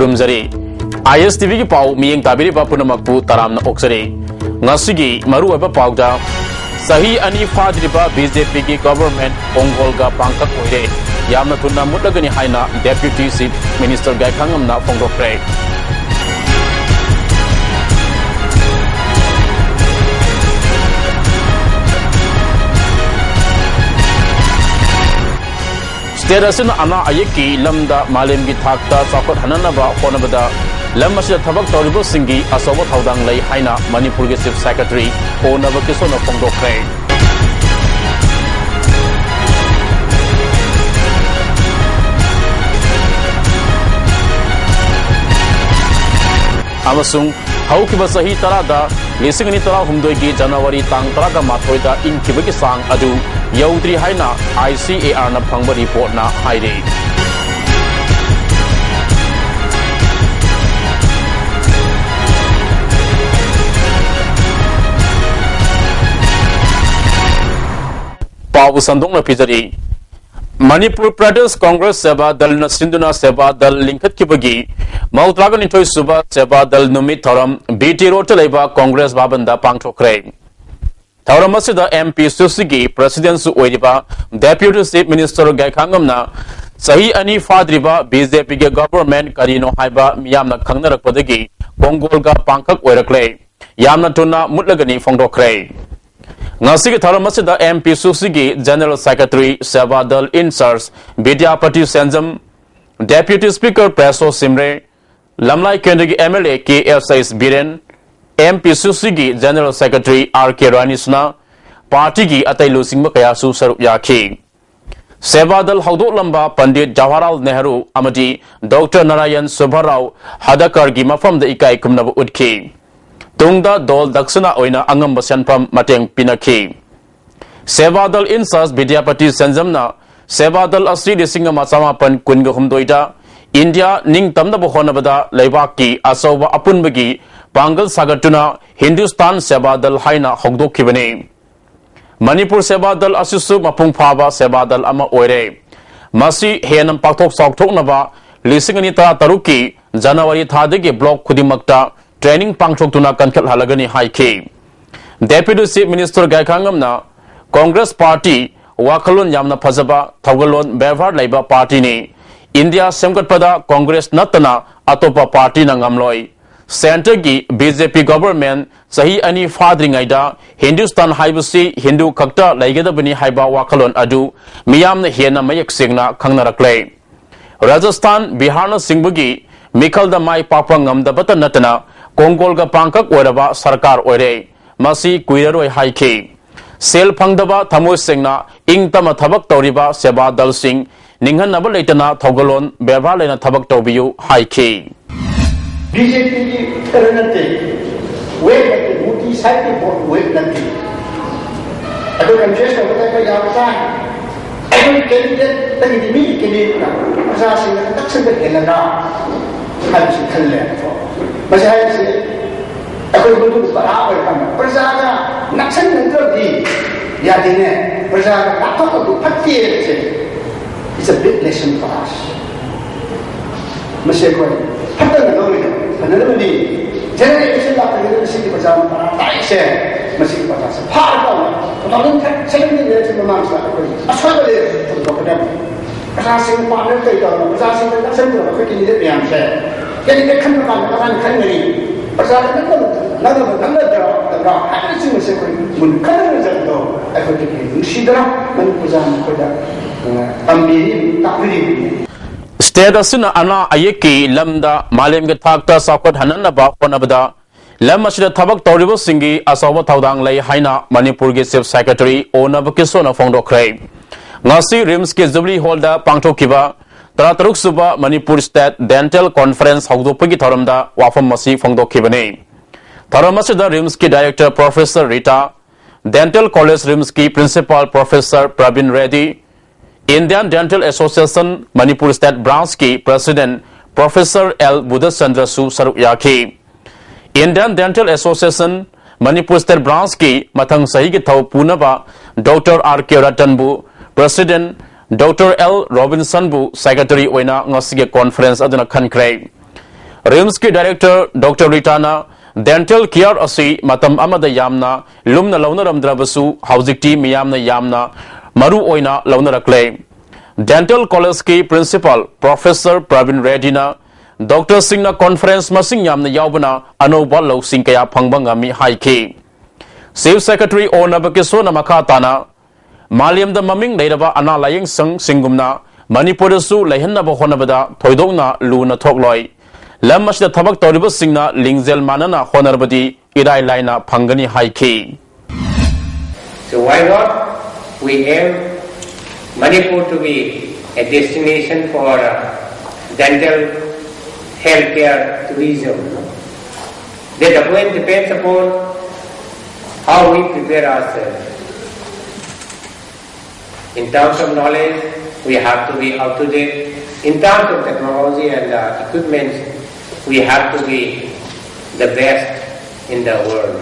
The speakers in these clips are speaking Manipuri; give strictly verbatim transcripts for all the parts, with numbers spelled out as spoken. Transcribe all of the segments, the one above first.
ꯈꯨꯔꯨꯝꯖꯔꯤ꯫ ꯑꯥꯏ ꯑꯦꯁ ꯇꯤ ꯚꯤꯒꯤ ꯄꯥꯎ ꯃꯤꯠꯌꯦꯡ ꯇꯥꯕꯤꯔꯤꯕ ꯄꯨꯝꯅꯃꯛꯄꯨ ꯇꯔꯥꯝꯅ ꯑꯣꯛꯆꯔꯤ꯫ ꯉꯁꯤꯒꯤ ꯃꯔꯨꯑꯣꯏꯕ ꯄꯥꯎꯗ, ꯆꯍꯤ ꯑꯅꯤ ꯐꯥꯗ꯭ꯔꯤꯕ ꯕꯤ ꯖꯦ ꯄꯤꯒꯤ ꯒꯣꯚꯔꯟꯃꯦꯟꯠ ꯄꯣꯡꯒꯣꯜꯒ ꯄꯥꯡꯈꯛ ꯑꯣꯏꯔꯦ, ꯌꯥꯝꯅ ꯊꯨꯅ ꯃꯨꯠꯂꯒꯅꯤ ꯍꯥꯏꯅ ꯗꯦꯄ꯭ꯌꯨꯇꯤ ꯆꯤꯐ ꯃꯤꯅꯤꯁꯇꯔ ꯒꯥꯏꯈꯥꯉꯝꯅ ꯐꯣꯡꯗꯣꯛꯈ꯭ꯔꯦ꯫ ꯁ꯭ꯇꯦꯠ ꯑꯁꯤꯅ ꯑꯅꯥ ꯑꯌꯦꯛꯀꯤ ꯂꯝꯗ ꯃꯥꯂꯦꯝꯒꯤ ꯊꯥꯛꯇ ꯆꯥꯎꯈꯠꯍꯟꯅꯅꯕ ꯍꯣꯠꯅꯕꯗ ꯂꯝ ꯑꯁꯤꯗ ꯊꯕꯛ ꯇꯧꯔꯤꯕꯁꯤꯡꯒꯤ ꯑꯆꯧꯕ ꯊꯧꯗꯥꯡ ꯂꯩ ꯍꯥꯏꯅ ꯃꯅꯤꯄꯨꯔꯒꯤ ꯆꯤꯐ ꯁꯦꯀ꯭ꯔꯦꯇꯔꯤ ꯑꯣ ꯅꯕꯀꯤꯁꯣꯔꯅ ꯐꯣꯡꯗꯣꯛꯈ꯭ꯔꯦ꯫ ꯑꯃꯁꯨꯡ ꯍꯧꯈꯤꯕ ꯆꯍꯤ ꯇꯔꯥꯗ ꯂꯤꯁꯤꯡ ꯑꯅꯤ ꯇꯔꯥꯍꯨꯝꯗꯣꯏꯒꯤ ꯖꯅꯋꯥꯔꯤ ꯇꯥꯡ ꯇꯔꯥꯒ ꯃꯥꯊꯣꯏꯗ ꯏꯪꯈꯤꯕꯒꯤ ꯆꯥꯡ ꯑꯗꯨ ꯌꯧꯗ꯭ꯔꯤ ꯍꯥꯏꯅ ꯑꯥꯏ ꯁꯤ ꯑꯦ ꯑꯥꯔꯅ ꯐꯪꯕ ꯔꯤꯄꯣꯔꯠꯅ ꯍꯥꯏꯔꯤ꯫ ꯄꯥꯎ ꯁꯟꯗꯣꯛꯅ ꯄꯤꯖꯔꯤ꯫ ꯃꯅꯤꯄꯨꯔ ꯄ꯭ꯔꯗꯦꯁ ꯀꯣꯡꯒ꯭ꯔꯦꯁ ꯁꯦꯕꯥ ꯗꯜꯅ ꯁꯤꯟꯗꯨꯅ ꯁꯦꯕꯥ ꯗꯜ ꯂꯤꯡꯈꯠꯈꯤꯕꯒꯤ ꯃꯧꯗ꯭ꯔꯥꯒ ꯅꯤꯊꯣꯏ ꯁꯨꯕ ꯁꯦꯕꯥ ꯗꯜ ꯅꯨꯃꯤꯠ ꯊꯧꯔꯝ ꯕꯤ ꯇꯤ ꯔꯣꯗꯇ ꯂꯩꯕ ꯀꯣꯡꯒ꯭ꯔꯦꯁ ꯚꯕꯟꯗ ꯄꯥꯡꯊꯣꯛꯈ꯭ꯔꯦ꯫ ꯊꯧꯔꯝ ꯑꯁꯤꯗ ꯑꯦꯝ ꯄꯤ ꯁꯨꯁꯤꯒꯤ ꯄ꯭ꯔꯁꯤꯗꯦꯟꯁꯨ ꯑꯣꯏꯔꯤꯕ ꯗꯦꯄ꯭ꯌꯨꯇꯤ ꯆꯤꯐ ꯃꯤꯅꯤꯁꯇꯔ ꯒꯥꯏꯈꯥꯉꯝꯅ ꯆꯍꯤ ꯑꯅꯤ ꯐꯥꯗ꯭ꯔꯤꯕ ꯕꯤ ꯖꯦ ꯄꯤꯒꯤ ꯒꯣꯚꯔꯟꯃꯦꯟꯠ ꯀꯔꯤꯅꯣ ꯍꯥꯏꯕ ꯃꯤꯌꯥꯝꯅ ꯈꯪꯅꯔꯛꯄꯗꯒꯤ ꯄꯣꯡꯒꯣꯜꯒ ꯄꯥꯡꯈꯛ ꯑꯣꯏꯔꯛꯂꯦ, ꯌꯥꯝꯅ ꯊꯨꯅ ꯃꯨꯠꯂꯒꯅꯤ ꯐꯣꯡꯗꯣꯛꯈ꯭ꯔꯦ꯫ ꯉꯁꯤꯒꯤ ꯊꯧꯔꯝ ꯑꯁꯤꯗ ꯑꯦꯝ ꯄꯤ ꯁꯨꯁꯤꯒꯤ general secretary Sevadal in charge Bidyapati Senjam, deputy speaker ꯄ꯭ꯔꯦꯁꯣ ꯁꯤꯝꯔꯦ, ꯂꯝꯂꯥꯏ ꯀꯦꯟꯗ꯭ꯔꯒꯤ M L A K S H Biren, M P ꯁꯨꯁꯤꯒꯤ ꯖꯦꯅꯔꯦꯜ ꯁꯦꯀ꯭ꯔꯦꯇꯔꯤ ꯑꯥꯔ ꯀꯦ ꯔꯥꯅꯤꯁꯅ, ꯄꯥꯔꯇꯤꯒꯤ ꯑꯇꯩ ꯂꯨꯆꯤꯡꯕ ꯀꯌꯥꯁꯨ ꯁꯔꯨꯛ ꯌꯥꯈꯤ꯫ ꯁꯦꯕꯥꯗꯜ ꯍꯧꯗꯣꯛꯂꯝꯕ ꯄꯟꯗꯤꯠ ꯖꯋꯥꯍꯔꯂꯥꯜ ꯅꯦꯍꯔꯨ ꯑꯃꯗꯤ ꯗꯣꯛꯇꯔ ꯅꯥꯔꯥꯌꯟ ꯁꯨꯕꯔꯥꯎ ꯍꯗꯀꯔꯒꯤ ꯃꯐꯝꯗ ꯏꯀꯥꯏ ꯈꯨꯝꯅꯕ ꯎꯠꯈꯤ꯫ ꯇꯨꯡꯗ ꯗꯣꯜ ꯗꯛꯁꯤꯅꯥ ꯑꯣꯏꯅ ꯑꯉꯝꯕ ꯁꯦꯟꯐꯝ ꯃꯇꯦꯡ ꯄꯤꯅꯈꯤ꯫ ꯁꯦꯕꯥꯗꯜ ꯏꯟꯆꯥꯔꯖ ꯕꯤꯗ꯭ꯌꯥꯄꯇꯤ ꯁꯦꯟꯖꯝꯅ ꯁꯦꯕꯥꯗꯜ ꯑꯁꯤ ꯂꯤꯁꯤꯡ ꯑꯃ ꯆꯃꯥꯄꯟ ꯀꯨꯟꯒ ꯍꯨꯝꯗꯣꯏꯗ ꯏꯟꯗꯤꯌꯥ ꯅꯤꯡꯇꯝꯅꯕ ꯍꯣꯠꯅꯕꯗ ꯂꯩꯕꯥꯛꯀꯤ ꯑꯆꯧꯕ ꯑꯄꯨꯟꯕꯒꯤ ꯄꯥꯡꯒꯜ ꯁꯥꯒꯠꯇꯨꯅ ꯍꯤꯟꯗꯨꯁꯇꯥꯟ ꯁꯦꯕꯥꯗꯜ ꯍꯥꯏꯅ ꯍꯧꯗꯣꯛꯈꯤꯕꯅꯤ꯫ ꯃꯅꯤꯄꯨꯔ ꯁꯦꯕꯥꯗꯜ ꯑꯁꯤꯁꯨ ꯃꯄꯨꯡ ꯐꯥꯕ ꯁꯦꯕꯥꯗꯜ ꯑꯃ ꯑꯣꯏꯔꯦ꯫ ꯃꯁꯤ ꯍꯦꯟꯅ ꯄꯥꯛꯊꯣꯛ ꯆꯥꯎꯊꯣꯛꯅꯕ ꯂꯤꯁꯤꯡ ꯑꯅꯤ ꯇꯔꯥ ꯇꯔꯨꯛꯀꯤ ꯖꯅꯋꯥꯔꯤ ꯊꯥꯗꯒꯤ block ꯈꯨꯗꯤꯡꯃꯛꯇ training ꯄꯥꯡꯊꯣꯛꯇꯨꯅ ꯀꯟꯈꯠꯍꯜꯂꯒꯅꯤ ꯍꯥꯏꯈꯤ꯫ Deputy Chief Minister ꯒꯥꯏꯈꯥꯉꯝꯅ Congress party ꯋꯥꯈꯜꯂꯣꯟ ꯌꯥꯝꯅ ꯐꯖꯕ, ꯊꯧꯒꯜꯂꯣꯟ ꯕꯦꯕꯥꯔ ꯂꯩꯕ partyꯅꯤ꯫ India ꯁꯦꯝꯒꯠꯄꯗ Congress ꯅꯠꯇꯅ ꯑꯇꯣꯞꯄ partyꯅ ꯉꯝꯂꯣꯏ꯫ Centreꯒꯤ BJP government ꯆꯍꯤ ꯑꯅꯤ ꯐꯥꯗ꯭ꯔꯤꯉꯩꯗ ꯍꯤꯟꯗꯨꯁꯇꯥꯟ ꯍꯥꯏꯕꯁꯤ ꯍꯤꯟꯗꯨ ꯈꯛꯇ ꯂꯩꯒꯗꯕꯅꯤ ꯍꯥꯏꯕ ꯋꯥꯈꯜꯂꯣꯟ ꯑꯗꯨ ꯃꯤꯌꯥꯝꯅ ꯍꯦꯟꯅ ꯃꯌꯦꯛ ꯁꯦꯡꯅ ꯈꯪꯅꯔꯛꯂꯦ꯫ ꯔꯥꯖꯁꯊꯥꯟ, ꯕꯤꯍꯥꯔꯅꯆꯤꯡꯕꯒꯤ ꯃꯤꯈꯜꯗ ꯃꯥꯏ ꯄꯥꯛꯄ ꯉꯝꯗꯕꯇ ꯅꯠꯇꯅ ꯀꯣꯡꯒꯣꯜꯒ ꯄꯥꯡꯀꯛ ꯑꯣꯏꯔꯕ ꯁꯔꯀꯥꯔ ꯑꯣꯏꯔꯦ꯫ ꯃꯁꯤ ꯀꯨꯏꯔꯔꯣꯏ ꯍꯥꯏꯈꯤ꯫ ꯁꯦꯜ ꯐꯪꯗꯕ, ꯊꯃꯣꯏ ꯁꯦꯡꯅ ꯏꯪ ꯇꯞꯅ ꯊꯕꯛ ꯇꯧꯔꯤꯕ ꯁꯦꯕꯥ ꯗꯜꯁꯤꯡ ꯅꯤꯡꯍꯟꯅꯕ ꯂꯩꯇꯅ ꯊꯧꯒꯜꯂꯣꯟ ꯕꯦꯕꯥꯔ ꯂꯩꯅ ꯊꯕꯛ ꯇꯧꯕꯤꯌꯨ ꯍꯥꯏꯈꯤ꯫ BJPꯒꯤ ꯀꯔꯤ ꯅꯠꯇꯦ, wave ꯅꯠꯇꯦ, ꯃꯣꯗꯤ ꯁꯥꯏꯠꯀꯤ ꯚꯣꯠ wave ꯅꯠꯇꯦ꯫ ꯑꯗꯨ confuse ꯇꯧꯕꯗ ꯑꯩꯈꯣꯏ ꯌꯥꯝ ꯆꯥꯏ꯫ ꯑꯩꯈꯣꯏ candidateꯇꯒꯤꯗꯤ ꯃꯤꯒꯤ candidateꯅ ꯄ꯭ꯔꯖꯥꯁꯤꯡꯅ ꯍꯟꯗꯛꯁꯤꯡꯗ ꯍꯦꯜꯂꯒ ꯍꯥꯏꯕꯁꯤ ꯈꯜꯂꯦ꯫ ꯃꯁꯤ ꯍꯥꯏꯔꯤꯁꯤ ꯑꯩꯈꯣꯏ ꯃꯗꯨ ꯄꯔꯥ ꯑꯣꯏꯔꯀꯥꯟꯗ ꯄ꯭ꯔꯖꯥꯒ ꯅꯛꯁꯟꯅꯗ꯭ꯔꯕꯗꯤ ꯌꯥꯗꯦꯅꯦ꯫ ꯄ꯭ꯔꯖꯥꯒ ꯂꯥꯞꯊꯣꯛꯄꯗꯨ ꯐꯠꯇꯦ ꯍꯥꯏꯕꯁꯦ, it's a big lesson for us꯫ ꯃꯁꯤ ꯑꯩꯈꯣꯏ ꯐꯠꯇꯅ ꯂꯧꯔꯤꯕ ꯐꯅꯅꯕꯅꯤ꯫ General election ꯂꯥꯛꯇ꯭ꯔꯤꯉꯩꯗ ꯃꯁꯤꯒꯤ ꯄ꯭ꯔꯖꯥꯅ ꯄꯔꯥ ꯇꯥꯛꯏꯁꯦ꯫ ꯃꯁꯤꯒꯤ ꯄ꯭ꯔꯖꯥꯁꯦ ꯐꯥꯔꯒ two thousand seventeen election ꯃꯃꯥꯡꯁꯤꯗ ꯑꯩꯈꯣꯏ ꯑꯁꯣꯏꯕ ꯂꯩꯔꯁꯨ ꯊꯣꯛꯄ ꯈꯣꯠꯅꯕ꯫ ꯄ꯭ꯔꯖꯥꯁꯤꯡ partner ꯀꯩ ꯇꯧꯔꯒ ꯄ꯭ꯔꯖꯥꯁꯤꯡꯗ ꯅꯛꯁꯟꯗ꯭ꯔꯒ ꯑꯩꯈꯣꯏ candidate ꯃꯌꯥꯝꯁꯦ candidate ꯈꯟꯕ ꯀꯥꯟꯗ ꯀꯃꯥꯏꯅ ꯈꯟꯒꯅꯤ? ꯄ꯭ꯔꯖꯥꯗ ꯅꯛꯅꯕ ꯅꯛꯅꯕ ꯅꯛꯅꯗ꯭ꯔꯥ ꯅꯠꯇ꯭ꯔꯥ ꯍꯥꯏꯕꯅꯆꯤꯡꯕꯁꯦ ꯑꯩꯈꯣꯏ ꯃꯨꯟ ꯈꯟꯅꯖꯕꯗꯣ ꯑꯩꯈꯣꯏꯗ ꯍꯦꯟꯅ ꯅꯨꯡꯁꯤꯗꯅ ꯃꯅꯤꯄꯨꯔ ꯄ꯭ꯔꯖꯥꯅ ꯑꯩꯈꯣꯏꯗ ꯇꯝꯕꯤꯔꯤ, ꯇꯥꯛꯄꯤꯔꯤꯕꯅꯤ꯫ State ꯑꯁꯤꯅ ꯑꯅꯥ ꯑꯌꯦꯛꯀꯤ ꯂꯝꯗ ꯃꯥꯂꯦꯝꯒꯤ ꯊꯥꯛꯇ ꯆꯥꯎꯈꯠꯍꯟꯅꯕ ꯍꯣꯠꯅꯕꯗ ꯂꯝ ꯑꯁꯤꯗ ꯊꯕꯛ ꯇꯧꯔꯤꯕꯁꯤꯡꯒꯤ ꯑꯆꯧꯕ ꯊꯧꯗꯥꯡ ꯂꯩ ꯍꯥꯏꯅ ꯃꯅꯤꯄꯨꯔꯒꯤ Chief Secretary ꯑꯣ ꯅꯕꯀꯤꯁꯣꯔꯅ ꯐꯣꯡꯗꯣꯛꯈ꯭ꯔꯦ꯫ ꯉꯁꯤ RIMSꯀꯤ Jubilee Hallꯗ ꯄꯥꯡꯊꯣꯛꯈꯤꯕ ꯇꯔꯥꯇꯔꯨꯛ ꯁꯨꯕ ꯃꯅꯤꯄꯨꯔ State Dental Conference ꯍꯧꯗꯣꯛꯄꯒꯤ ꯊꯧꯔꯝꯗ ꯋꯥꯐꯝ ꯑꯁꯤ ꯐꯣꯡꯗꯣꯛꯈꯤꯕꯅꯤ꯫ ꯊꯧꯔꯝ ꯑꯁꯤꯗ RIMSꯀꯤ Director Professor Rita, Dental College RIMSꯀꯤ Principal Professor Prabin Reddy, Indian Dental Association Manipur State Branchꯀꯤ President Professor ꯑꯦꯜ ꯕꯨꯙꯆꯟꯗ꯭ꯔꯁꯨ ꯁꯔꯨꯛ ꯌꯥꯈꯤ꯫ Indian Dental Association Manipur State Branchꯀꯤ ꯃꯊꯪ ꯆꯍꯤꯒꯤ ꯊꯧ ꯄꯨꯅꯕ Doctor R K ꯔꯇꯟꯕꯨ President ꯗꯣꯛꯇꯔ ꯑꯦꯜ ꯔꯣꯕꯤꯟꯁꯟꯕꯨ ꯁꯦꯀ꯭ꯔꯦꯇꯔꯤ ꯑꯣꯏꯅ ꯉꯁꯤꯒꯤ ꯀꯣꯟꯐꯔꯦꯟꯁ ꯑꯗꯨꯅ ꯈꯟꯈ꯭ꯔꯦ꯫ ꯔꯤꯝꯁꯀꯤ ꯗꯥꯏꯔꯦꯛꯇꯔ ꯗꯣꯛꯇꯔ ꯔꯤꯇꯥꯅ ꯗꯦꯟꯇꯦꯜ ꯀꯤꯌꯔ ꯑꯁꯤ ꯃꯇꯝ ꯑꯃꯗ ꯌꯥꯝꯅ ꯂꯨꯝꯅ ꯂꯧꯅꯔꯝꯗ꯭ꯔꯕꯁꯨ ꯍꯧꯖꯤꯛꯇꯤ ꯃꯤꯌꯥꯝꯅ ꯌꯥꯝꯅ ꯃꯔꯨ ꯑꯣꯏꯅ ꯂꯧꯅꯔꯛꯂꯦ꯫ ꯗꯦꯟꯇꯦꯜ ꯀꯣꯂꯦꯖꯀꯤ ꯄ꯭ꯔꯤꯟꯁꯤꯄꯥꯜ ꯄ꯭ꯔꯣꯐꯦꯁꯔ ꯄ꯭ꯔꯕꯤꯟ ꯔꯦꯗꯤꯅ ꯗꯣꯛꯇꯔꯁꯤꯡꯅ ꯀꯣꯟꯐꯔꯦꯟꯁ ꯃꯁꯤꯡ ꯌꯥꯝꯅ ꯌꯥꯎꯕꯅ ꯑꯅꯧꯕ ꯂꯧꯁꯤꯡ ꯀꯌꯥ ꯐꯪꯕ ꯉꯝꯃꯤ ꯍꯥꯏꯈꯤ꯫ ꯆꯤꯐ ꯁꯦꯀ꯭ꯔꯦꯇꯔꯤ ꯑꯣ ꯅꯕꯀꯤꯁꯣꯔꯅ ꯃꯈꯥ ꯇꯥꯅ ꯃꯥꯂꯦꯝꯗ ꯃꯃꯤꯡ ꯂꯩꯔꯕ ꯑꯅꯥ ꯂꯥꯌꯦꯡꯁꯪꯁꯤꯡꯒꯨꯝꯅ ꯃꯅꯤꯄꯨꯔꯗꯁꯨ ꯂꯩꯍꯟꯅꯕ ꯍꯣꯠꯅꯕꯗ ꯊꯣꯏꯗꯣꯛꯅ ꯂꯨꯅ ꯊꯣꯛꯂꯣꯏ꯫ ꯂꯝ ꯑꯁꯤꯗ ꯊꯕꯛ ꯇꯧꯔꯤꯕꯁꯤꯡꯅ ꯂꯤꯡꯖꯦꯜ ꯃꯥꯟꯅꯅ ꯍꯣꯠꯅꯔꯕꯗꯤ ꯏꯔꯥꯏ ꯂꯥꯏꯅ ꯐꯪꯒꯅꯤ ꯍꯥꯏꯈꯤ꯫ So why not we aim Manipur to be a destination for uh, dental healthcare tourism? That again depends upon how we prepare ourselves. In terms of knowledge, we have to be up to date. In terms of technology and uh, equipment, we have to be the best in the world.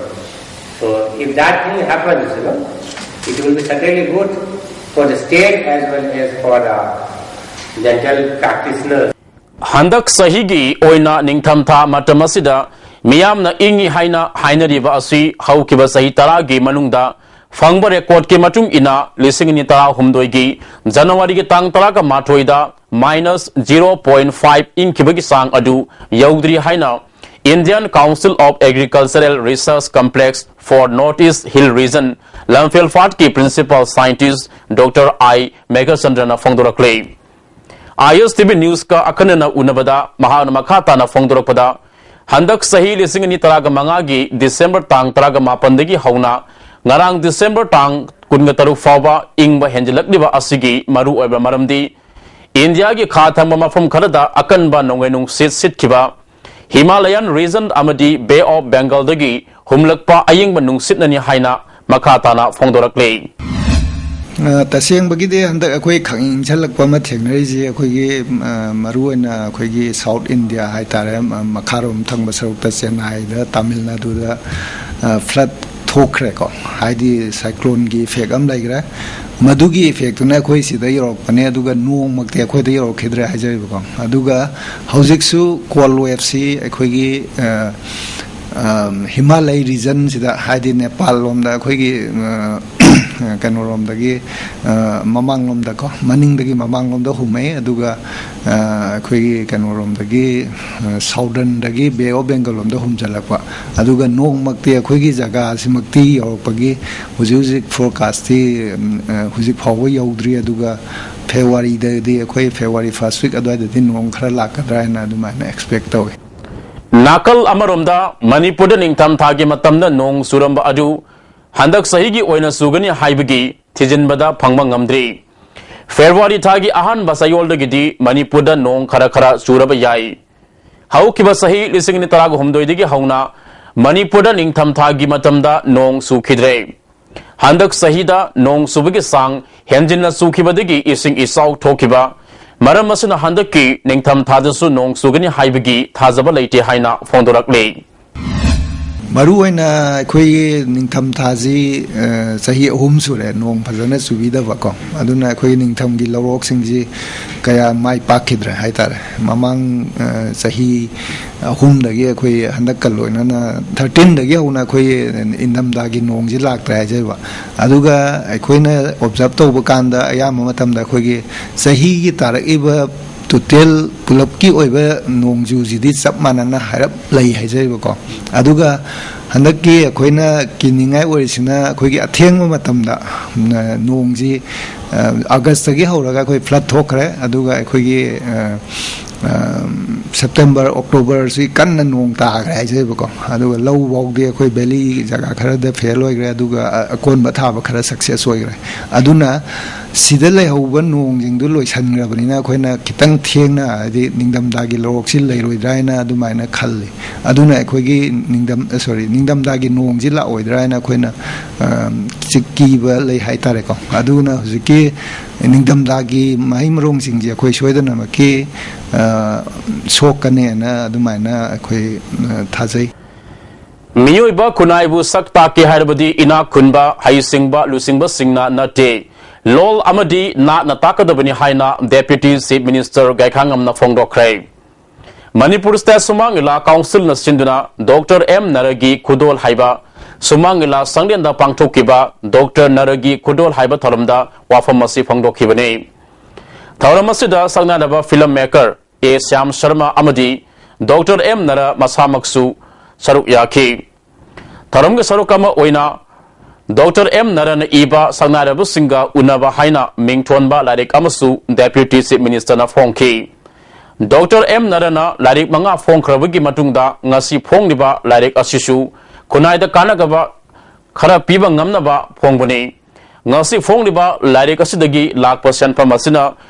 So if that thing happens, you know, it will be certainly good for the state as well as for the dental practitioners. ꯍꯟꯗꯛ ꯆꯍꯤꯒꯤ ꯑꯣꯏꯅ ꯅꯤꯡꯊꯝꯊꯥ ꯃꯇꯝ ꯑꯁꯤꯗ ꯃꯤꯌꯥꯝꯅ ꯏꯪꯏ ꯍꯥꯏꯅ ꯍꯥꯏꯅꯔꯤꯕ ꯑꯁꯤ ꯍꯧꯈꯤꯕ ꯆꯍꯤ ꯇꯔꯥꯒꯤ ꯃꯅꯨꯡꯗ ꯐꯪꯕ ꯔꯦꯀꯣꯔꯗꯀꯤ ꯃꯇꯨꯡ ꯏꯟꯅ ꯂꯤꯁꯤꯡ ꯑꯅꯤ ꯇꯔꯥꯍꯨꯝꯗꯣꯏꯒꯤ ꯖꯅꯋꯥꯔꯤꯒꯤ ꯇꯥꯡ ꯇꯔꯥꯒ ꯃꯥꯊꯣꯏꯗ minus zero point five ꯏꯪꯈꯤꯕꯒꯤ ꯆꯥꯡ ꯑꯗꯨ ꯌꯧꯗ꯭ꯔꯤ ꯍꯥꯏꯅ Indian Council of Agricultural Research Complex for North East Hill Region Lamphel ꯐꯥꯠꯀꯤ ꯄ꯭ꯔꯤꯟꯁꯤꯄꯥꯜ ꯁꯥꯏꯟꯇꯤꯁ ꯗꯣꯛꯇꯔ ꯑꯥꯏ ꯃꯦꯘꯆꯟꯗ꯭ꯔꯅ ꯐꯣꯡꯗꯣꯔꯛꯂꯤ꯫ ꯑꯥꯏ ꯑꯦꯁ ꯇꯤ ꯚꯤ ꯅ꯭ꯌꯨꯁꯀ ꯑꯈꯟꯅꯅ ꯎꯅꯕꯗ ꯃꯍꯥꯛꯅ ꯃꯈꯥ ꯇꯥꯅ ꯐꯣꯡꯗꯣꯔꯛꯄꯗ, ꯍꯟꯗꯛ ꯆꯍꯤ ꯂꯤꯁꯤꯡ ꯑꯅꯤ ꯇꯔꯥꯒ ꯃꯉꯥꯒꯤ ꯗꯤꯁꯦꯝꯕꯔ ꯇꯥꯡ ꯇꯔꯥꯒ ꯃꯥꯄꯟꯗꯒꯤ ꯍꯧꯅ ꯉꯔꯥꯡ ꯗꯤꯁꯦꯝꯕꯔ ꯇꯥꯡ ꯀꯨꯟꯒ ꯇꯔꯨꯛ ꯐꯥꯎꯕ ꯏꯪꯕ ꯍꯦꯟꯖꯤꯜꯂꯛꯂꯤꯕ ꯑꯁꯤꯒꯤ ꯃꯔꯨꯑꯣꯏꯕ ꯃꯔꯝꯗꯤ ꯏꯟꯗꯤꯌꯥꯒꯤ ꯈꯥ ꯊꯪꯕ ꯃꯐꯝ ꯈꯔꯗ ꯑꯀꯟꯕ ꯅꯣꯡꯂꯩ ꯅꯨꯡꯁꯤꯠ ꯁꯤꯠꯈꯤꯕ, ꯍꯤꯃꯥꯂꯌꯥꯟ ꯔꯤꯖꯟ ꯑꯃꯗꯤ ꯕꯦ ꯑꯣꯐ ꯕꯦꯡꯒꯜꯗꯒꯤ ꯍꯨꯝꯂꯛꯄ ꯑꯌꯤꯡꯕ ꯅꯨꯡꯁꯤꯠꯅꯅꯤ ꯍꯥꯏꯅ ꯃꯈꯥ ꯇꯥꯅ ꯐꯣꯡꯗꯣꯔꯛꯂꯤ꯫ ꯑ, ꯇꯁꯦꯡꯕꯒꯤꯗꯤ ꯍꯟꯗꯛ ꯑꯩꯈꯣꯏ ꯈꯪꯏꯪ ꯏꯪꯁꯜꯂꯛꯄ ꯑꯃ ꯊꯦꯡꯅꯔꯤꯁꯤ ꯑꯩꯈꯣꯏꯒꯤ, ꯑ, ꯃꯔꯨꯑꯣꯏꯅ ꯑꯩꯈꯣꯏꯒꯤ ꯁꯥꯎꯠ ꯏꯟꯗꯤꯌꯥ ꯍꯥꯏꯇꯥꯔꯦ, ꯃ-, ꯃꯈꯥꯔꯣꯝ ꯊꯪꯕ ꯁꯔꯨꯛꯇ ꯆꯦꯟꯅꯥꯏꯗ, ꯇꯥꯃꯤꯜ ꯅꯥꯗꯨꯗ, ꯑ, ꯐ꯭ꯂꯠ ꯊꯣꯛꯈ꯭ꯔꯦꯀꯣ꯫ ꯍꯥꯏꯗꯤ ꯁꯥꯏꯀ꯭ꯂꯣꯟꯒꯤ ꯏꯐꯦꯛ ꯑꯃ ꯂꯩꯈ꯭ꯔꯦ꯫ ꯃꯗꯨꯒꯤ ꯏꯐꯦꯛꯇꯨꯅ ꯑꯩꯈꯣꯏ ꯁꯤꯗ ꯌꯧꯔꯛꯄꯅꯦ, ꯑꯗꯨꯒ ꯅꯣꯡꯃꯛꯇꯤ ꯑꯩꯈꯣꯏꯗ ꯌꯧꯔꯛꯈꯤꯗ꯭ꯔꯦ ꯍꯥꯏꯖꯔꯤꯕꯀꯣ꯫ ꯑꯗꯨꯒ ꯍꯧꯖꯤꯛꯁꯨ ꯀꯣꯜ ꯋꯦꯞꯁꯤ ꯑꯩꯈꯣꯏꯒꯤ, ꯑ, ꯑ, ꯍꯤꯃꯥꯂꯩ ꯔꯤꯖꯟꯁꯤꯗ, ꯍꯥꯏꯗꯤ ꯅꯦꯄꯥꯜ ꯂꯣꯝꯗ ꯑꯩꯈꯣꯏꯒꯤ, ꯑ, ꯀꯩꯅꯣꯔꯣꯝꯗꯒꯤ, ꯑ, ꯃꯃꯥꯡꯂꯣꯝꯗꯀꯣ, ꯃꯅꯤꯡꯗꯒꯤ ꯃꯃꯥꯡꯂꯣꯝꯗ ꯍꯨꯝꯃꯛꯏ꯫ ꯑꯗꯨꯒ, ꯑ, ꯑꯩꯈꯣꯏꯒꯤ ꯀꯩꯅꯣꯔꯣꯝꯗꯒꯤ, ꯑ, ꯁꯥꯎꯗꯔꯟꯗꯒꯤ ꯕꯦ ꯑꯣꯐ ꯕꯦꯡꯒꯜ ꯂꯣꯝꯗ ꯍꯨꯝꯖꯤꯜꯂꯛꯄ꯫ ꯑꯗꯨꯒ ꯅꯣꯡꯃꯛꯇꯤ ꯑꯩꯈꯣꯏꯒꯤ ꯖꯒꯥꯁꯤꯃꯛꯇꯤ ꯌꯧꯔꯛꯄꯒꯤ ꯍꯧꯖꯤꯛ ꯍꯧꯖꯤꯛ ꯐꯣꯔꯀꯥꯁꯇꯤ, ꯎꯝ, ꯑ, ꯍꯧꯖꯤꯛ ꯐꯥꯎꯕ ꯌꯧꯗ꯭ꯔꯤ꯫ ꯑꯗꯨꯒ ꯐꯦꯕꯋꯥꯔꯤꯗꯗꯤ, ꯑꯩꯈꯣꯏ ꯐꯦꯕꯋꯥꯔꯤ ꯐꯥꯔꯁ ꯋꯤꯛ ꯑꯗꯨꯋꯥꯏꯗꯗꯤ ꯅꯣꯡ ꯈꯔ ꯂꯥꯛꯀꯗ꯭ꯔꯥ ꯍꯥꯏꯅ ꯑꯗꯨꯃꯥꯏꯅ ꯑꯦꯛꯁꯄꯦꯛ ꯇꯧꯏ꯫ ꯅꯥꯀꯜ ꯑꯃꯔꯣꯝꯗ, ꯃꯅꯤꯄꯨꯔꯗ ꯅꯤꯡꯊꯝꯊꯥꯒꯤ ꯃꯇꯝꯗ ꯅꯣꯡ ꯆꯨꯔꯝꯕ ꯑꯗꯨ ꯍꯟꯗꯛ ꯆꯍꯤꯒꯤ ꯑꯣꯏꯅ ꯆꯨꯒꯅꯤ ꯍꯥꯏꯕꯒꯤ ꯊꯤꯖꯤꯟꯕꯗ ꯐꯪꯕ ꯉꯝꯗ꯭ꯔꯤ꯫ ꯐꯦꯕ꯭ꯔꯨꯋꯥꯔꯤ ꯊꯥꯒꯤ ꯑꯍꯥꯟꯕ ꯆꯌꯣꯜꯗꯒꯤꯗꯤ ꯃꯅꯤꯄꯨꯔꯗ ꯅꯣꯡ ꯈꯔ ꯈꯔ ꯆꯨꯔꯕ ꯌꯥꯏ꯫ ꯍꯧꯈꯤꯕ ꯆꯍꯤ ꯂꯤꯁꯤꯡ ꯑꯅꯤ ꯇꯔꯥꯒ ꯍꯨꯝꯗꯣꯏꯗꯒꯤ ꯍꯧꯅ ꯃꯅꯤꯄꯨꯔꯗ ꯅꯤꯡꯊꯝꯊꯥꯒꯤ ꯃꯇꯝꯗ ꯅꯣꯡ ꯆꯨꯈꯤꯗ꯭ꯔꯦ꯫ ꯍꯟꯗꯛ ꯆꯍꯤꯗ ꯅꯣꯡ ꯆꯨꯕꯒꯤ ꯆꯥꯡ ꯍꯦꯟꯖꯤꯟꯅ ꯆꯨꯈꯤꯕꯗꯒꯤ ꯏꯁꯤꯡ ꯏꯆꯥꯎ ꯊꯣꯛꯈꯤꯕ꯫ ꯃꯔꯝ ꯑꯁꯤꯅ ꯍꯟꯗꯛꯀꯤ ꯅꯤꯡꯊꯝꯊꯥꯗꯁꯨ ꯅꯣꯡ ꯆꯨꯒꯅꯤ ꯍꯥꯏꯕꯒꯤ ꯊꯥꯖꯕ ꯂꯩꯇꯦ ꯍꯥꯏꯅ ꯐꯣꯡꯗꯣꯔꯛꯂꯤ꯫ ꯃꯔꯨ ꯑꯣꯏꯅ ꯑꯩꯈꯣꯏꯒꯤ ꯅꯤꯡꯊꯝꯊꯥꯁꯤ, ꯑ, ꯆꯍꯤ ꯑꯍꯨꯝ ꯁꯨꯔꯦ ꯅꯣꯡ ꯐꯖꯅ ꯆꯨꯕꯤꯗꯕꯀꯣ꯫ ꯑꯗꯨꯅ ꯑꯩꯈꯣꯏꯒꯤ ꯅꯤꯡꯊꯝꯒꯤ ꯂꯧꯔꯣꯛꯁꯤꯡꯁꯤ ꯀꯌꯥ ꯃꯥꯏ ꯄꯥꯛꯈꯤꯗ꯭ꯔꯦ ꯍꯥꯏꯇꯥꯔꯦ꯫ ꯃꯃꯥꯡ, ꯑ, ꯆꯍꯤ ꯑꯍꯨꯝꯗꯒꯤ, ꯑꯩꯈꯣꯏ ꯍꯟꯗꯛꯀ ꯂꯣꯏꯅꯅ ꯊꯥꯔꯇꯤꯟꯗꯒꯤ ꯍꯧꯅ ꯑꯩꯈꯣꯏ ꯏꯟꯊꯝꯊꯥꯒꯤ ꯅꯣꯡꯁꯤ ꯂꯥꯛꯇ꯭ꯔꯦ ꯍꯥꯏꯖꯔꯤꯕ꯫ ꯑꯗꯨꯒ ꯑꯩꯈꯣꯏꯅ ꯑꯣꯕꯖꯥꯔꯕ ꯇꯧꯕ ꯀꯥꯟꯗ ꯑꯌꯥꯝꯕ ꯃꯇꯝꯗ ꯑꯩꯈꯣꯏꯒꯤ ꯆꯍꯤꯒꯤ ꯇꯥꯔꯛꯏꯕ ꯇꯣꯇꯦꯜ ꯄꯨꯂꯞꯀꯤ ꯑꯣꯏꯕ ꯅꯣꯡꯖꯨꯁꯤꯗꯤ ꯆꯞ ꯃꯥꯟꯅꯅ ꯍꯥꯏꯔꯞ ꯂꯩ ꯍꯥꯏꯖꯔꯤꯕꯀꯣ꯫ ꯑꯗꯨꯒ ꯍꯟꯗꯛꯀꯤ ꯑꯩꯈꯣꯏꯅ ꯀꯤꯅꯤꯡꯉꯥꯏ ꯑꯣꯏꯔꯤꯁꯤꯅ, ꯑꯩꯈꯣꯏꯒꯤ ꯑꯊꯦꯡꯕ ꯃꯇꯝꯗ, ꯎꯝ, ꯅꯣꯡꯁꯤ, ꯑ, ꯑꯥꯒꯁꯇꯒꯤ ꯍꯧꯔꯒ ꯑꯩꯈꯣꯏ ꯐ꯭ꯂꯠ ꯊꯣꯛꯈ꯭ꯔꯦ꯫ ꯑꯗꯨꯒ ꯑꯩꯈꯣꯏꯒꯤ, ꯑ, ꯑ, ꯁꯦꯞꯇꯦꯝꯕꯔ, ꯑꯣꯛꯇꯣꯕꯔꯁꯤ ꯀꯟꯅ ꯅꯣꯡ ꯇꯥꯈ꯭ꯔꯦ ꯍꯥꯏꯖꯔꯤꯕꯀꯣ꯫ ꯑꯗꯨꯒ ꯂꯧ ꯐꯥꯎꯗꯤ ꯑꯩꯈꯣꯏ ꯚꯦꯂꯤ ꯖꯒꯥ ꯈꯔꯗ ꯐꯦꯜ ꯑꯣꯏꯈ꯭ꯔꯦ, ꯑꯗꯨꯒ ꯑ-, ꯑꯀꯣꯟꯕ ꯊꯥꯕ ꯈꯔ ꯁꯛꯁꯦꯁ ꯑꯣꯏꯈ꯭ꯔꯦ꯫ ꯑꯗꯨꯅ ꯁꯤꯗ ꯂꯩꯍꯧꯕ ꯅꯣꯡꯁꯤꯡꯗꯨ ꯂꯣꯏꯁꯤꯟꯈ꯭ꯔꯕꯅꯤꯅ ꯑꯩꯈꯣꯏꯅ ꯈꯤꯇꯪ ꯊꯦꯡꯅ, ꯍꯥꯏꯗꯤ ꯅꯤꯡꯊꯝꯊꯥꯒꯤ ꯂꯧꯔꯣꯛꯁꯤ ꯂꯩꯔꯣꯏꯗ꯭ꯔꯥ ꯍꯥꯏꯅ ꯑꯗꯨꯃꯥꯏꯅ ꯈꯜꯂꯤ꯫ ꯑꯗꯨꯅ ꯑꯩꯈꯣꯏꯒꯤ ꯅꯤꯡꯊꯝ-, ꯁꯣꯔꯤ, ꯅꯤꯡꯊꯝꯊꯥꯒꯤ ꯅꯣꯡꯁꯤ ꯂꯥꯛꯑꯣꯏꯗ꯭ꯔꯥ ꯍꯥꯏꯅ ꯑꯩꯈꯣꯏꯅ, ꯑ, ꯆꯤ-, ꯀꯤꯕ ꯂꯩ ꯍꯥꯏꯇꯥꯔꯦꯀꯣ꯫ ꯑꯗꯨꯅ ꯍꯧꯖꯤꯛꯀꯤ ꯅꯤꯡꯊꯝꯊꯥꯒꯤ ꯃꯍꯩ ꯃꯔꯣꯡꯁꯤꯡꯁꯦ ꯑꯩꯈꯣꯏ ꯁꯣꯏꯗꯅꯃꯛꯀꯤ, ꯑ, ꯁꯣꯛꯀꯅꯦꯅ ꯑꯗꯨꯃꯥꯏꯅ ꯑꯩꯈꯣꯏ, ꯑ, ꯊꯥꯖꯩ꯫ ꯃꯤꯑꯣꯏꯕ ꯈꯨꯟꯅꯥꯏꯕꯨ ꯁꯛ ꯇꯥꯛꯀꯦ ꯍꯥꯏꯔꯕꯗꯤ ꯏꯅꯥꯛ ꯈꯨꯟꯕ, ꯍꯩꯁꯤꯡꯕ, ꯂꯨꯆꯤꯡꯕꯁꯤꯡꯅ ꯅꯠꯇꯦ, ꯂꯣꯜ ꯑꯃꯗꯤ ꯅꯥꯠꯅ ꯇꯥꯛꯀꯗꯕꯅꯤ ꯍꯥꯏꯅ Deputy Chief Minister ꯒꯥꯏꯈꯥꯉꯝꯅ ꯐꯣꯡꯗꯣꯛꯈ꯭ꯔꯦ꯫ Manipur State ꯁꯨꯃꯥꯡ ꯂꯤꯂꯥ Councilꯅ ꯁꯤꯟꯗꯨꯅ ꯗꯣꯛꯇꯔ ꯑꯦꯝ ꯅꯔꯒꯤ ꯈꯨꯗꯣꯜ ꯍꯥꯏꯕ ꯁꯨꯃꯥꯡ ꯂꯤꯂꯥ ꯁꯪꯂꯦꯟꯗ ꯄꯥꯡꯊꯣꯛꯈꯤꯕ ꯗꯣꯛꯇꯔ ꯅꯔꯒꯤ ꯈꯨꯗꯣꯜ ꯍꯥꯏꯕ ꯊꯧꯔꯝꯗ ꯋꯥꯐꯝ ꯑꯁꯤ ꯐꯣꯡꯗꯣꯛꯈꯤꯕꯅꯤ꯫ ꯊꯧꯔꯝ ꯑꯁꯤꯗ ꯁꯛꯅꯥꯏꯔꯕ film maker ꯑꯦ ꯁ꯭ꯌꯥꯝ ꯁꯔꯃ ꯑꯃꯗꯤ ꯗꯣꯛꯇꯔ ꯑꯦꯝ ꯅꯔ ꯃꯁꯥꯃꯛꯁꯨ ꯁꯔꯨꯛ ꯌꯥꯈꯤ꯫ ꯊꯧꯔꯝꯒꯤ ꯁꯔꯨꯛ ꯑꯃ ꯑꯣꯏꯅ ꯗꯣꯛꯇꯔ ꯑꯦꯝ ꯅꯔꯅ ꯏꯕ ꯁꯛꯅꯥꯏꯔꯕꯁꯤꯡꯒ ꯎꯅꯕ ꯍꯥꯏꯅ ꯃꯤꯡꯊꯣꯟꯕ ꯂꯥꯏꯔꯤꯛ ꯑꯃꯁꯨ Deputy Chief Ministerꯅ ꯐꯣꯡꯈꯤ꯫ ꯗꯣꯛꯇꯔ ꯑꯦꯝ ꯅꯔꯅ ꯂꯥꯏꯔꯤꯛ ꯃꯉꯥ ꯐꯣꯡꯈ꯭ꯔꯕꯒꯤ ꯃꯇꯨꯡꯗ ꯉꯁꯤ ꯐꯣꯡꯂꯤꯕ ꯂꯥꯏꯔꯤꯛ ꯑꯁꯤꯁꯨ ꯈꯨꯟꯅꯥꯏꯗ ꯀꯥꯟꯅꯒꯕ ꯈꯔ ꯄꯤꯕ ꯉꯝꯅꯕ ꯐꯣꯡꯕꯅꯤ꯫ ꯉꯁꯤ ꯐꯣꯡꯂꯤꯕ ꯂꯥꯏꯔꯤꯛ ꯑꯁꯤꯗꯒꯤ ꯂꯥꯛꯄ ꯁꯦꯟꯐꯝ ꯑꯁꯤꯅ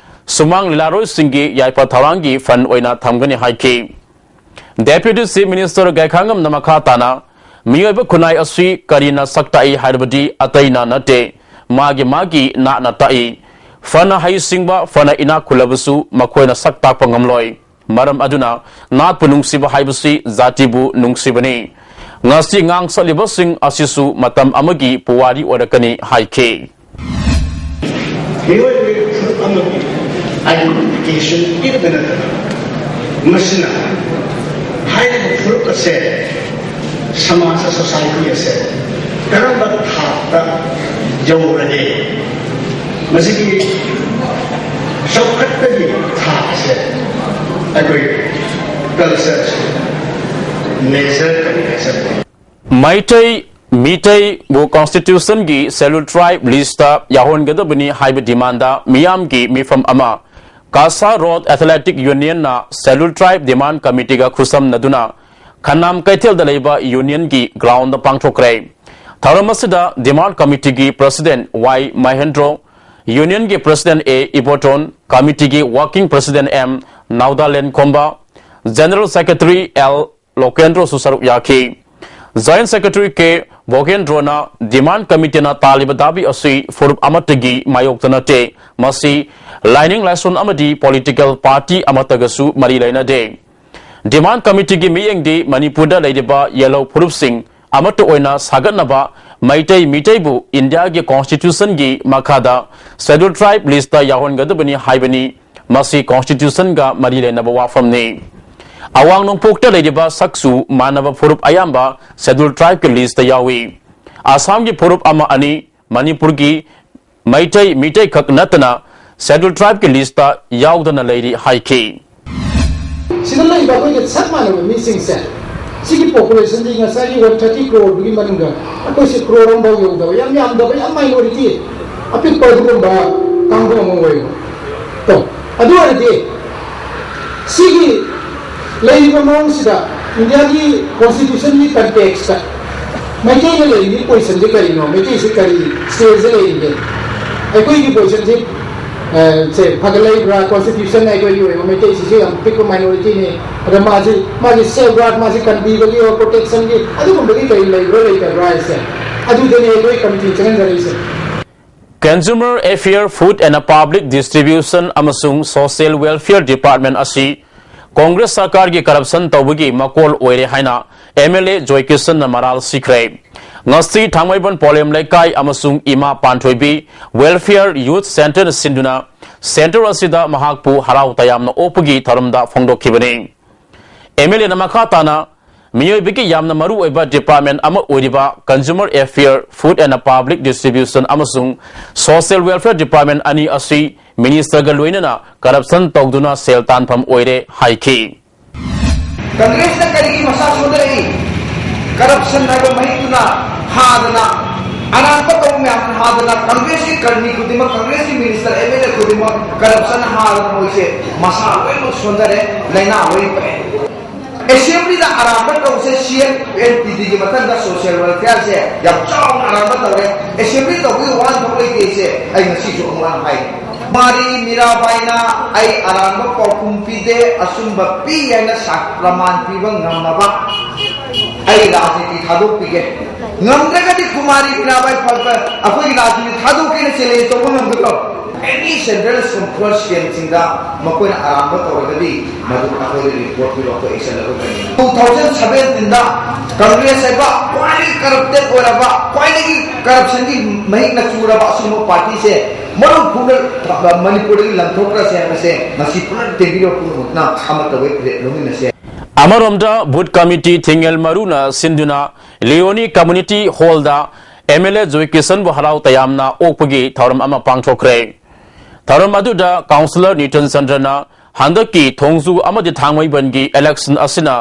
ꯁꯨꯃꯥꯡ ꯂꯤꯂꯥꯔꯣꯏꯁꯤꯡꯒꯤ ꯌꯥꯏꯐ ꯊꯧꯔꯥꯡꯒꯤ fund ꯑꯣꯏꯅ ꯊꯝꯒꯅꯤ ꯍꯥꯏꯈꯤ꯫ Deputy Chief Minister ꯒꯥꯏꯈꯥꯉꯝꯅ ꯃꯈꯥ ꯇꯥꯅ, ꯃꯤꯑꯣꯏꯕ ꯈꯨꯟꯅꯥꯏ ꯑꯁꯤ ꯀꯔꯤꯅ ꯁꯛ ꯇꯥꯛꯏ ꯍꯥꯏꯔꯕꯗꯤ ꯑꯇꯩꯅ ꯅꯠꯇꯦ, ꯃꯥꯒꯤ ꯃꯥꯒꯤ ꯅꯥꯠꯅ ꯇꯥꯛꯏ꯫ ꯐꯅ ꯍꯩꯁꯤꯡꯕ, ꯐꯅ ꯏꯅꯥꯛ ꯈꯨꯜꯂꯕꯁꯨ ꯃꯈꯣꯏꯅ ꯁꯛ ꯇꯥꯛꯄ ꯉꯝꯂꯣꯏ꯫ ꯃꯔꯝ ꯑꯗꯨꯅ ꯅꯥꯠꯄꯨ ꯅꯨꯡꯁꯤꯕ ꯍꯥꯏꯕꯁꯤ ꯖꯥꯇꯤꯕꯨ ꯅꯨꯡꯁꯤꯕꯅꯤ꯫ ꯉꯁꯤ ꯉꯥꯡꯁꯠꯂꯤꯕꯁꯤꯡ ꯑꯁꯤꯁꯨ ꯃꯇꯝ ꯑꯃꯒꯤ ꯄꯨꯋꯥꯔꯤ ꯑꯣꯏꯔꯛꯀꯅꯤ ꯍꯥꯏꯈꯤ꯫ ꯃꯤꯑꯣꯏꯕꯒꯤ ꯐꯨꯔꯨꯞ ꯑꯃꯒꯤ identification ꯄꯤꯕꯇ ꯅꯠꯇꯅ, ꯃꯁꯤꯅ ꯍꯥꯏꯔꯤꯕ ꯐꯨꯔꯨꯞ ꯑꯁꯦ ꯁꯃꯥꯖ, society ꯑꯁꯦ ꯀꯔꯝꯕ ꯊꯥꯛꯇ ꯌꯧꯔꯒꯦ, ꯃꯁꯤꯒꯤ ꯆꯥꯎꯈꯠꯄꯒꯤ ꯊꯥꯛ ꯑꯁꯦ ꯑꯩꯈꯣꯏ culture measure ꯇꯧꯕ ꯆꯠꯄ꯫ ꯃꯩꯇꯩ, ꯃꯤꯇꯩꯕꯨ Constitutionꯒꯤ Scheduled Tribe listꯇ ꯌꯥꯎꯍꯟꯒꯗꯕꯅꯤ ꯍꯥꯏꯕ demandꯗ ꯃꯤꯌꯥꯝꯒꯤ ꯃꯤꯐꯝ ꯑꯃ ꯀꯥꯁꯥ ꯔꯣꯗ Athletic Unionꯅ Scheduled Tribe Demand Committeeꯒ ꯈꯨꯠꯁꯝꯅꯗꯨꯅ ꯈꯅꯥꯝ ꯀꯩꯊꯦꯜꯗ ꯂꯩꯕ unionꯒꯤ groundꯗ ꯄꯥꯡꯊꯣꯛꯈ꯭ꯔꯦ꯫ ꯊꯧꯔꯝ ꯑꯁꯤꯗ Demand Committeeꯒꯤ President ꯋꯥꯏ ꯃꯍꯦꯟꯗ꯭ꯔꯣ, unionꯒꯤ President ꯑꯦ ꯏꯕꯣꯇꯣꯟ, committeeꯒꯤ Working President ꯑꯦꯝ ꯅꯥꯎꯗꯥꯂꯦꯟ ꯈꯣꯝꯕ, General Secretary ꯑꯦꯜ ꯂꯣꯀꯦꯟꯗ꯭ꯔꯣꯁꯨ ꯁꯔꯨꯛ ꯌꯥꯈꯤ꯫ Joint Secretary ꯀꯦ ꯚꯣꯒꯦꯟꯗ꯭ꯔꯣꯅ Demand Committeeꯅ ꯇꯥꯜꯂꯤꯕ ꯗꯥꯕꯤ ꯑꯁꯤ ꯐꯨꯔꯨꯞ ꯑꯃꯠꯇꯒꯤ ꯃꯥꯌꯣꯛꯇ ꯅꯠꯇꯦ, ꯃꯁꯤ ꯂꯥꯏꯅꯤꯡ ꯂꯥꯏꯁꯣꯟ ꯑꯃꯗꯤ political party ꯑꯃꯠꯇꯒꯁꯨ ꯃꯔꯤ ꯂꯩꯅꯗꯦ꯫ Demand Committeeꯒꯤ ꯃꯤꯠꯌꯦꯡꯗꯤ ꯃꯅꯤꯄꯨꯔꯗ ꯂꯩꯔꯤꯕ ꯌꯦꯜꯍꯧ ꯐꯨꯔꯨꯞꯁꯤꯡ ꯑꯃꯠꯇ ꯑꯣꯏꯅ ꯁꯥꯒꯠꯅꯕ ꯃꯩꯇꯩ ꯃꯤꯇꯩꯕꯨ ꯏꯟꯗꯤꯌꯥꯒꯤ Constitutionꯒꯤ ꯃꯈꯥꯗ Scheduled Tribe listꯇ ꯌꯥꯎꯍꯟꯒꯗꯕꯅꯤ ꯍꯥꯏꯕꯅꯤ꯫ ꯃꯁꯤ Constitutionꯒ ꯃꯔꯤ ꯂꯩꯅꯕ ꯋꯥꯐꯝꯅꯤ꯫ ꯑꯋꯥꯡ ꯅꯣꯡꯄꯣꯛꯇ ꯂꯩꯔꯤꯕ ꯁꯛꯆꯨ ꯃꯥꯟꯅꯕ ꯐꯨꯔꯨꯞ ꯑꯌꯥꯝꯕ Scheduled Tribeꯀꯤ listꯇ ꯌꯥꯎꯏ꯫ ꯑꯁꯥꯝꯒꯤ ꯐꯨꯔꯨꯞ ꯑꯃ ꯑꯅꯤ, ꯃꯅꯤꯄꯨꯔꯒꯤ ꯃꯩꯇꯩ ꯃꯤꯇꯩꯈꯛ ꯅꯠꯇꯅ Scheduled Tribeꯀꯤ listꯇ ꯌꯥꯎꯗꯅ ꯂꯩꯔꯤ ꯍꯥꯏꯈꯤ꯫ ꯁꯤꯗ ꯂꯩꯕ ꯑꯩꯈꯣꯏꯒ ꯆꯞ ꯃꯥꯟꯅꯕ ꯃꯤꯁꯤꯡꯁꯦ, ꯁꯤꯒꯤ populationꯗꯤ ꯉꯁꯥꯏꯒꯤ one thirty crore ꯗꯨꯒꯤ ꯃꯅꯨꯡꯗ ꯑꯩꯈꯣꯏꯁꯦ crore ꯑꯃꯐꯥꯎ ꯌꯧꯗꯕ, ꯌꯥꯝ ꯌꯥꯝꯗꯕ, ꯌꯥꯝ minority, ꯑꯄꯤꯛꯄ ꯑꯗꯨꯒꯨꯝꯕ ꯀꯥꯡꯕꯨ ꯑꯃ ꯑꯣꯏꯕ꯫ ꯇꯣ, ꯑꯗꯨ ꯑꯣꯏꯔꯗꯤ ꯁꯤꯒꯤ ꯂꯩꯔꯤꯕ ꯃꯑꯣꯡꯁꯤꯗ ꯏꯟꯗꯤꯌꯥꯒꯤ Constitutionꯒꯤ contextꯇ ꯃꯩꯇꯩꯅ ꯂꯩꯔꯤꯕ positionꯁꯦ ꯀꯔꯤꯅꯣ? ꯃꯩꯇꯩꯁꯦ ꯀꯔꯤ stageꯗ ꯂꯩꯔꯤꯒꯦ? ꯑꯩꯈꯣꯏꯒꯤ positionꯁꯦ, ꯑ, ꯁꯦ ꯐꯒꯠꯂꯛꯏꯕ꯭ꯔꯥ? Constitutionꯅ ꯑꯩꯈꯣꯏꯒꯤ ꯑꯣꯏꯕ ꯃꯩꯇꯩꯁꯤꯁꯨ ꯌꯥꯝ ꯄꯤꯛꯄ minorityꯅꯤ꯫ ꯑꯗ ꯃꯥꯁꯤ, ꯃꯥꯒꯤ safeguard, ꯃꯥꯁꯤ ꯀꯟꯕꯤꯕꯒꯤ ꯑꯣꯔ protectionꯒꯤ ꯑꯗꯨꯒꯨꯝꯕꯒꯤ ꯀꯔꯤ ꯂꯩꯕ꯭ꯔꯥ ꯂꯩꯇꯕ꯭ꯔꯥ ꯍꯥꯏꯁꯦ, ꯑꯗꯨꯗꯅꯦ ꯑꯩꯈꯣꯏ committee ꯆꯪꯍꯟꯖꯔꯛꯏꯁꯦ꯫ Consumer Affair, Food and Public Distribution ꯑꯃꯁꯨꯡ Social Welfare Department ꯑꯁꯤ ꯀꯣꯡꯒ꯭ꯔꯦꯁ ꯁꯔꯀꯥꯔꯒꯤ corruption ꯇꯧꯕꯒꯤ ꯃꯀꯣꯜ ꯑꯣꯏꯔꯦ ꯍꯥꯏꯅ MLA ꯖꯣꯏꯀꯤꯁꯟꯅ ꯃꯔꯥꯜ ꯁꯤꯈ꯭ꯔꯦ꯫ ꯉꯁꯤ ꯊꯥꯡꯃꯩꯕꯟ ꯄꯣꯂꯦꯝ ꯂꯩꯀꯥꯏ ꯑꯃꯁꯨꯡ ꯏꯃꯥ ꯄꯥꯟꯊꯣꯏꯕꯤ Welfare Youth Centreꯅ ꯁꯤꯟꯗꯨꯅ centre ꯑꯁꯤꯗ ꯃꯍꯥꯛꯄꯨ ꯍꯔꯥꯎ ꯇꯌꯥꯝꯅ ꯑꯣꯛꯄꯒꯤ ꯊꯧꯔꯝꯗ ꯐꯣꯡꯗꯣꯛꯈꯤꯕꯅꯤ꯫ MLAꯅ ꯃꯈꯥ ꯇꯥꯅ ꯃꯤꯑꯣꯏꯕꯒꯤ ꯌꯥꯝꯅ ꯃꯔꯨ ꯑꯣꯏꯕ department ꯑꯃ ꯑꯣꯏꯔꯤꯕ Consumer Affair, Food and Public Distribution ꯑꯃꯁꯨꯡ Social Welfare Department ꯑꯅꯤ ꯑꯁꯤ ministerꯒ ꯂꯣꯏꯅꯅ corruption ꯇꯧꯗꯨꯅ ꯁꯦꯜ ꯇꯥꯟꯐꯝ ꯑꯣꯏꯔꯦ ꯍꯥꯏꯈꯤ꯫ ꯀꯪꯒ꯭ꯔꯦꯁꯅ ꯀꯔꯤꯒꯤ ꯃꯁꯥ ꯁꯣꯟꯊꯔꯛꯏ? Corruption ꯍꯥꯏꯕ ꯃꯍꯤꯛꯇꯨꯅ ꯍꯥꯗꯅ, ꯑꯔꯥꯟꯕ ꯇꯧꯕ ꯃꯌꯥꯝꯁꯤꯅ ꯍꯥꯗꯅ, ꯀꯪꯒ꯭ꯔꯦꯁꯀꯤ ꯀꯔꯃꯤ ꯈꯨꯗꯤꯡꯃꯛ, ꯀꯪꯒ꯭ꯔꯦꯁꯀꯤ minister, MLA ꯈꯨꯗꯤꯡꯃꯛ corruption ꯍꯥꯗꯅ ꯃꯣꯏꯁꯦ ꯃꯁꯥ ꯂꯣꯏꯅꯃꯛ ꯁꯣꯟꯊꯔꯦ, ꯂꯥꯏꯅꯥ ꯂꯣꯏ ꯄꯛꯑꯦ꯫ Assemblyꯗ ꯑꯔꯥꯟꯕ ꯇꯧꯕꯁꯦ CM and PDꯒꯤ ꯃꯊꯪꯗ social welfareꯁꯦ ꯌꯥꯝ ꯆꯥꯎꯅ ꯑꯔꯥꯟꯕ ꯇꯧꯔꯦ꯫ Assembly ꯇꯧꯕꯒꯤ ꯋꯥꯍꯟꯊꯣꯛ ꯂꯩꯇꯦꯁꯦ ꯑꯩ ꯉꯁꯤꯁꯨ ꯑꯃꯨꯛ ꯍꯟꯅ ꯍꯥꯏ꯫ ꯀꯨꯃꯥꯔꯤ ꯃꯤꯔꯥꯕꯥꯏꯅ ꯑꯩ ꯑꯔꯥꯟꯕ ꯄꯥꯎꯈꯨꯝ ꯄꯤꯗꯦ, ꯑꯆꯨꯝꯕ ꯄꯤ ꯍꯥꯏꯅ ꯁꯥ-, ꯄ꯭ꯔꯃꯥꯟ ꯄꯤꯕ ꯉꯝꯃꯕ ꯑꯩ ꯔꯥꯖꯅꯤꯇꯤ ꯊꯥꯗꯣꯛꯄꯤꯒꯦ꯫ ꯉꯝꯗ꯭ꯔꯒꯗꯤ ꯀꯨꯃꯥꯔꯤ ꯃꯤꯔꯥꯕꯥꯏ ꯐ-, ꯐ-, ꯑꯩꯈꯣꯏꯒꯤ ꯔꯥꯖꯅꯤꯇꯤ ꯊꯥꯗꯣꯛꯀꯦꯅ challenge ꯇꯧꯕ ꯉꯝꯒꯗ꯭ꯔꯣ? Any central control scheme ꯁꯤꯡꯗ ꯃꯈꯣꯏꯅ ꯑꯔꯥꯟꯕ ꯇꯧꯔꯒꯗꯤ ꯃꯗꯨ ꯑꯩꯈꯣꯏꯗ ꯔꯤꯄꯣꯔꯠ ꯄꯤꯔꯣ, ꯑꯩꯈꯣꯏ ꯑꯦꯛꯁꯟ ꯂꯧꯒꯅꯤ꯫ Two thousand seventeen ꯗ ꯀꯪꯒ꯭ꯔꯦꯁ ꯍꯥꯏꯕ ꯈ꯭ꯋꯥꯏꯗꯒꯤ ꯀꯔꯞꯇꯦꯠ ꯑꯣꯏꯔꯕ, ꯈ꯭ꯋꯥꯏꯗꯒꯤ ꯀꯔꯞꯁꯟꯒꯤ ꯃꯍꯤꯛꯅ ꯆꯨꯔꯕ ꯑꯁꯤꯒꯨꯝꯕ ꯄꯥꯔꯇꯤꯁꯦ ꯃꯔꯨ ꯐꯨꯅ ꯃꯅꯤꯄꯨꯔꯗꯒꯤ ꯂꯪꯊꯣꯛꯈ꯭ꯔꯁꯦ ꯍꯥꯏꯕꯁꯦ ꯉꯁꯤ ꯄꯨꯂꯞ ꯇꯦꯟꯕꯤꯔꯤꯕ ꯄꯨꯝꯅꯃꯛꯅ ꯑꯃꯠꯇ ꯑꯣꯏ ꯂꯧꯃꯤꯟꯅꯁꯦ꯫ ꯑꯃꯔꯣꯝꯗ ꯕꯨꯊ ꯀꯃꯤꯇꯤ ꯊꯤꯡꯉꯦꯜ ꯃꯔꯨꯅ ꯁꯤꯟꯗꯨꯅ ꯂꯤꯑꯣꯅꯤ ꯀꯝꯃ꯭ꯌꯨꯅꯤꯇꯤ ꯍꯣꯜꯗ ꯑꯦꯝ ꯑꯦꯜ ꯑꯦ ꯖꯣꯏꯀꯤꯁꯟꯕꯨ ꯍꯔꯥꯎ ꯇꯌꯥꯝꯅ ꯑꯣꯛꯄꯒꯤ ꯊꯧꯔꯝ ꯑꯃ ꯄꯥꯡꯊꯣꯛꯈ꯭ꯔꯦ꯫ ꯊꯧꯔꯝ ꯑꯗꯨꯗ ꯀꯥꯎꯟꯁꯤꯂꯔ ꯅꯤꯇꯟ ꯆꯟꯗ꯭ꯔꯅ ꯍꯟꯗꯛꯀꯤ ꯊꯣꯡꯖꯨ ꯑꯃꯗꯤ ꯊꯥꯡꯃꯩꯕꯟꯒꯤ ꯏꯂꯦꯛꯁꯟ ꯑꯁꯤꯅ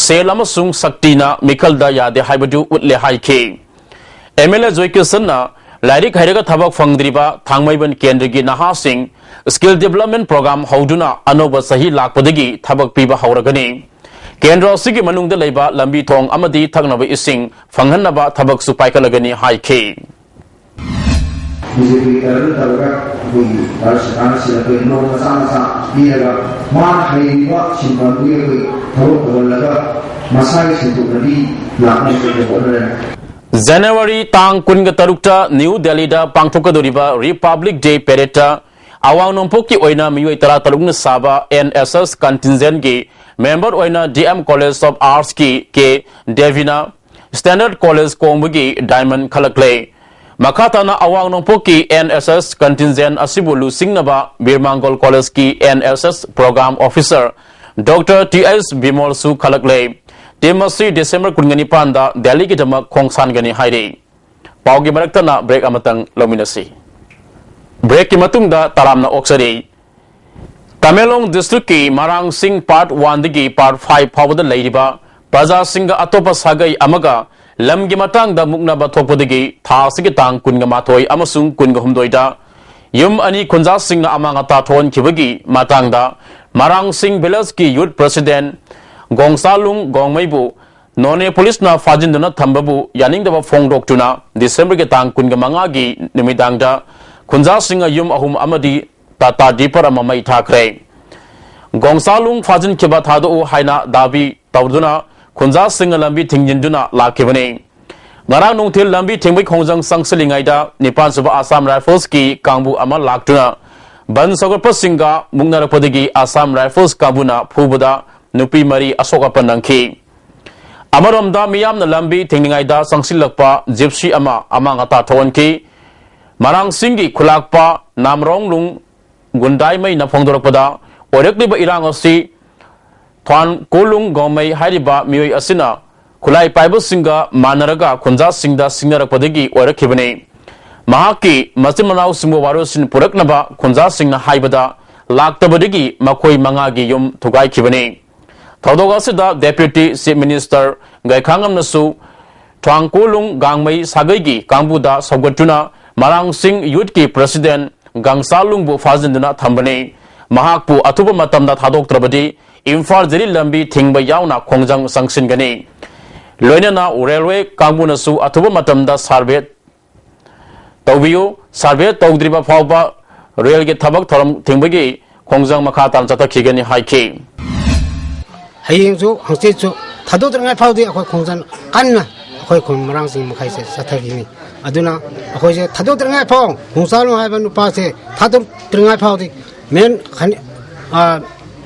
ꯁꯦꯜ ꯑꯃꯁꯨꯡ ꯁꯛꯇꯤꯅ ꯃꯤꯈꯜꯗ ꯌꯥꯗꯦ ꯍꯥꯏꯕꯗꯨ ꯎꯠꯂꯦ ꯍꯥꯏꯈꯤ꯫ ꯑꯦꯝ ꯑꯦꯜ ꯑꯦ ꯖꯣꯏꯀꯤꯁꯟꯅ ꯂꯥꯏꯔꯤꯛ ꯍꯩꯔꯒ ꯊꯕꯛ ꯐꯪꯗ꯭ꯔꯤꯕ ꯊꯥꯡꯃꯩꯕꯟ ꯀꯦꯟꯗ꯭ꯔꯒꯤ ꯅꯍꯥꯁꯤꯡ ꯁ꯭ꯀꯤꯜ ꯗꯤꯕꯂꯞꯃꯦꯟ ꯄ꯭ꯔꯣꯒ꯭ꯔꯥꯝ ꯍꯧꯗꯨꯅ ꯑꯅꯧꯕ ꯆꯍꯤ ꯂꯥꯛꯄꯗꯒꯤ ꯊꯕꯛ ꯄꯤꯕ ꯍꯧꯔꯒꯅꯤ꯫ ꯀꯦꯟꯗ꯭ꯔ ꯑꯁꯤꯒꯤ ꯃꯅꯨꯡꯗ ꯂꯩꯕ ꯂꯝꯕꯤ ꯊꯣꯡ ꯑꯃꯗꯤ ꯊꯛꯅꯕ ꯏꯁꯤꯡ ꯐꯪꯍꯟꯅꯕ ꯊꯕꯛꯁꯨ ꯄꯥꯏꯈꯠꯂꯒꯅꯤ ꯍꯥꯏꯈꯤ꯫ ꯕꯤ ꯖꯦ ꯄꯤꯒꯤ ꯇꯔꯟ ꯇꯧꯔꯒ ꯑꯩꯈꯣꯏꯒꯤ ꯚꯥꯔꯠ ꯁꯔꯀꯥꯔꯅ ꯁꯤꯗ ꯑꯩꯈꯣꯏ ꯂꯣꯟ ꯃꯆꯥ ꯃꯆꯥ ꯄꯤꯔꯒ ꯃꯥꯅ ꯍꯩꯔꯤꯕ ꯁꯤꯟꯐꯝꯗꯨꯒꯤ ꯑꯩꯈꯣꯏ ꯊꯕꯛ ꯇꯧꯍꯜꯂꯒ ꯃꯁꯥꯒꯤ ꯁꯦꯟꯊꯣꯛ ꯂꯝꯕꯤ ꯂꯥꯛꯅꯕ ꯑꯩꯈꯣꯏ ꯍꯣꯠꯅꯔꯦ꯫ ꯖꯅꯋꯥꯔꯤ ꯇꯥꯡ ꯀꯨꯟꯒ ꯇꯔꯨꯛꯇ ꯅ꯭ꯌꯨ ꯗꯦꯜꯂꯤꯗ ꯄꯥꯡꯊꯣꯛꯀꯗꯧꯔꯤꯕ ꯔꯤꯄꯕ꯭ꯂꯤꯛ ꯗꯦ ꯄꯦꯔꯦꯗꯇ ꯑꯋꯥꯡ ꯅꯣꯡꯄꯣꯛꯀꯤ ꯑꯣꯏꯅ ꯃꯤꯑꯣꯏ ꯇꯔꯥ ꯇꯔꯨꯛꯅ ꯁꯥꯕ ꯑꯦꯟ ꯑꯦꯁ ꯑꯦꯁ ꯀꯟꯇꯤꯟꯖꯦꯟꯒꯤ ꯃꯦꯝꯕꯔ ꯑꯣꯏꯅ ꯗꯤ ꯑꯦꯝ ꯀꯣꯂꯦꯖ ꯑꯣꯐ ꯑꯥꯔꯠꯁꯀꯤ ꯀꯦ ꯗꯦꯚꯤꯅ, ꯁ꯭ꯇꯦꯟꯗꯔꯗ ꯀꯣꯂꯦꯖ ꯀꯣꯡꯕꯒꯤ ꯗꯥꯏꯃꯟ ꯈꯜꯂꯛꯂꯦ꯫ ꯃꯈꯥ ꯇꯥꯅ ꯑꯋꯥꯡ ꯅꯣꯡꯄꯣꯛꯀꯤ ꯑꯦꯟ ꯑꯦꯁ ꯑꯦꯁ ꯀꯟꯇꯤꯟꯖꯦꯟ ꯑꯁꯤꯕꯨ ꯂꯨꯆꯤꯡꯅꯕ ꯕꯤꯔ ꯃꯪꯒꯣꯜ ꯀꯣꯂꯦꯖꯀꯤ N S S program officer doctor T H ꯕꯤꯃꯣꯜꯁꯨ ꯈꯜꯂꯛꯂꯦ꯫ ꯇꯤꯝ ꯑꯁꯤ ꯗꯤꯁꯦꯝꯕꯔ ꯀꯨꯟꯒ ꯅꯤꯄꯥꯟꯗ ꯗꯦꯜꯂꯤꯒꯤꯗꯃꯛ ꯈꯣꯡꯁꯥꯟꯒꯅꯤ ꯍꯥꯏꯔꯤ꯫ ꯄꯥꯎꯒꯤ ꯃꯔꯛꯇꯅ ꯕ꯭ꯔꯦꯛ ꯑꯃꯇꯪ ꯂꯧꯃꯤꯟꯅꯁꯤ꯫ ꯕ꯭ꯔꯦꯛꯀꯤ ꯃꯇꯨꯡꯗ ꯇꯔꯥꯝꯅ ꯑꯣꯛꯆꯔꯤ꯫ ꯇꯃꯦꯡꯂꯣꯡ ꯗꯤꯁꯇ꯭ꯔꯤꯛꯀꯤ ꯃꯔꯥꯡꯁꯤꯡ ꯄꯥꯔꯠ ꯋꯥꯟꯗꯒꯤ ꯄꯥꯔꯠ ꯐꯥꯏꯚ ꯐꯥꯎꯕꯗ ꯂꯩꯔꯤꯕ ꯄ꯭ꯔꯖꯥꯁꯤꯡꯒ ꯑꯇꯣꯞꯄ ꯁꯥꯒꯩ ꯑꯃꯒ ꯂꯝꯒꯤ ꯃꯇꯥꯡꯗ ꯃꯨꯛꯅꯕ ꯊꯣꯛꯄꯗꯒꯤ ꯊꯥ ꯑꯁꯤꯒꯤ ꯇꯥꯡ ꯀꯨꯟꯒ ꯃꯥꯊꯣꯏ ꯑꯃꯁꯨꯡ ꯀꯨꯟꯒ ꯍꯨꯝꯗꯣꯏꯗ ꯌꯨꯝ ꯑꯅꯤ ꯈꯨꯟꯖꯥꯁꯤꯡꯅ ꯑꯃꯥꯡ ꯑꯇꯥ ꯊꯣꯛꯍꯟꯈꯤꯕꯒꯤ ꯃꯇꯥꯡꯗ ꯃꯔꯥꯡꯁꯤꯡ ꯚꯤꯂꯦꯖꯀꯤ ꯌꯨꯠ ꯄ꯭ꯔꯁꯤꯗꯦꯟ ꯒꯣꯡꯁꯥꯂꯨꯡ ꯒꯣꯡꯃꯩꯕꯨ ꯅꯣꯅꯦ ꯄꯨꯂꯤꯁꯅ ꯐꯥꯖꯤꯟꯗꯨꯅ ꯊꯝꯕꯕꯨ ꯌꯥꯅꯤꯡꯗꯕ ꯐꯣꯡꯗꯣꯛꯇꯨꯅ ꯗꯤꯁꯦꯝꯕꯔꯒꯤ ꯇꯥꯡ ꯀꯨꯟꯒ ꯃꯉꯥꯒꯤ ꯅꯨꯃꯤꯗꯥꯡꯗ ꯈꯨꯟꯖꯥꯁꯤꯡꯅ ꯌꯨꯝ ꯑꯍꯨꯝ ꯑꯃꯗꯤ ꯇꯥꯇꯥ ꯗꯤꯄꯔ ꯑꯃ ꯃꯩ ꯊꯥꯈ꯭ꯔꯦ꯫ ꯒꯣꯡꯁꯥꯂꯨꯡ ꯐꯥꯖꯤꯟꯈꯤꯕ ꯊꯥꯗꯣꯛꯎ ꯍꯥꯏꯅ ꯗꯥꯕꯤ ꯇꯧꯗꯨꯅ ꯈꯨꯟꯖꯥꯁꯤꯡꯅ ꯂꯝꯕꯤ ꯊꯤꯡꯖꯤꯟꯗꯨꯅ ꯂꯥꯛꯈꯤꯕꯅꯤ꯫ ꯉꯔꯥꯡ ꯅꯨꯡꯊꯤꯜ ꯂꯝꯕꯤ ꯊꯤꯡꯕꯒꯤ ꯈꯣꯡꯖꯪ ꯆꯪꯁꯤꯜꯂꯤꯉꯩꯗ ꯅꯤꯄꯥꯟ ꯁꯨꯕ ꯑꯁꯥꯝ ꯔꯥꯏꯐꯜꯁꯀꯤ ꯀꯥꯡꯕꯨ ꯑꯃ ꯂꯥꯛꯇꯨꯅ ꯕꯟ ꯁꯧꯒꯠꯄꯁꯤꯡꯒ ꯃꯨꯛꯅꯔꯛꯄꯗꯒꯤ ꯑꯁꯥꯝ ꯔꯥꯏꯐꯜꯁ ꯀꯥꯡꯕꯨꯅ ꯐꯨꯕꯗ ꯅꯨꯄꯤ ꯃꯔꯤ ꯑꯁꯣꯛ ꯑꯄꯟ ꯅꯪꯈꯤ꯫ ꯑꯃꯔꯣꯝꯗ ꯃꯤꯌꯥꯝꯅ ꯂꯝꯕꯤ ꯊꯤꯡꯂꯤꯉꯩꯗ ꯆꯪꯁꯤꯜꯂꯛꯄ ꯖꯤꯞꯁꯤ ꯑꯃ ꯑꯃꯥꯡ ꯑꯇꯥ ꯊꯣꯛꯍꯟꯈꯤ꯫ ꯃꯔꯥꯡꯁꯤꯡꯒꯤ ꯈꯨꯂꯥꯛꯄ ꯅꯥꯝꯔꯣꯡꯂꯨꯡ ꯒꯨꯟꯗꯥꯏꯃꯩꯅ ꯐꯣꯡꯗꯣꯔꯛꯄꯗ, ꯑꯣꯏꯔꯛꯂꯤꯕ ꯏꯔꯥꯡ ꯑꯁꯤ ꯊ꯭ꯋꯥꯟ ꯀꯣꯂꯨꯡ ꯒꯣꯃꯩ ꯍꯥꯏꯔꯤꯕ ꯃꯤꯑꯣꯏ ꯑꯁꯤꯅ ꯈꯨꯠꯂꯥꯏ ꯄꯥꯏꯕꯁꯤꯡꯒ ꯃꯥꯟꯅꯔꯒ ꯈꯨꯟꯖꯥꯁꯤꯡꯗ ꯁꯤꯡꯅꯔꯛꯄꯗꯒꯤ ꯑꯣꯏꯔꯛꯈꯤꯕꯅꯤ꯫ ꯃꯍꯥꯛꯀꯤ ꯃꯆꯤꯟ ꯃꯅꯥꯎꯁꯤꯡꯕꯨ ꯋꯥꯔꯣꯏꯁꯤꯟ ꯄꯨꯔꯛꯅꯕ ꯈꯨꯟꯖꯥꯁꯤꯡꯅ ꯍꯥꯏꯕꯗ ꯂꯥꯛꯇꯕꯗꯒꯤ ꯃꯈꯣꯏ ꯃꯉꯥꯒꯤ ꯌꯨꯝ ꯊꯨꯒꯥꯏꯈꯤꯕꯅꯤ꯫ ꯊꯧꯗꯣꯛ ꯑꯁꯤꯗ Deputy Chief Minister ꯒꯩꯈꯥꯉꯝꯅꯁꯨ ꯊ꯭ꯋꯥꯡꯀꯣꯂꯨꯡ ꯒꯥꯡꯃꯩ ꯁꯥꯒꯩꯒꯤ ꯀꯥꯡꯕꯨꯗ ꯁꯧꯒꯠꯇꯨꯅ ꯃꯔꯥꯡꯁꯤꯡ ꯌꯨꯠꯀꯤ President ꯒꯥꯡꯁꯥꯂꯨꯡꯕꯨ ꯐꯥꯖꯤꯟꯗꯨꯅ ꯊꯝꯕꯅꯤ꯫ ꯃꯍꯥꯛꯄꯨ ꯑꯊꯨꯕ ꯃꯇꯝꯗ ꯊꯥꯗꯣꯛꯇ꯭ꯔꯕꯗꯤ ꯏꯝꯐꯥꯜ ꯖꯤꯔꯤ ꯂꯝꯕꯤ ꯊꯤꯡꯕ ꯌꯥꯎꯅ ꯈꯣꯡꯖꯪ ꯆꯪꯁꯤꯟꯒꯅꯤ꯫ ꯂꯣꯏꯅꯅ ꯔꯦꯜꯋꯦ ꯀꯥꯡꯕꯨꯅꯁꯨ ꯑꯊꯨꯕ ꯃꯇꯝꯗ survey ꯇꯧꯕꯤꯌꯨ꯫ Survey ꯇꯧꯗ꯭ꯔꯤꯕ ꯐꯥꯎꯕ ꯔꯦꯜꯒꯤ ꯊꯕꯛ ꯊꯧꯔꯝ ꯊꯤꯡꯕꯒꯤ ꯈꯣꯡꯖꯪ ꯃꯈꯥ ꯇꯥꯅ ꯆꯠꯊꯈꯤꯒꯅꯤ ꯍꯥꯏꯈꯤ꯫ ꯍꯌꯦꯡꯁꯨ ꯍꯪꯆꯤꯠꯁꯨ ꯊꯥꯗꯣꯛꯇ꯭ꯔꯤꯉꯩ ꯐꯥꯎꯗꯤ ꯑꯩꯈꯣꯏ ꯈꯣꯡꯖꯪ ꯀꯟꯅ ꯑꯩꯈꯣꯏ ꯈꯨꯟ ꯃꯔꯥꯡꯁꯤꯡ ꯃꯈꯩꯁꯦ ꯆꯠꯊꯈꯤꯅꯤ꯫ ꯑꯗꯨꯅ ꯑꯩꯈꯣꯏꯁꯦ ꯊꯥꯗꯣꯛꯇ꯭ꯔꯤꯉꯩ ꯐꯥꯎ ꯒꯥꯡꯁꯥꯂꯨꯡ ꯍꯥꯏꯕ ꯅꯨꯄꯥꯁꯦ ꯊꯥꯗꯣꯛꯇ꯭ꯔꯤꯉꯩ ꯐꯥꯎꯗꯤ main ꯈꯅꯤ-, ꯑ,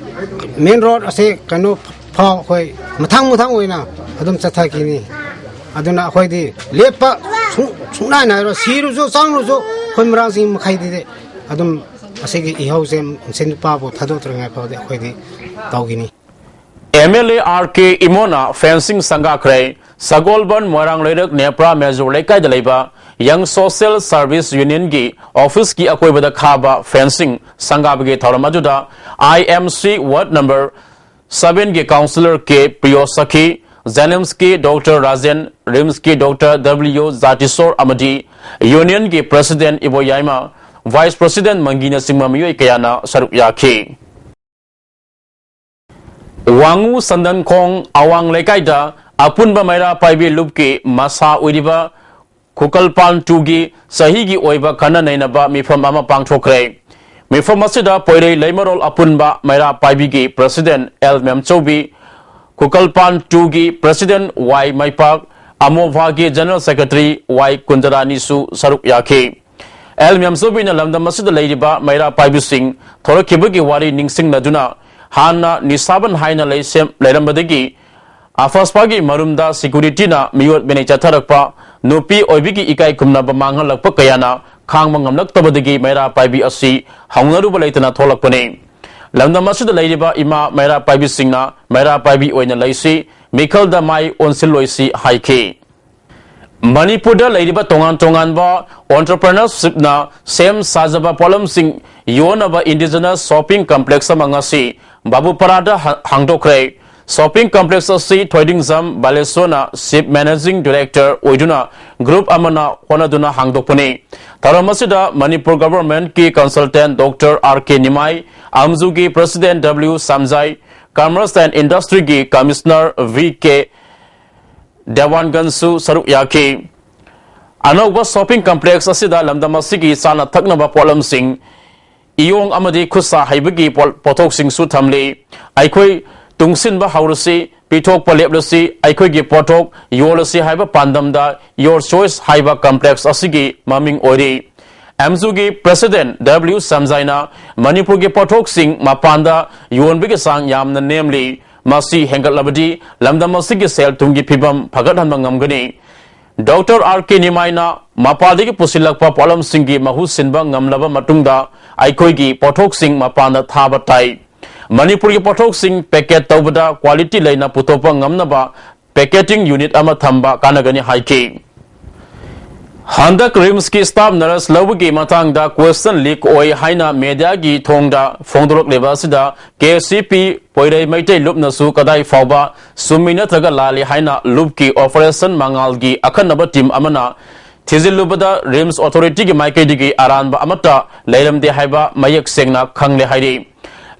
main road ꯑꯁꯤ ꯀꯩꯅꯣ ꯐꯥꯎ ꯑꯩꯈꯣꯏ ꯃꯊꯪ ꯃꯊꯪ ꯑꯣꯏꯅ ꯑꯗꯨꯝ ꯆꯠꯊꯈꯤꯅꯤ꯫ ꯑꯗꯨꯅ ꯑꯩꯈꯣꯏꯗꯤ ꯂꯦꯞꯄ ꯁꯨꯡ-, ꯁꯨꯡꯅꯥꯏ ꯅꯥꯏꯔꯣꯏ꯫ ꯁꯤꯔꯨꯁꯨ ꯆꯪꯂꯨꯁꯨ ꯑꯩꯈꯣꯏ ꯃꯔꯥꯡꯁꯤꯡ ꯃꯈꯩꯗꯤꯗꯤ ꯑꯗꯨꯝ ꯑꯁꯤꯒꯤ ꯏꯍꯧꯁꯦ ꯃꯁꯤ ꯅꯨꯄꯥꯕꯨ ꯊꯥꯗꯣꯛꯇ꯭ꯔꯤꯉꯩ ꯐꯥꯎꯗꯤ ꯑꯩꯈꯣꯏꯗꯤ ꯇꯧꯈꯤꯅꯤ꯫ MLA RK ꯏꯃꯣꯅ fencing ꯁꯪꯒꯥꯈ꯭ꯔꯦ꯫ ꯁꯒꯣꯜꯕꯟ ꯃꯣꯏꯔꯥꯡ ꯂꯩꯔꯛ ꯅꯦꯄ꯭ꯔꯥ ꯃꯦꯖꯣꯔ ꯂꯩꯀꯥꯏꯗ ꯂꯩꯕ Young Social Service Unionꯒꯤ officeꯀꯤ ꯑꯀꯣꯏꯕꯗ ꯈꯥꯕ fencing ꯁꯪꯒꯥꯕꯒꯤ ꯊꯧꯔꯝ ꯑꯗꯨꯗ IMC ward number sevenꯒꯤ councillor K ꯄ꯭ꯔꯤꯌꯣ ꯁꯈꯤ, JNIMSꯀꯤ Doctor Rajen, RIMSꯀꯤ Doctor W ꯖꯥꯇꯤꯁꯣꯔ ꯑꯃꯗꯤ unionꯒꯤ president ꯏꯕꯣꯌꯥꯏꯃ, vice president ꯃꯪꯒꯤꯅꯆꯤꯡꯕ ꯃꯤꯑꯣꯏ ꯀꯌꯥꯅ ꯁꯔꯨꯛ ꯌꯥꯈꯤ꯫ ꯋꯥꯉꯨ ꯁꯟꯗꯟꯈꯣꯡ ꯑꯋꯥꯡ ꯂꯩꯀꯥꯏꯗ ꯑꯄꯨꯟꯕ ꯃꯩꯔꯥ ꯄꯥꯏꯕꯤ ꯂꯨꯞꯀꯤ ꯃꯁꯥ ꯑꯣꯏꯔꯤꯕ ꯈꯨꯀꯜꯄꯥꯟ ꯇꯨꯒꯤ ꯆꯍꯤꯒꯤ ꯑꯣꯏꯕ ꯈꯟꯅ ꯅꯩꯅꯕ ꯃꯤꯐꯝ ꯑꯃ ꯄꯥꯡꯊꯣꯛꯈ꯭ꯔꯦ꯫ ꯃꯤꯐꯝ ꯑꯁꯤꯗ ꯄꯣꯏꯔꯩ ꯂꯩꯃꯔꯣꯜ ꯑꯄꯨꯟꯕ ꯃꯩꯔꯥ ꯄꯥꯏꯕꯤꯒꯤ president L ꯃꯦꯝꯆꯧꯕꯤ, ꯈꯨꯀꯜꯄꯥꯟ ꯇꯨꯒꯤ president Y ꯃꯩꯄꯥꯛ, ꯑꯃꯣꯚꯥꯒꯤ General Secretary ꯋꯥꯏ ꯀꯨꯟꯖꯔꯥꯅꯤꯁꯨ ꯁꯔꯨꯛ ꯌꯥꯈꯤ꯫ ꯑꯦꯜ ꯃ꯭ꯌꯥꯝꯁꯣꯕꯤꯅ ꯂꯝꯗꯝ ꯑꯁꯤꯗ ꯂꯩꯔꯤꯕ ꯃꯩꯔꯥ ꯄꯥꯏꯕꯤꯁꯤꯡ ꯊꯣꯔꯛꯈꯤꯕꯒꯤ ꯋꯥꯔꯤ ꯅꯤꯡꯁꯤꯡꯅꯗꯨꯅ ꯍꯥꯟꯅ ꯅꯤꯁꯥꯕꯟ ꯍꯥꯏꯅ ꯂꯩꯁꯦꯝ-, ꯂꯩꯔꯝꯕꯗꯒꯤ ꯑꯐꯁꯄꯥꯒꯤ ꯃꯔꯨꯝꯗ securityꯅ ꯃꯤꯑꯣꯠ ꯃꯤꯅꯩ ꯆꯠꯊꯔꯛꯄ, ꯅꯨꯄꯤ ꯑꯣꯏꯕꯒꯤ ꯏꯀꯥꯏ ꯈꯨꯝꯅꯕ ꯃꯥꯡꯍꯜꯂꯛꯄ ꯀꯌꯥꯅ ꯈꯥꯡꯕ ꯉꯝꯂꯛꯇꯕꯗꯒꯤ ꯃꯩꯔꯥ ꯄꯥꯏꯕꯤ ꯑꯁꯤ ꯍꯧꯅꯔꯨꯕ ꯂꯩꯇꯅ ꯊꯣꯛꯂꯛꯄꯅꯤ꯫ ꯂꯝꯗꯝ ꯑꯁꯤꯗ ꯂꯩꯔꯤꯕ ꯏꯃꯥ ꯃꯩꯔꯥ ꯄꯥꯏꯕꯤꯁꯤꯡꯅ ꯃꯩꯔꯥ ꯄꯥꯏꯕꯤ ꯑꯣꯏꯅ ꯂꯩꯁꯤ, ꯃꯤꯈꯜꯗ ꯃꯥꯏ ꯑꯣꯟꯁꯤꯜꯂꯣꯏꯁꯤ ꯍꯥꯏꯈꯤ꯫ ꯃꯅꯤꯄꯨꯔꯗ ꯂꯩꯔꯤꯕ ꯇꯣꯉꯥꯟ ꯇꯣꯉꯥꯟꯕ entrepreneurshipꯅ ꯁꯦꯝ ꯁꯥꯖꯕ ꯄꯣꯠꯂꯝꯁꯤꯡ ꯌꯣꯟꯅꯕ indigenous shopping complex ꯑꯃ ꯉꯁꯤ ꯕꯥꯕꯨꯄꯥꯔꯥꯗ ꯍ-, ꯍꯥꯡꯗꯣꯛꯈ꯭ꯔꯦ꯫ Shopping complex ꯑꯁꯤ ꯊꯣꯏꯗꯤꯡꯖꯝ ꯕꯥꯂꯦꯁꯣꯔꯅ Chief Managing Director ꯑꯣꯏꯗꯨꯅ group ꯑꯃꯅ ꯍꯣꯠꯅꯗꯨꯅ ꯍꯥꯡꯗꯣꯛꯄꯅꯤ꯫ ꯊꯧꯔꯝ ꯑꯁꯤꯗ Manipur governmentꯀꯤ consultant Doctor R K Nimai, ꯑꯝꯖꯨꯒꯤ President W ꯁꯝꯖꯥꯏ, Commerce and Industryꯒꯤ Commissioner V K ꯗꯦꯋꯥꯟꯒꯟꯁꯨ ꯁꯔꯨꯛ ꯌꯥꯈꯤ꯫ ꯑꯅꯧꯕ shopping complex ꯑꯁꯤꯗ ꯂꯝꯗꯝ ꯑꯁꯤꯒꯤ ꯆꯥꯅ ꯊꯛꯅꯕ ꯄꯣꯠꯂꯝꯁꯤꯡ, ꯏꯌꯣꯡ ꯑꯃꯗꯤ ꯈꯨꯠꯁꯥ ꯍꯩꯕꯒꯤ ꯄꯣꯠ-, ꯄꯣꯠꯊꯣꯛꯁꯤꯡꯁꯨ ꯊꯝꯂꯤ꯫ ꯑꯩꯈꯣꯏ ꯇꯨꯡꯁꯤꯟꯕ ꯍꯧꯔꯁꯤ, ꯄꯤꯊꯣꯛꯄ ꯂꯦꯞꯂꯁꯤ, ꯑꯩꯈꯣꯏꯒꯤ ꯄꯣꯠꯊꯣꯛ ꯌꯣꯜꯂꯁꯤ ꯍꯥꯏꯕ ꯄꯥꯟꯗꯝꯗ Your Choice ꯍꯥꯏꯕ complex ꯑꯁꯤꯒꯤ ꯃꯃꯤꯡ ꯑꯣꯏꯔꯤ꯫ ꯑꯦꯝꯖꯨꯒꯤ President W ꯁꯝꯖꯥꯏꯅ ꯃꯅꯤꯄꯨꯔꯒꯤ ꯄꯣꯠꯊꯣꯛꯁꯤꯡ ꯃꯄꯥꯟꯗ ꯌꯣꯟꯕꯒꯤ ꯆꯥꯡ ꯌꯥꯝꯅ ꯅꯦꯝꯂꯤ꯫ ꯃꯁꯤ ꯍꯦꯟꯒꯠꯂꯕꯗꯤ ꯂꯝꯗꯝ ꯑꯁꯤꯒꯤ ꯁꯦꯜ ꯊꯨꯝꯒꯤ ꯐꯤꯕꯝ ꯐꯒꯠꯍꯟꯕ ꯉꯝꯒꯅꯤ꯫ Doctor R K ꯅꯤꯃꯥꯏꯅ ꯃꯄꯥꯟꯗꯒꯤ ꯄꯨꯁꯤꯜꯂꯛꯄ ꯄꯣꯠꯂꯝꯁꯤꯡꯒꯤ ꯃꯍꯨꯠ ꯁꯤꯟꯕ ꯉꯝꯂꯕ ꯃꯇꯨꯡꯗ ꯑꯩꯈꯣꯏꯒꯤ ꯄꯣꯠꯊꯣꯛꯁꯤꯡ ꯃꯄꯥꯟꯗ ꯊꯥꯕ ꯇꯥꯏ꯫ ꯃꯅꯤꯄꯨꯔꯒꯤ ꯄꯣꯠꯊꯣꯛꯁꯤꯡ packet ꯇꯧꯕꯗ quality ꯂꯩꯅ ꯄꯨꯊꯣꯛꯄ ꯉꯝꯅꯕ packaging unit ꯑꯃ ꯊꯝꯕ ꯀꯥꯟꯅꯒꯅꯤ ꯍꯥꯏꯈꯤ꯫ ꯍꯟꯗꯛ RIMSꯀꯤ staff nurse ꯂꯧꯕꯒꯤ ꯃꯇꯥꯡꯗ question leak ꯑꯣꯏ ꯍꯥꯏꯅ mediaꯒꯤ ꯊꯣꯡꯗ ꯐꯣꯡꯗꯣꯔꯛꯂꯤꯕ ꯑꯁꯤꯗ KCP ꯄꯣꯏꯔꯩ ꯃꯩꯇꯩ ꯂꯨꯞꯅꯁꯨ ꯀꯗꯥꯏ ꯐꯥꯎꯕ ꯆꯨꯝꯃꯤ ꯅꯠꯇ꯭ꯔꯒ ꯂꯥꯜꯂꯤ ꯍꯥꯏꯅ ꯂꯨꯞꯀꯤ operation ꯃꯉꯥꯜꯒꯤ ꯑꯈꯟꯅꯕ team ꯑꯃꯅ ꯊꯤꯖꯤꯜꯂꯨꯕꯗ RIMS authorityꯒꯤ ꯃꯥꯏꯀꯩꯗꯒꯤ ꯑꯔꯥꯟꯕ ꯑꯃꯠꯇ ꯂꯩꯔꯝꯗꯦ ꯍꯥꯏꯕ ꯃꯌꯦꯛ ꯁꯦꯡꯅ ꯈꯪꯂꯦ ꯍꯥꯏꯔꯤ꯫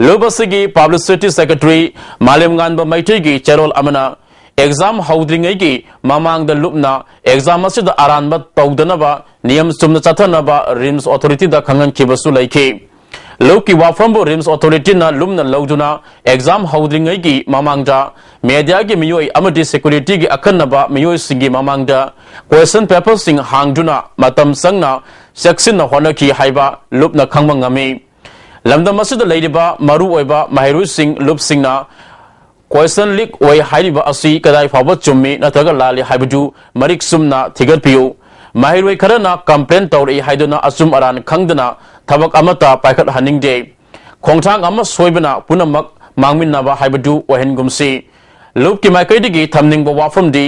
ꯂꯨꯞ ꯑꯁꯤꯒꯤ publicity secretary ꯃꯥꯂꯦꯝꯉꯥꯟꯕ ꯃꯩꯇꯩꯒꯤ ꯆꯦꯔꯣꯜ ꯑꯃꯅ exam ꯍꯧꯗ꯭ꯔꯤꯉꯩꯒꯤ ꯃꯃꯥꯡꯗ ꯂꯨꯞꯅ exam ꯑꯁꯤꯗ ꯑꯔꯥꯟꯕ ꯇꯧꯗꯅꯕ ꯅꯤꯌꯝ ꯆꯨꯝꯅ ꯆꯠꯊꯅꯕ RIMS authorityꯗ ꯈꯪꯍꯟꯈꯤꯕꯁꯨ ꯂꯩꯈꯤ꯫ ꯂꯨꯞꯀꯤ ꯋꯥꯐꯝꯕꯨ ꯔꯤꯝꯁ ꯑꯣꯊꯣꯔꯤꯇꯤꯅ ꯂꯨꯝꯅ ꯂꯧꯗꯨꯅ ꯑꯦꯛꯖꯥꯝ ꯍꯧꯗ꯭ꯔꯤꯉꯩꯒꯤ ꯃꯃꯥꯡꯗ ꯃꯦꯗꯤꯌꯥꯒꯤ ꯃꯤꯑꯣꯏ ꯑꯃꯗꯤ ꯁꯦꯀ꯭ꯌꯨꯔꯤꯇꯤꯒꯤ ꯑꯈꯟꯅꯕ ꯃꯤꯑꯣꯏꯁꯤꯡꯒꯤ ꯃꯃꯥꯡꯗ ꯀ꯭ꯋꯦꯁꯟ ꯄꯦꯄꯔꯁꯤꯡ ꯍꯥꯡꯗꯨꯅ ꯃꯇꯝ ꯆꯪꯅ ꯆꯦꯛꯁꯤꯟꯅ ꯍꯣꯠꯅꯈꯤ ꯍꯥꯏꯕ ꯂꯨꯞꯅ ꯈꯪꯕ ꯉꯝꯃꯤ꯫ ꯂꯝꯗꯝ ꯑꯁꯤꯗ ꯂꯩꯔꯤꯕ ꯃꯔꯨꯑꯣꯏꯕ ꯃꯍꯩꯔꯣꯏꯁꯤꯡ ꯂꯨꯞꯁꯤꯡꯅ ꯀ꯭ꯋꯦꯁꯟ ꯂꯤꯛ ꯑꯣꯏ ꯍꯥꯏꯔꯤꯕ ꯑꯁꯤ ꯀꯗꯥꯏ ꯐꯥꯎꯕ ꯆꯨꯝꯃꯤ ꯅꯠꯇ꯭ꯔꯒ ꯂꯥꯜꯂꯤ ꯍꯥꯏꯕꯗꯨ ꯃꯔꯤꯛ ꯆꯨꯝꯅ ꯊꯤꯒꯠꯄꯤꯌꯨ꯫ ꯃꯍꯩꯔꯣꯏ ꯈꯔꯅ ꯀꯝꯄ꯭ꯂꯦꯟ ꯇꯧꯔꯛꯏ ꯍꯥꯏꯗꯨꯅ ꯑꯆꯨꯝ ꯑꯔꯥꯟ ꯈꯪꯗꯅ ꯊꯕꯛ ꯑꯃꯠꯇ ꯄꯥꯏꯈꯠꯍꯟꯅꯤꯡꯗꯦ꯫ ꯈꯣꯡꯊꯥꯡ ꯑꯃ ꯁꯣꯏꯕꯅ ꯄꯨꯝꯅꯃꯛ ꯃꯥꯡꯃꯤꯟꯅꯕ ꯍꯥꯏꯕꯗꯨ ꯑꯣꯏꯍꯟꯒꯨꯝꯁꯤ꯫ ꯂꯨꯞꯀꯤ ꯃꯥꯏꯀꯩꯗꯒꯤ ꯊꯝꯅꯤꯡꯕ ꯋꯥꯐꯝꯗꯤ,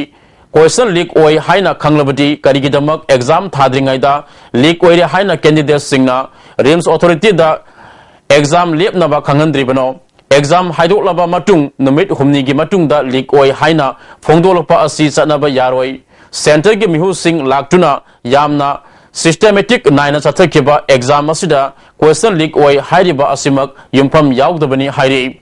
ꯀ꯭ꯋꯦꯁꯟ ꯂꯤꯛ ꯑꯣꯏ ꯍꯥꯏꯅ ꯈꯪꯂꯕꯗꯤ ꯀꯔꯤꯒꯤꯗꯃꯛ ꯑꯦꯛꯖꯥꯝ ꯊꯥꯗ꯭ꯔꯤꯉꯩꯗ ꯂꯤꯛ ꯑꯣꯏꯔꯦ ꯍꯥꯏꯅ ꯀꯦꯟꯗꯤꯗꯦꯠꯁꯤꯡꯅ ꯔꯤꯝꯁ ꯑꯣꯊꯣꯔꯤꯇꯤꯗ ꯑꯦꯛꯖꯥꯝ ꯂꯦꯞꯅꯕ ꯈꯪꯍꯟꯗ꯭ꯔꯤꯕꯅꯣ? ꯑꯦꯛꯖꯥꯝ ꯍꯥꯏꯗꯣꯛꯂꯕ ꯃꯇꯨꯡ ꯅꯨꯃꯤꯠ ꯍꯨꯝꯅꯤꯒꯤ ꯃꯇꯨꯡꯗ ꯂꯤꯛ ꯑꯣꯏ ꯍꯥꯏꯅ ꯐꯣꯡꯗꯣꯛꯂꯛꯄ ꯑꯁꯤ ꯆꯠꯅꯕ ꯌꯥꯔꯣꯏ꯫ ꯁꯦꯟꯇꯔꯒꯤ ꯃꯤꯍꯨꯠꯁꯤꯡ ꯂꯥꯛꯇꯨꯅ ꯌꯥꯝꯅ ꯁꯤꯁꯇꯦꯃꯦꯇꯤꯛ ꯅꯥꯏꯅ ꯆꯠꯊꯈꯤꯕ ꯑꯦꯛꯖꯥꯝ ꯑꯁꯤꯗ ꯀ꯭ꯋꯦꯁꯟ ꯂꯤꯛ ꯑꯣꯏ ꯍꯥꯏꯔꯤꯕ ꯑꯁꯤꯃꯛ ꯌꯨꯝꯐꯝ ꯌꯥꯎꯗꯕꯅꯤ ꯍꯥꯏꯔꯤ꯫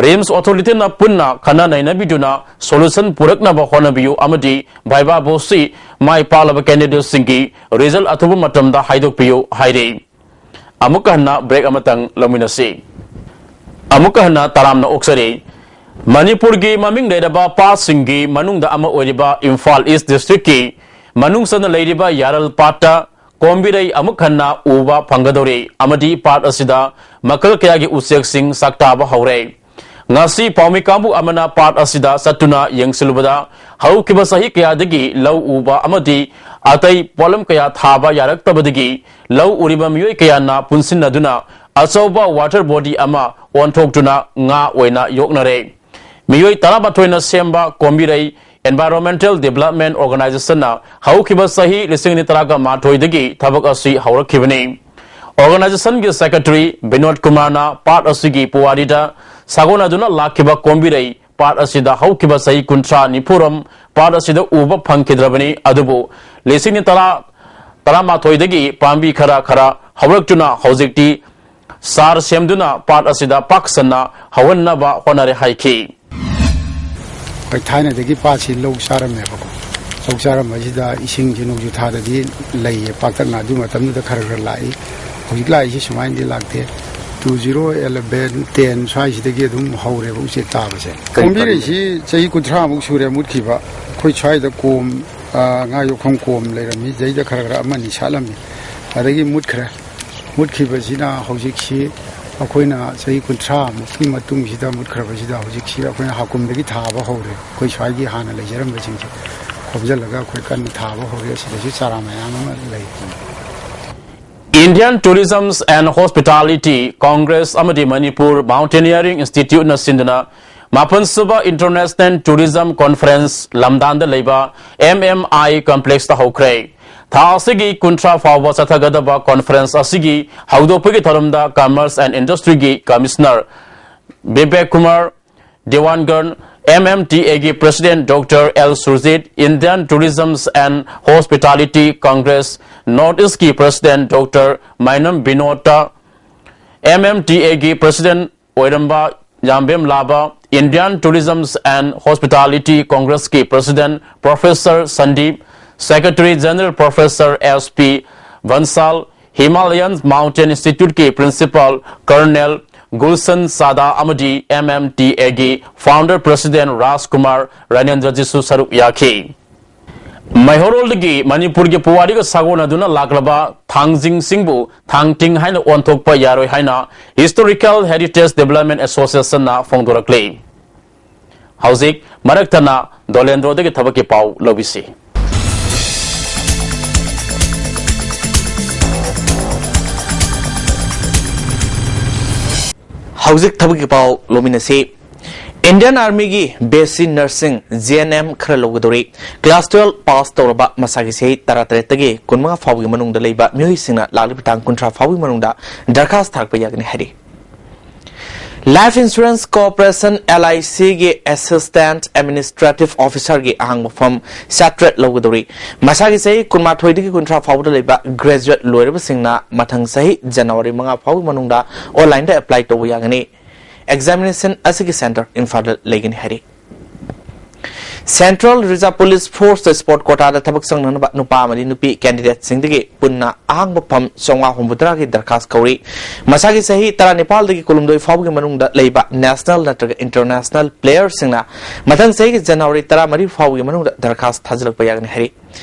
ꯔꯤꯝꯁ ꯑꯣꯊꯣꯔꯤꯇꯤꯅ ꯄꯨꯟꯅ ꯈꯟꯅ ꯅꯩꯅꯕꯤꯗꯨꯅ ꯁꯣꯂꯨꯁꯟ ꯄꯨꯔꯛꯅꯕ ꯍꯣꯠꯅꯕꯤꯌꯨ ꯑꯃꯗꯤ ꯚꯥꯏꯚꯥ ꯕꯣꯁꯁꯤ ꯃꯥꯏ ꯄꯥꯛꯂꯕ ꯀꯦꯟꯗꯤꯗꯦꯠꯁꯤꯡꯒꯤ ꯔꯤꯖꯜ ꯑꯊꯨꯕ ꯃꯇꯝꯗ ꯍꯥꯏꯗꯣꯛꯄꯤꯌꯨ ꯍꯥꯏꯔꯤ꯫ ꯑꯃꯨꯛꯀ ꯍꯟꯅ ꯕ꯭ꯔꯦꯛ ꯑꯃꯇꯪ ꯂꯧꯃꯤꯟꯅꯁꯤ꯫ ꯑꯃꯨꯛꯀ ꯍꯟꯅ ꯇꯔꯥꯝꯅ ꯑꯣꯛꯆꯔꯤ꯫ ꯃꯅꯤꯄꯨꯔꯒꯤ ꯃꯃꯤꯡ ꯂꯩꯔꯕ ꯄꯥꯠꯁꯤꯡꯒꯤ ꯃꯅꯨꯡꯗ ꯑꯃ ꯑꯣꯏꯔꯤꯕ ꯏꯝꯐꯥꯜ ꯏꯁ ꯗꯤꯁꯇ꯭ꯔꯤꯛꯀꯤ ꯃꯅꯨꯡ ꯆꯟꯅ ꯂꯩꯔꯤꯕ ꯌꯥꯔꯜ ꯄꯥꯠꯇ ꯀꯣꯝꯕꯤꯔꯩ ꯑꯃꯨꯛ ꯍꯟꯅ ꯎꯕ ꯐꯪꯒꯗꯧꯔꯤ ꯑꯃꯗꯤ ꯄꯥꯠ ꯑꯁꯤꯗ ꯃꯈꯜ ꯀꯌꯥꯒꯤ ꯎꯆꯦꯛꯁꯤꯡ ꯆꯥꯛꯇꯥꯕ ꯍꯧꯔꯦ꯫ ꯉꯁꯤ ꯄꯥꯎꯃꯤ ꯀꯥꯡꯕꯨ ꯑꯃꯅ ꯄꯥꯠ ꯑꯁꯤꯗ ꯆꯠꯇꯨꯅ ꯌꯦꯡꯁꯤꯜꯂꯨꯕꯗ ꯍꯧꯈꯤꯕ ꯆꯍꯤ ꯀꯌꯥꯗꯒꯤ ꯂꯧ ꯎꯕ ꯑꯃꯗꯤ ꯑꯇꯩ ꯄꯣꯠꯂꯝ ꯀꯌꯥ ꯊꯥꯕ ꯌꯥꯔꯛꯇꯕꯗꯒꯤ ꯂꯧ ꯎꯔꯤꯕ ꯃꯤꯑꯣꯏ ꯀꯌꯥꯅ ꯄꯨꯟꯁꯤꯟꯅꯗꯨꯅ ꯑꯆꯧꯕ ꯋꯥꯇꯔ ꯕꯣꯗꯤ ꯑꯃ ꯑꯣꯟꯊꯣꯛꯇꯨꯅ ꯉꯥ ꯑꯣꯏꯅ ꯌꯣꯛꯅꯔꯦ꯫ ꯃꯤꯑꯣꯏ ꯇꯔꯥꯃꯥꯊꯣꯏꯅ ꯁꯦꯝꯕ ꯀꯣꯝꯕꯤꯔꯩ Environmental Development Organizationꯅ ꯍꯧꯈꯤꯕ ꯆꯍꯤ ꯂꯤꯁꯤꯡ ꯑꯅꯤ ꯇꯔꯥꯒ ꯃꯥꯊꯣꯏꯗꯒꯤ ꯊꯕꯛ ꯑꯁꯤ ꯍꯧꯔꯛꯈꯤꯕꯅꯤ꯫ Organizationꯒꯤ secretary ꯕꯤꯅꯣꯗ ꯀꯨꯃꯥꯔꯅ ꯄꯥꯠ ꯑꯁꯤꯒꯤ ꯄꯨꯋꯥꯔꯤꯗ ꯁꯥꯒꯣꯟꯅꯗꯨꯅ ꯂꯥꯛꯈꯤꯕ ꯀꯣꯝꯕꯤꯔꯩ ꯄꯥꯠ ꯑꯁꯤꯗ ꯍꯧꯈꯤꯕ ꯆꯍꯤ ꯀꯨꯟꯊ꯭ꯔꯥ ꯅꯤꯐꯨꯔꯣꯝ ꯄꯥꯠ ꯑꯁꯤꯗ ꯎꯕ ꯐꯪꯈꯤꯗ꯭ꯔꯕꯅꯤ, ꯑꯗꯨꯕꯨ ꯂꯤꯁꯤꯡ ꯑꯅꯤ ꯇꯔꯥ, ꯇꯔꯥꯃꯥꯊꯣꯏꯗꯒꯤ ꯄꯥꯝꯕꯤ ꯈꯔ ꯈꯔ ꯍꯧꯔꯛꯇꯨꯅ ꯍꯧꯖꯤꯛꯇꯤ ꯆꯥꯔ ꯁꯦꯝꯗꯨꯅ ꯄꯥꯠ ꯑꯁꯤꯗ ꯄꯥꯛ ꯁꯟꯅ ꯍꯧꯍꯟꯅꯕ ꯍꯣꯠꯅꯔꯦ ꯍꯥꯏꯈꯤ꯫ ꯑꯩꯈꯣꯏ ꯊꯥꯏꯅꯗꯒꯤ ꯄꯥꯠꯁꯤ ꯂꯧ ꯆꯥꯔꯝꯃꯦꯕꯀꯣ꯫ ꯂꯧ ꯆꯥꯔꯝꯕꯁꯤꯗ ꯏꯁꯤꯡꯁꯤ ꯅꯣꯡꯖꯨ ꯊꯥꯗꯗꯤ ꯂꯩꯌꯦ ꯄꯥꯛꯇꯛꯅ, ꯑꯗꯨ ꯃꯇꯝꯗꯨꯗ ꯈꯔ ꯈꯔ ꯂꯥꯛꯏ꯫ ꯍꯧꯖꯤꯛ ꯂꯥꯛꯏꯁꯤ ꯁꯨꯃꯥꯏꯅꯗꯤ ꯂꯥꯛꯇꯦ꯫ ꯇꯨ ꯖꯤꯔꯣ ꯑꯦꯂꯚꯦꯟ ꯇꯦꯟ ꯁ꯭ꯋꯥꯏꯁꯤꯗꯒꯤ ꯑꯗꯨꯝ ꯍꯧꯔꯦꯕ ꯎꯆꯦꯛ ꯇꯥꯕꯁꯦ꯫ ꯀꯔꯤ ꯀꯣꯝꯕꯤꯔꯩꯁꯤ ꯆꯍꯤ ꯀꯨꯟꯊ꯭ꯔꯥꯃꯨꯛ ꯁꯨꯔꯦ ꯃꯨꯠꯈꯤꯕ꯫ ꯑꯩꯈꯣꯏ ꯁ꯭ꯋꯥꯏꯗ ꯀꯣꯝ, ꯑ, ꯉꯥ ꯌꯣꯛꯐꯝ ꯀꯣꯝ ꯂꯩꯔꯝꯃꯤ, ꯁꯤꯗꯩꯗ ꯈꯔ ꯈꯔ ꯑꯃꯅꯤ ꯁꯥꯠꯂꯝꯃꯤ, ꯑꯗꯒꯤ ꯃꯨꯠꯈ꯭ꯔꯦ꯫ ꯃꯨꯠꯈꯤꯕꯁꯤꯅ ꯍꯧꯖꯤꯛꯁꯤ ꯑꯩꯈꯣꯏꯅ ꯆꯍꯤ ꯀꯨꯟꯊ꯭ꯔꯥꯃꯨꯛꯀꯤ ꯃꯇꯨꯡꯁꯤꯗ ꯃꯨꯠꯈ꯭ꯔꯕꯁꯤꯗ ꯍꯧꯖꯤꯛꯁꯤ ꯑꯩꯈꯣꯏꯅ ꯍꯥꯀꯨꯝꯗꯒꯤ ꯊꯥꯕ ꯍꯧꯔꯦ꯫ ꯑꯩꯈꯣꯏ ꯁ꯭ꯋꯥꯏꯒꯤ ꯍꯥꯟꯅ ꯂꯩꯖꯔꯝꯕꯁꯤꯡꯁꯦ ꯈꯣꯝꯖꯤꯜꯂꯒ ꯑꯩꯈꯣꯏ ꯀꯟꯅ ꯊꯥꯕ ꯍꯧꯔꯦ꯫ ꯑꯁꯤꯗꯁꯨ ꯆꯥꯔꯥ ꯃꯌꯥꯝ ꯑꯃ ꯂꯩ꯫ Indian Tourism and Hospitality Congress ꯑꯃꯗꯤ ꯃꯅꯤꯄꯨꯔ Mountaineering Instituteꯅ ꯁꯤꯟꯗꯨꯅ ꯃꯥꯄꯟ ꯁꯨꯕ International Tourism Conference ꯂꯝꯗꯥꯟꯗ ꯂꯩꯕ M M I Complexꯇ ꯍꯧꯈ꯭ꯔꯦ꯫ ꯊꯥ ꯑꯁꯤꯒꯤ ꯀꯨꯟꯊ꯭ꯔꯥ ꯐꯥꯎꯕ ꯆꯠꯊꯒꯗꯕ conference ꯑꯁꯤꯒꯤ ꯍꯧꯗꯣꯛꯄꯒꯤ ꯊꯧꯔꯝꯗ Commerce and Industryꯒꯤ Commissioner Bibek Kumar ꯗꯤꯋꯥꯟꯒꯔ, M M T Aꯒꯤ President Doctor L Surjit, Indian Tourism and Hospitality Congress North Eastꯀꯤ President Doctor ꯃꯥꯏꯅꯝ Vinod, M M T Aꯒꯤ President ꯑꯣꯏꯔꯝꯕ ꯌꯥꯝꯕꯦꯝ ꯂꯥꯕ, Indian Tourism and Hospitality Congressꯀꯤ President Professor Sandeep, Secretary General Professor S P Bansal, Himalayan Mountain Instituteꯀꯤ Principal Colonel ꯒꯨꯜꯁꯟ ꯁꯥꯗꯥ ꯑꯃꯗꯤ M M T Aꯒꯤ Founder President ꯔꯥꯖꯀꯨꯃꯥꯔ ꯔꯥꯅꯦꯟꯗ꯭ꯔꯖꯤꯁꯨ ꯁꯔꯨꯛ ꯌꯥꯈꯤ꯫ ꯃꯩꯍꯧꯔꯣꯜꯗꯒꯤ ꯃꯅꯤꯄꯨꯔꯒꯤ ꯄꯨꯋꯥꯔꯤꯒ ꯁꯥꯒꯣꯟꯅꯗꯨꯅ ꯂꯥꯛꯂꯕ ꯊꯥꯡꯖꯤꯡꯁꯤꯡꯕꯨ ꯊꯥꯡꯇꯤꯡ ꯍꯥꯏꯅ ꯑꯣꯟꯊꯣꯛꯄ ꯌꯥꯔꯣꯏ ꯍꯥꯏꯅ Historical Heritage Development Associationꯅ ꯐꯣꯡꯗꯣꯔꯛꯂꯤ꯫ ꯍꯧꯖꯤꯛ ꯃꯔꯛ ꯊꯠꯅ ꯗꯣꯂꯦꯟꯗ꯭ꯔꯣꯗꯒꯤ ꯊꯕꯛꯀꯤ ꯄꯥꯎ ꯂꯧꯕꯤꯁꯤ꯫ ꯍꯧꯖꯤꯛ ꯊꯕꯛꯀꯤ ꯄꯥꯎ ꯂꯧꯃꯤꯟꯅꯁꯤ꯫ Indian Armyꯒꯤ B S C Nursing, G N M ꯈꯔ ꯂꯧꯒꯗꯧꯔꯤ꯫ Class twelve pass ꯇꯧꯔꯕ ꯃꯁꯥꯒꯤ ꯆꯍꯤ ꯇꯔꯥꯇꯔꯦꯠꯇꯒꯤ ꯀꯨꯟꯃꯉꯥ ꯐꯥꯎꯕꯒꯤ ꯃꯅꯨꯡꯗ ꯂꯩꯕ ꯃꯤꯑꯣꯏꯁꯤꯡꯅ ꯂꯥꯛꯂꯤꯕ ꯇꯥꯡ ꯀꯨꯟꯊ꯭ꯔꯥ ꯐꯥꯎꯕꯒꯤ ꯃꯅꯨꯡꯗ ꯗꯔꯈꯥꯁ ꯊꯥꯔꯛꯄ ꯌꯥꯒꯅꯤ ꯍꯥꯏꯔꯤ꯫ Life Insurance Corporation, L I Cꯒꯤ Assistant Administrative Officerꯒꯤ ꯑꯍꯥꯡꯕ ꯐꯝ ꯆꯥꯇ꯭ꯔꯦꯠ ꯂꯧꯒꯗꯧꯔꯤ꯫ ꯃꯁꯥꯒꯤ ꯆꯍꯤ ꯀꯨꯟꯃꯥꯊꯣꯏꯗꯒꯤ ꯀꯨꯟꯊ꯭ꯔꯥ ꯐꯥꯎꯕꯗ ꯂꯩꯕ graduate ꯂꯣꯏꯔꯕꯁꯤꯡꯅ ꯃꯊꯪ ꯆꯍꯤ January ꯃꯉꯥ ꯐꯥꯎꯒꯤ ꯃꯅꯨꯡꯗ online apply ꯇꯧꯕ ꯌꯥꯒꯅꯤ꯫ Examination ꯑꯁꯤꯒꯤ center ꯏꯝꯐꯥꯜꯗ ꯂꯩꯒꯅꯤ ꯍꯥꯏꯔꯤ꯫ Central Reserve Police Force ꯇ sport quota ꯗ ꯊꯕꯛ ꯆꯪꯅꯅꯕ ꯅꯨꯄꯥ ꯑꯃꯗꯤ ꯅꯨꯄꯤ candidate ꯁꯤꯡꯗꯒꯤ ꯄꯨꯟꯅ ꯑꯍꯥꯡꯕ ꯐꯝ ꯆꯥꯝꯃꯉꯥ ꯍꯨꯝꯐꯨꯇꯔꯥꯒꯤ ꯗꯔꯈꯥꯁ ꯀꯧꯔꯤ꯫ ꯃꯁꯥꯒꯤ ꯆꯍꯤ ꯇꯔꯥꯅꯤꯄꯥꯜꯗꯒꯤ ꯀꯨꯟꯍꯨꯝꯗꯣꯏ ꯐꯥꯎꯕꯒꯤ ꯃꯅꯨꯡꯗ ꯂꯩꯕ national ꯅꯠꯇ꯭ꯔꯒ international player ꯁꯤꯡꯅ ꯃꯊꯪ ꯆꯍꯤꯒꯤ January ꯇꯔꯥꯃꯔꯤ ꯐꯥꯎꯕꯒꯤ ꯃꯅꯨꯡꯗ ꯗꯔꯈꯥꯁ ꯊꯥꯖꯤꯜꯂꯛꯄ ꯌꯥꯒꯅꯤ ꯍꯥꯏꯔꯤ꯫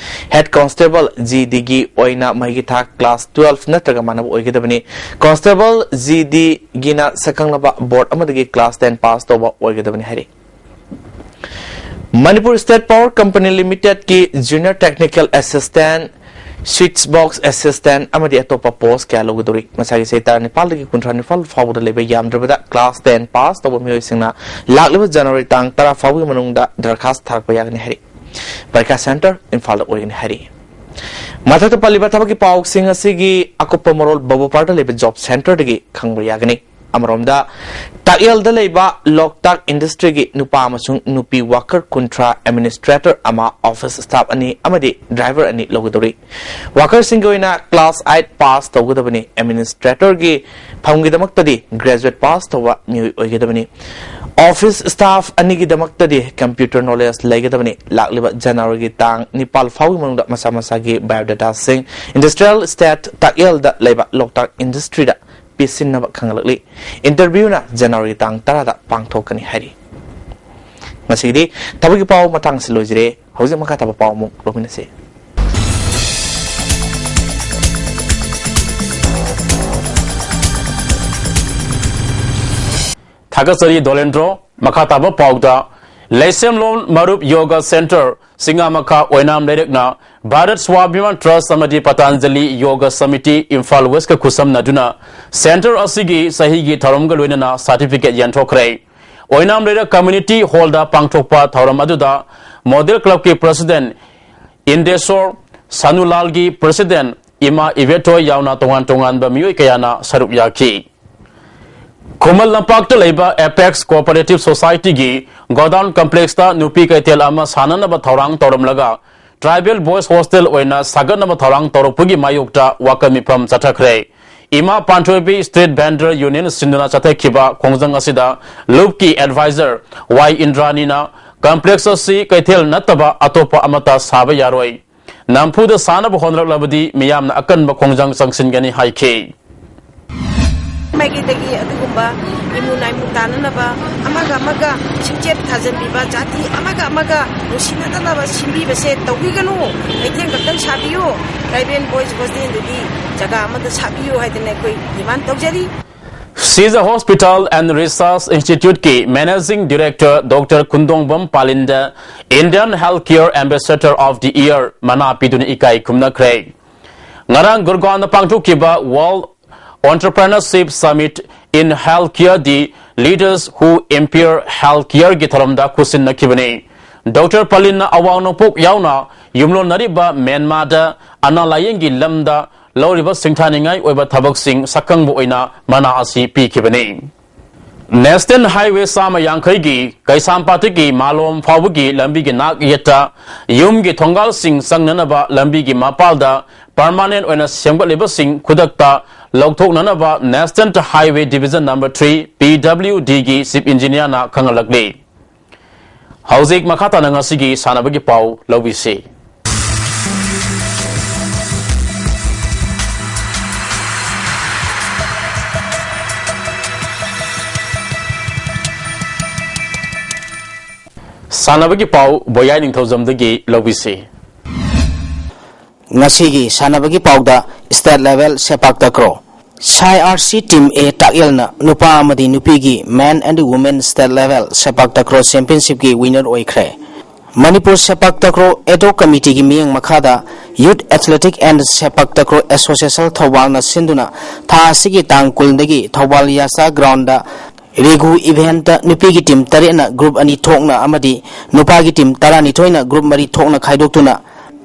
Head Constable G D ꯒꯤ ꯑꯣꯏꯅ ꯃꯍꯩꯒꯤ ꯊꯥꯛ class twelve ꯅꯠꯇ꯭ꯔꯒ ꯃꯥꯟꯅꯕ ꯑꯣꯏꯒꯗꯕꯅꯤ꯫ Constable G D ꯒꯤꯅ ꯁꯛꯈꯪꯂꯕ board ꯑꯃꯗꯒꯤ class ten pass ꯇꯧꯕ ꯑꯣꯏꯒꯗꯕꯅꯤ ꯍꯥꯏꯔꯤ꯫ Manipur State Power Company Limited ꯀꯤ Junior Technical Assistant, Switch Box Assistant ꯑꯃꯗꯤ ꯑꯇꯣꯞꯄ post ꯀꯌꯥ ꯂꯧꯒꯗꯧꯔꯤ꯫ ꯃꯁꯥꯒꯤ ꯆꯍꯤ ꯇꯔꯥꯅꯤꯄꯥꯜꯗꯒꯤ ꯀꯨꯟꯊ꯭ꯔꯥ ꯅꯤꯄꯥꯜ ꯐꯥꯎꯕꯗ ꯂꯩꯕ ꯌꯥꯝꯗ꯭ꯔꯕꯗ class ten pass ꯇꯧꯕ ꯃꯤꯑꯣꯏꯁꯤꯡꯅ ꯂꯥꯛꯂꯤꯕ January ꯇꯥꯡ ꯇꯔꯥ ꯐꯥꯎꯕꯒꯤ ꯃꯅꯨꯡꯗ ꯗꯔꯈꯥꯁ ꯊꯥꯔꯛꯄ ꯌꯥꯒꯅꯤ ꯍꯥꯏꯔꯤ꯫ ꯄꯔꯤꯈꯥ center ꯏꯝꯐꯥꯜꯗ ꯑꯣꯏꯒꯅꯤ ꯍꯥꯏꯔꯤ꯫ ꯃꯊꯛꯇ ꯄꯜꯂꯤꯕ ꯊꯕꯛꯀꯤ ꯄꯥꯎꯁꯤꯡ ꯑꯁꯤꯒꯤ ꯑꯀꯨꯞꯄ ꯃꯔꯣꯜ ꯕꯕꯨꯄꯥꯔꯗ ꯂꯩꯕ job centre ꯗꯒꯤ ꯈꯪꯕ ꯌꯥꯒꯅꯤ꯫ ꯑꯃꯔꯣꯝꯗ, ꯇꯥꯛꯌꯦꯜꯗ ꯂꯩꯕ ꯂꯣꯛꯇꯥꯛ industry ꯒꯤ ꯅꯨꯄꯥ ꯑꯃꯁꯨꯡ ꯅꯨꯄꯤ worker ꯀꯨꯟꯊ꯭ꯔꯥ, administrator ꯑꯃ, office staff ꯑꯅꯤ ꯑꯃꯗꯤ driver ꯑꯅꯤ ꯂꯧꯒꯗꯧꯔꯤ꯫ Worker ꯁꯤꯡꯒꯤ ꯑꯣꯏꯅ class eight pass ꯇꯧꯒꯗꯕꯅꯤ꯫ Administrator ꯒꯤ ꯐꯝꯒꯤꯗꯃꯛꯇꯗꯤ graduate pass ꯇꯧꯕ ꯃꯤꯑꯣꯏ ꯑꯣꯏꯒꯗꯕꯅꯤ꯫ Office staff ꯑꯅꯤꯒꯤꯗꯃꯛꯇꯗꯤ computer knowledge ꯂꯩꯒꯗꯕꯅꯤ꯫ ꯂꯥꯛꯂꯤꯕ January ꯒꯤ ꯇꯥꯡ ꯅꯤꯄꯥꯜ ꯐꯥꯎꯒꯤ ꯃꯅꯨꯡꯗ ꯃꯁꯥ ꯃꯁꯥꯒꯤ biodata ꯁꯤꯡ Industrial Estate ꯇꯥꯛꯌꯦꯜꯗ ꯂꯩꯕ ꯂꯣꯛꯇꯥꯛ industry ꯗ ꯄꯤꯁꯤꯟꯅꯕ ꯈꯪꯍꯜꯂꯛꯂꯤ꯫ Interview ꯅ January ꯒꯤ ꯇꯥꯡ ꯇꯔꯥꯗ ꯄꯥꯡꯊꯣꯛꯀꯅꯤ ꯍꯥꯏꯔꯤ꯫ ꯉꯁꯤꯒꯤꯗꯤ ꯊꯕꯛꯀꯤ ꯄꯥꯎ ꯃꯇꯥꯡꯁꯤ ꯂꯣꯏꯖꯔꯦ꯫ ꯍꯧꯖꯤꯛ ꯃꯈꯥ ꯇꯥꯕ ꯄꯥꯎ ꯑꯃꯨꯛ ꯂꯧꯃꯤꯟꯅꯁꯤ꯫ ꯊꯥꯒꯠꯆꯔꯤ ꯗꯣꯂꯦꯟꯗ꯭ꯔꯣ꯫ ꯃꯈꯥ ꯇꯥꯕ ꯄꯥꯎꯗ, ꯂꯩꯁꯦꯝꯂꯣꯟ ꯃꯔꯨꯞ ꯌꯣꯒ ꯁꯦꯟꯇꯔ, ꯁꯤꯡꯉꯥꯃꯈꯥ ꯑꯣꯏꯅꯥꯝ ꯂꯩꯔꯛꯅ ꯚꯥꯔꯠ ꯁ꯭ꯋꯥꯚꯤꯃꯥꯟ ꯇ꯭ꯔꯁ ꯑꯃꯗꯤ ꯄꯇꯥꯟꯖꯂꯤ ꯌꯣꯒ ꯁꯃꯤꯇꯤ ꯏꯝꯐꯥꯜ ꯋꯦꯁꯀ ꯈꯨꯠꯁꯝꯅꯗꯨꯅ ꯁꯦꯟꯇꯔ ꯑꯁꯤꯒꯤ ꯆꯍꯤꯒꯤ ꯊꯧꯔꯝꯒ ꯂꯣꯏꯅꯅ ꯁꯥꯔꯇꯤꯐꯤꯀꯦꯠ ꯌꯦꯟꯊꯣꯛꯈ꯭ꯔꯦ꯫ ꯑꯣꯏꯅꯥꯝ ꯂꯩꯔꯛ ꯀꯝꯃ꯭ꯌꯨꯅꯤꯇꯤ ꯍꯣꯜꯗ ꯄꯥꯡꯊꯣꯛꯄ ꯊꯧꯔꯝ ꯑꯗꯨꯗ ꯃꯣꯗꯦꯜ ꯀ꯭ꯂꯕꯀꯤ ꯄ꯭ꯔꯁꯤꯗꯦꯟ ꯏꯟꯗꯦꯁꯣꯔ, ꯁꯥꯅꯨꯂꯥꯜꯒꯤ ꯄ꯭ꯔꯁꯤꯗꯦꯟ ꯏꯃꯥ ꯏꯕꯦꯊꯣꯏ ꯌꯥꯎꯅ ꯇꯣꯉꯥꯟ ꯇꯣꯉꯥꯟꯕ ꯃꯤꯑꯣꯏ ꯀꯌꯥꯅ ꯁꯔꯨꯛ ꯌꯥꯈꯤ꯫ ꯈꯨꯃꯟ ꯂꯝꯄꯥꯛꯇ ꯂꯩꯕ ꯑꯦꯄꯦꯛꯁ ꯀꯣꯑꯣꯄꯔꯦꯇꯤꯚ ꯁꯣꯁꯥꯏꯇꯤꯒꯤ ꯒꯣꯗꯥꯎꯟ ꯀꯝꯄ꯭ꯂꯦꯛꯁꯇ ꯅꯨꯄꯤ ꯀꯩꯊꯦꯜ ꯑꯃ ꯁꯥꯅꯅꯕ ꯊꯧꯔꯥꯡ ꯇꯧꯔꯝꯂꯒ ꯇ꯭ꯔꯥꯏꯕꯦꯜ ꯕꯣꯏꯁ ꯍꯣꯁꯇꯦꯜ ꯑꯣꯏꯅ ꯁꯥꯒꯠꯅꯕ ꯊꯧꯔꯥꯡ ꯇꯧꯔꯛꯄꯒꯤ ꯃꯥꯌꯣꯛꯇ ꯋꯥꯀꯠ ꯃꯤꯐꯝ ꯆꯠꯊꯈ꯭ꯔꯦ꯫ ꯏꯃꯥ ꯄꯥꯟꯊꯣꯏꯕꯤ ꯁ꯭ꯇ꯭ꯔꯤꯠ ꯚꯦꯟꯗꯔ ꯌꯨꯅꯤꯌꯟ ꯁꯤꯟꯗꯨꯅ ꯆꯠꯊꯈꯤꯕ ꯈꯣꯡꯖꯪ ꯑꯁꯤꯗ ꯂꯨꯞꯀꯤ ꯑꯦꯗꯚꯥꯏꯖꯔ ꯋꯥꯏ ꯏꯟꯗ꯭ꯔꯥꯅꯤꯅ ꯀꯝꯄ꯭ꯂꯦꯛꯁ ꯑꯁꯤ ꯀꯩꯊꯦꯜ ꯅꯠꯇꯕ ꯑꯇꯣꯞꯄ ꯑꯃꯠꯇ ꯁꯥꯕ ꯌꯥꯔꯣꯏ꯫ ꯅꯝꯐꯨꯗ ꯁꯥꯅꯕ ꯍꯣꯠꯅꯔꯛꯂꯕꯗꯤ ꯃꯤꯌꯥꯝꯅ ꯑꯀꯟꯕ ꯈꯣꯡꯖꯪ ꯆꯪꯁꯤꯟꯒꯅꯤ ꯍꯥꯏꯈꯤ꯫ ꯃꯥꯏꯀꯩꯗꯒꯤ ꯑꯗꯨꯒꯨꯝꯕ ꯏꯃꯨ ꯅꯥꯏꯃꯨ ꯇꯥꯅꯅꯕ, ꯑꯃꯒ ꯑꯃꯒ ꯁꯤꯡꯆꯦꯠ ꯊꯥꯖꯟꯕꯤꯕ, ꯖꯥꯇꯤ ꯑꯃꯒ ꯑꯃꯒ ꯅꯨꯡꯁꯤꯅꯗꯅꯕ ꯁꯤꯟꯕꯤꯕꯁꯦ ꯇꯧꯕꯤꯒꯅꯨ꯫ ꯀꯩꯊꯦꯜ ꯈꯛꯇꯪ ꯁꯥꯕꯤꯌꯨ, ꯇ꯭ꯔꯥꯏꯕꯦꯜ ꯕꯣꯏꯁ ꯍꯣꯁꯇꯦꯜꯗꯨꯗꯤ ꯖꯒꯥ ꯑꯃꯗ ꯁꯥꯕꯤꯌꯨ ꯍꯥꯏꯗꯅ ꯑꯩꯈꯣꯏ ꯗꯤꯃꯥꯟ ꯇꯧꯖꯔꯤ꯫ Sija Hospital and Research Institute ꯀꯤ Managing Director Doctor ꯈꯨꯟꯗꯣꯡꯕꯝ ꯄꯥꯂꯤꯟꯗ Indian Healthcare Ambassador of the Year ꯃꯅꯥ ꯄꯤꯗꯨꯅ ꯏꯀꯥꯏ ꯈꯨꯝꯅꯈ꯭ꯔꯦ꯫ ꯉꯔꯥꯡ ꯒꯨꯔꯒꯥꯎꯟꯗ ꯄꯥꯡꯊꯣꯛꯈꯤꯕ World Entrepreneurship Summit in Healthcare: The Leaders Who Impair Healthcare ꯒꯤ ꯊꯧꯔꯝꯗ ꯈꯨꯠꯁꯤꯟꯅꯈꯤꯕꯅꯤ꯫ ꯗꯣꯛꯇꯔ ꯄꯥꯂꯤꯟꯅ ꯑꯋꯥꯡ ꯅꯣꯡꯄꯣꯛ ꯌꯥꯎꯅ ꯌꯨꯝꯂꯣꯟꯅꯔꯤꯕ ꯃ꯭ꯌꯥꯟꯃꯥꯔꯗ ꯑꯅꯥ ꯂꯥꯌꯦꯡꯒꯤ ꯂꯝꯗ ꯂꯧꯔꯤꯕ ꯁꯤꯡꯊꯥꯅꯤꯡꯉꯥꯏ ꯑꯣꯏꯕ ꯊꯕꯛꯁꯤꯡ ꯁꯛꯈꯪꯕ ꯑꯣꯏꯅ ꯃꯅꯥ ꯑꯁꯤ ꯄꯤꯈꯤꯕꯅꯤ꯫ ꯅꯦꯁꯅꯦꯜ ꯍꯥꯏꯋꯦ ꯆꯥꯝꯃ ꯌꯥꯡꯈꯩꯒꯤ ꯀꯩꯁꯥꯝꯄꯥꯠꯇꯒꯤ ꯃꯥꯂꯣꯝ ꯐꯥꯎꯕꯒꯤ ꯂꯝꯕꯤꯒꯤ ꯅꯥꯛ ꯌꯦꯠꯇ ꯌꯨꯝꯒꯤ ꯊꯣꯡꯒꯥꯜꯁꯤꯡ ꯆꯪꯅꯅꯕ ꯂꯝꯕꯤꯒꯤ ꯃꯄꯥꯜꯗ ꯄꯔꯃꯥꯅꯦꯟ ꯑꯣꯏꯅ ꯁꯦꯝꯒꯠꯂꯤꯕꯁꯤꯡ ꯈꯨꯗꯛꯇ ꯂꯧꯊꯣꯛꯅꯅꯕ national highway division number three, P W ꯗꯤꯒꯤ ꯆꯤꯐ ꯏꯟꯖꯤꯅꯤꯌꯥꯔꯅ ꯈꯪꯍꯜꯂꯛꯂꯤ꯫ ꯍꯧꯖꯤꯛ ꯃꯈꯥ ꯇꯥꯅ ꯉꯁꯤꯒꯤ ꯁꯥꯟꯅꯕꯒꯤ ꯄꯥꯎ ꯂꯧꯕꯤꯁꯤ꯫ ꯁꯥꯟꯅꯕꯒꯤ ꯄꯥꯎ ꯕꯣꯌꯥꯏ ꯅꯤꯡꯊꯧꯖꯝꯗꯒꯤ ꯂꯧꯕꯤꯁꯤ꯫ ꯉꯁꯤꯒꯤ ꯁꯥꯟꯅꯕꯒꯤ ꯄꯥꯎꯗ ꯁ꯭ꯇꯦꯠ ꯂꯦꯚꯦꯜ ꯁꯦꯄꯥꯛ ꯇꯀ꯭ꯔꯣ꯫ ꯁꯥꯏ ꯑꯥꯔ ꯁꯤ ꯇꯤꯝ ꯑꯦ ꯇꯥꯛꯌꯦꯜꯅ ꯅꯨꯄꯥ ꯑꯃꯗꯤ ꯅꯨꯄꯤꯒꯤ men and women state level sepak takraw ꯆꯦꯝꯄꯤꯌꯟꯁꯤꯞꯀꯤ ꯋꯤꯅꯔ ꯑꯣꯏꯈ꯭ꯔꯦ꯫ ꯃꯅꯤꯄꯨꯔ ꯁꯦꯄꯥꯛ ꯇꯀ꯭ꯔꯣ ꯑꯦꯗꯣꯛ ꯀꯃꯤꯇꯤꯒꯤ ꯃꯤꯠꯌꯦꯡ ꯃꯈꯥꯗ ꯌꯨꯠ ꯑꯦꯊꯂꯦꯇꯤꯛ ꯑꯦꯟ ꯁꯦꯄꯥꯛ ꯇꯀ꯭ꯔꯣ ꯑꯦꯁꯣꯁꯤꯌꯦꯁꯟ ꯊꯧꯕꯥꯜꯅ ꯁꯤꯟꯗꯨꯅ ꯊꯥ ꯑꯁꯤꯒꯤ ꯇꯥꯡ ꯀꯨꯟꯗꯒꯤ ꯊꯧꯕꯥꯜ ꯌꯥꯁꯥ ꯒ꯭ꯔꯥꯎꯟꯗ ꯔꯤꯒꯨ ꯏꯚꯦꯟꯠꯇ ꯅꯨꯄꯤꯒꯤ ꯇꯤꯝ ꯇꯔꯦꯠꯅ ꯒ꯭ꯔꯨꯞ ꯑꯅꯤ ꯊꯣꯛꯅ ꯑꯃꯗꯤ ꯅꯨꯄꯥꯒꯤ ꯇꯤꯝ ꯇꯔꯥꯅꯤꯊꯣꯏꯅ ꯒ꯭ꯔꯨꯞ ꯃꯔꯤ ꯊꯣꯛꯅ ꯈꯥꯏꯗꯣꯛꯇꯨꯅ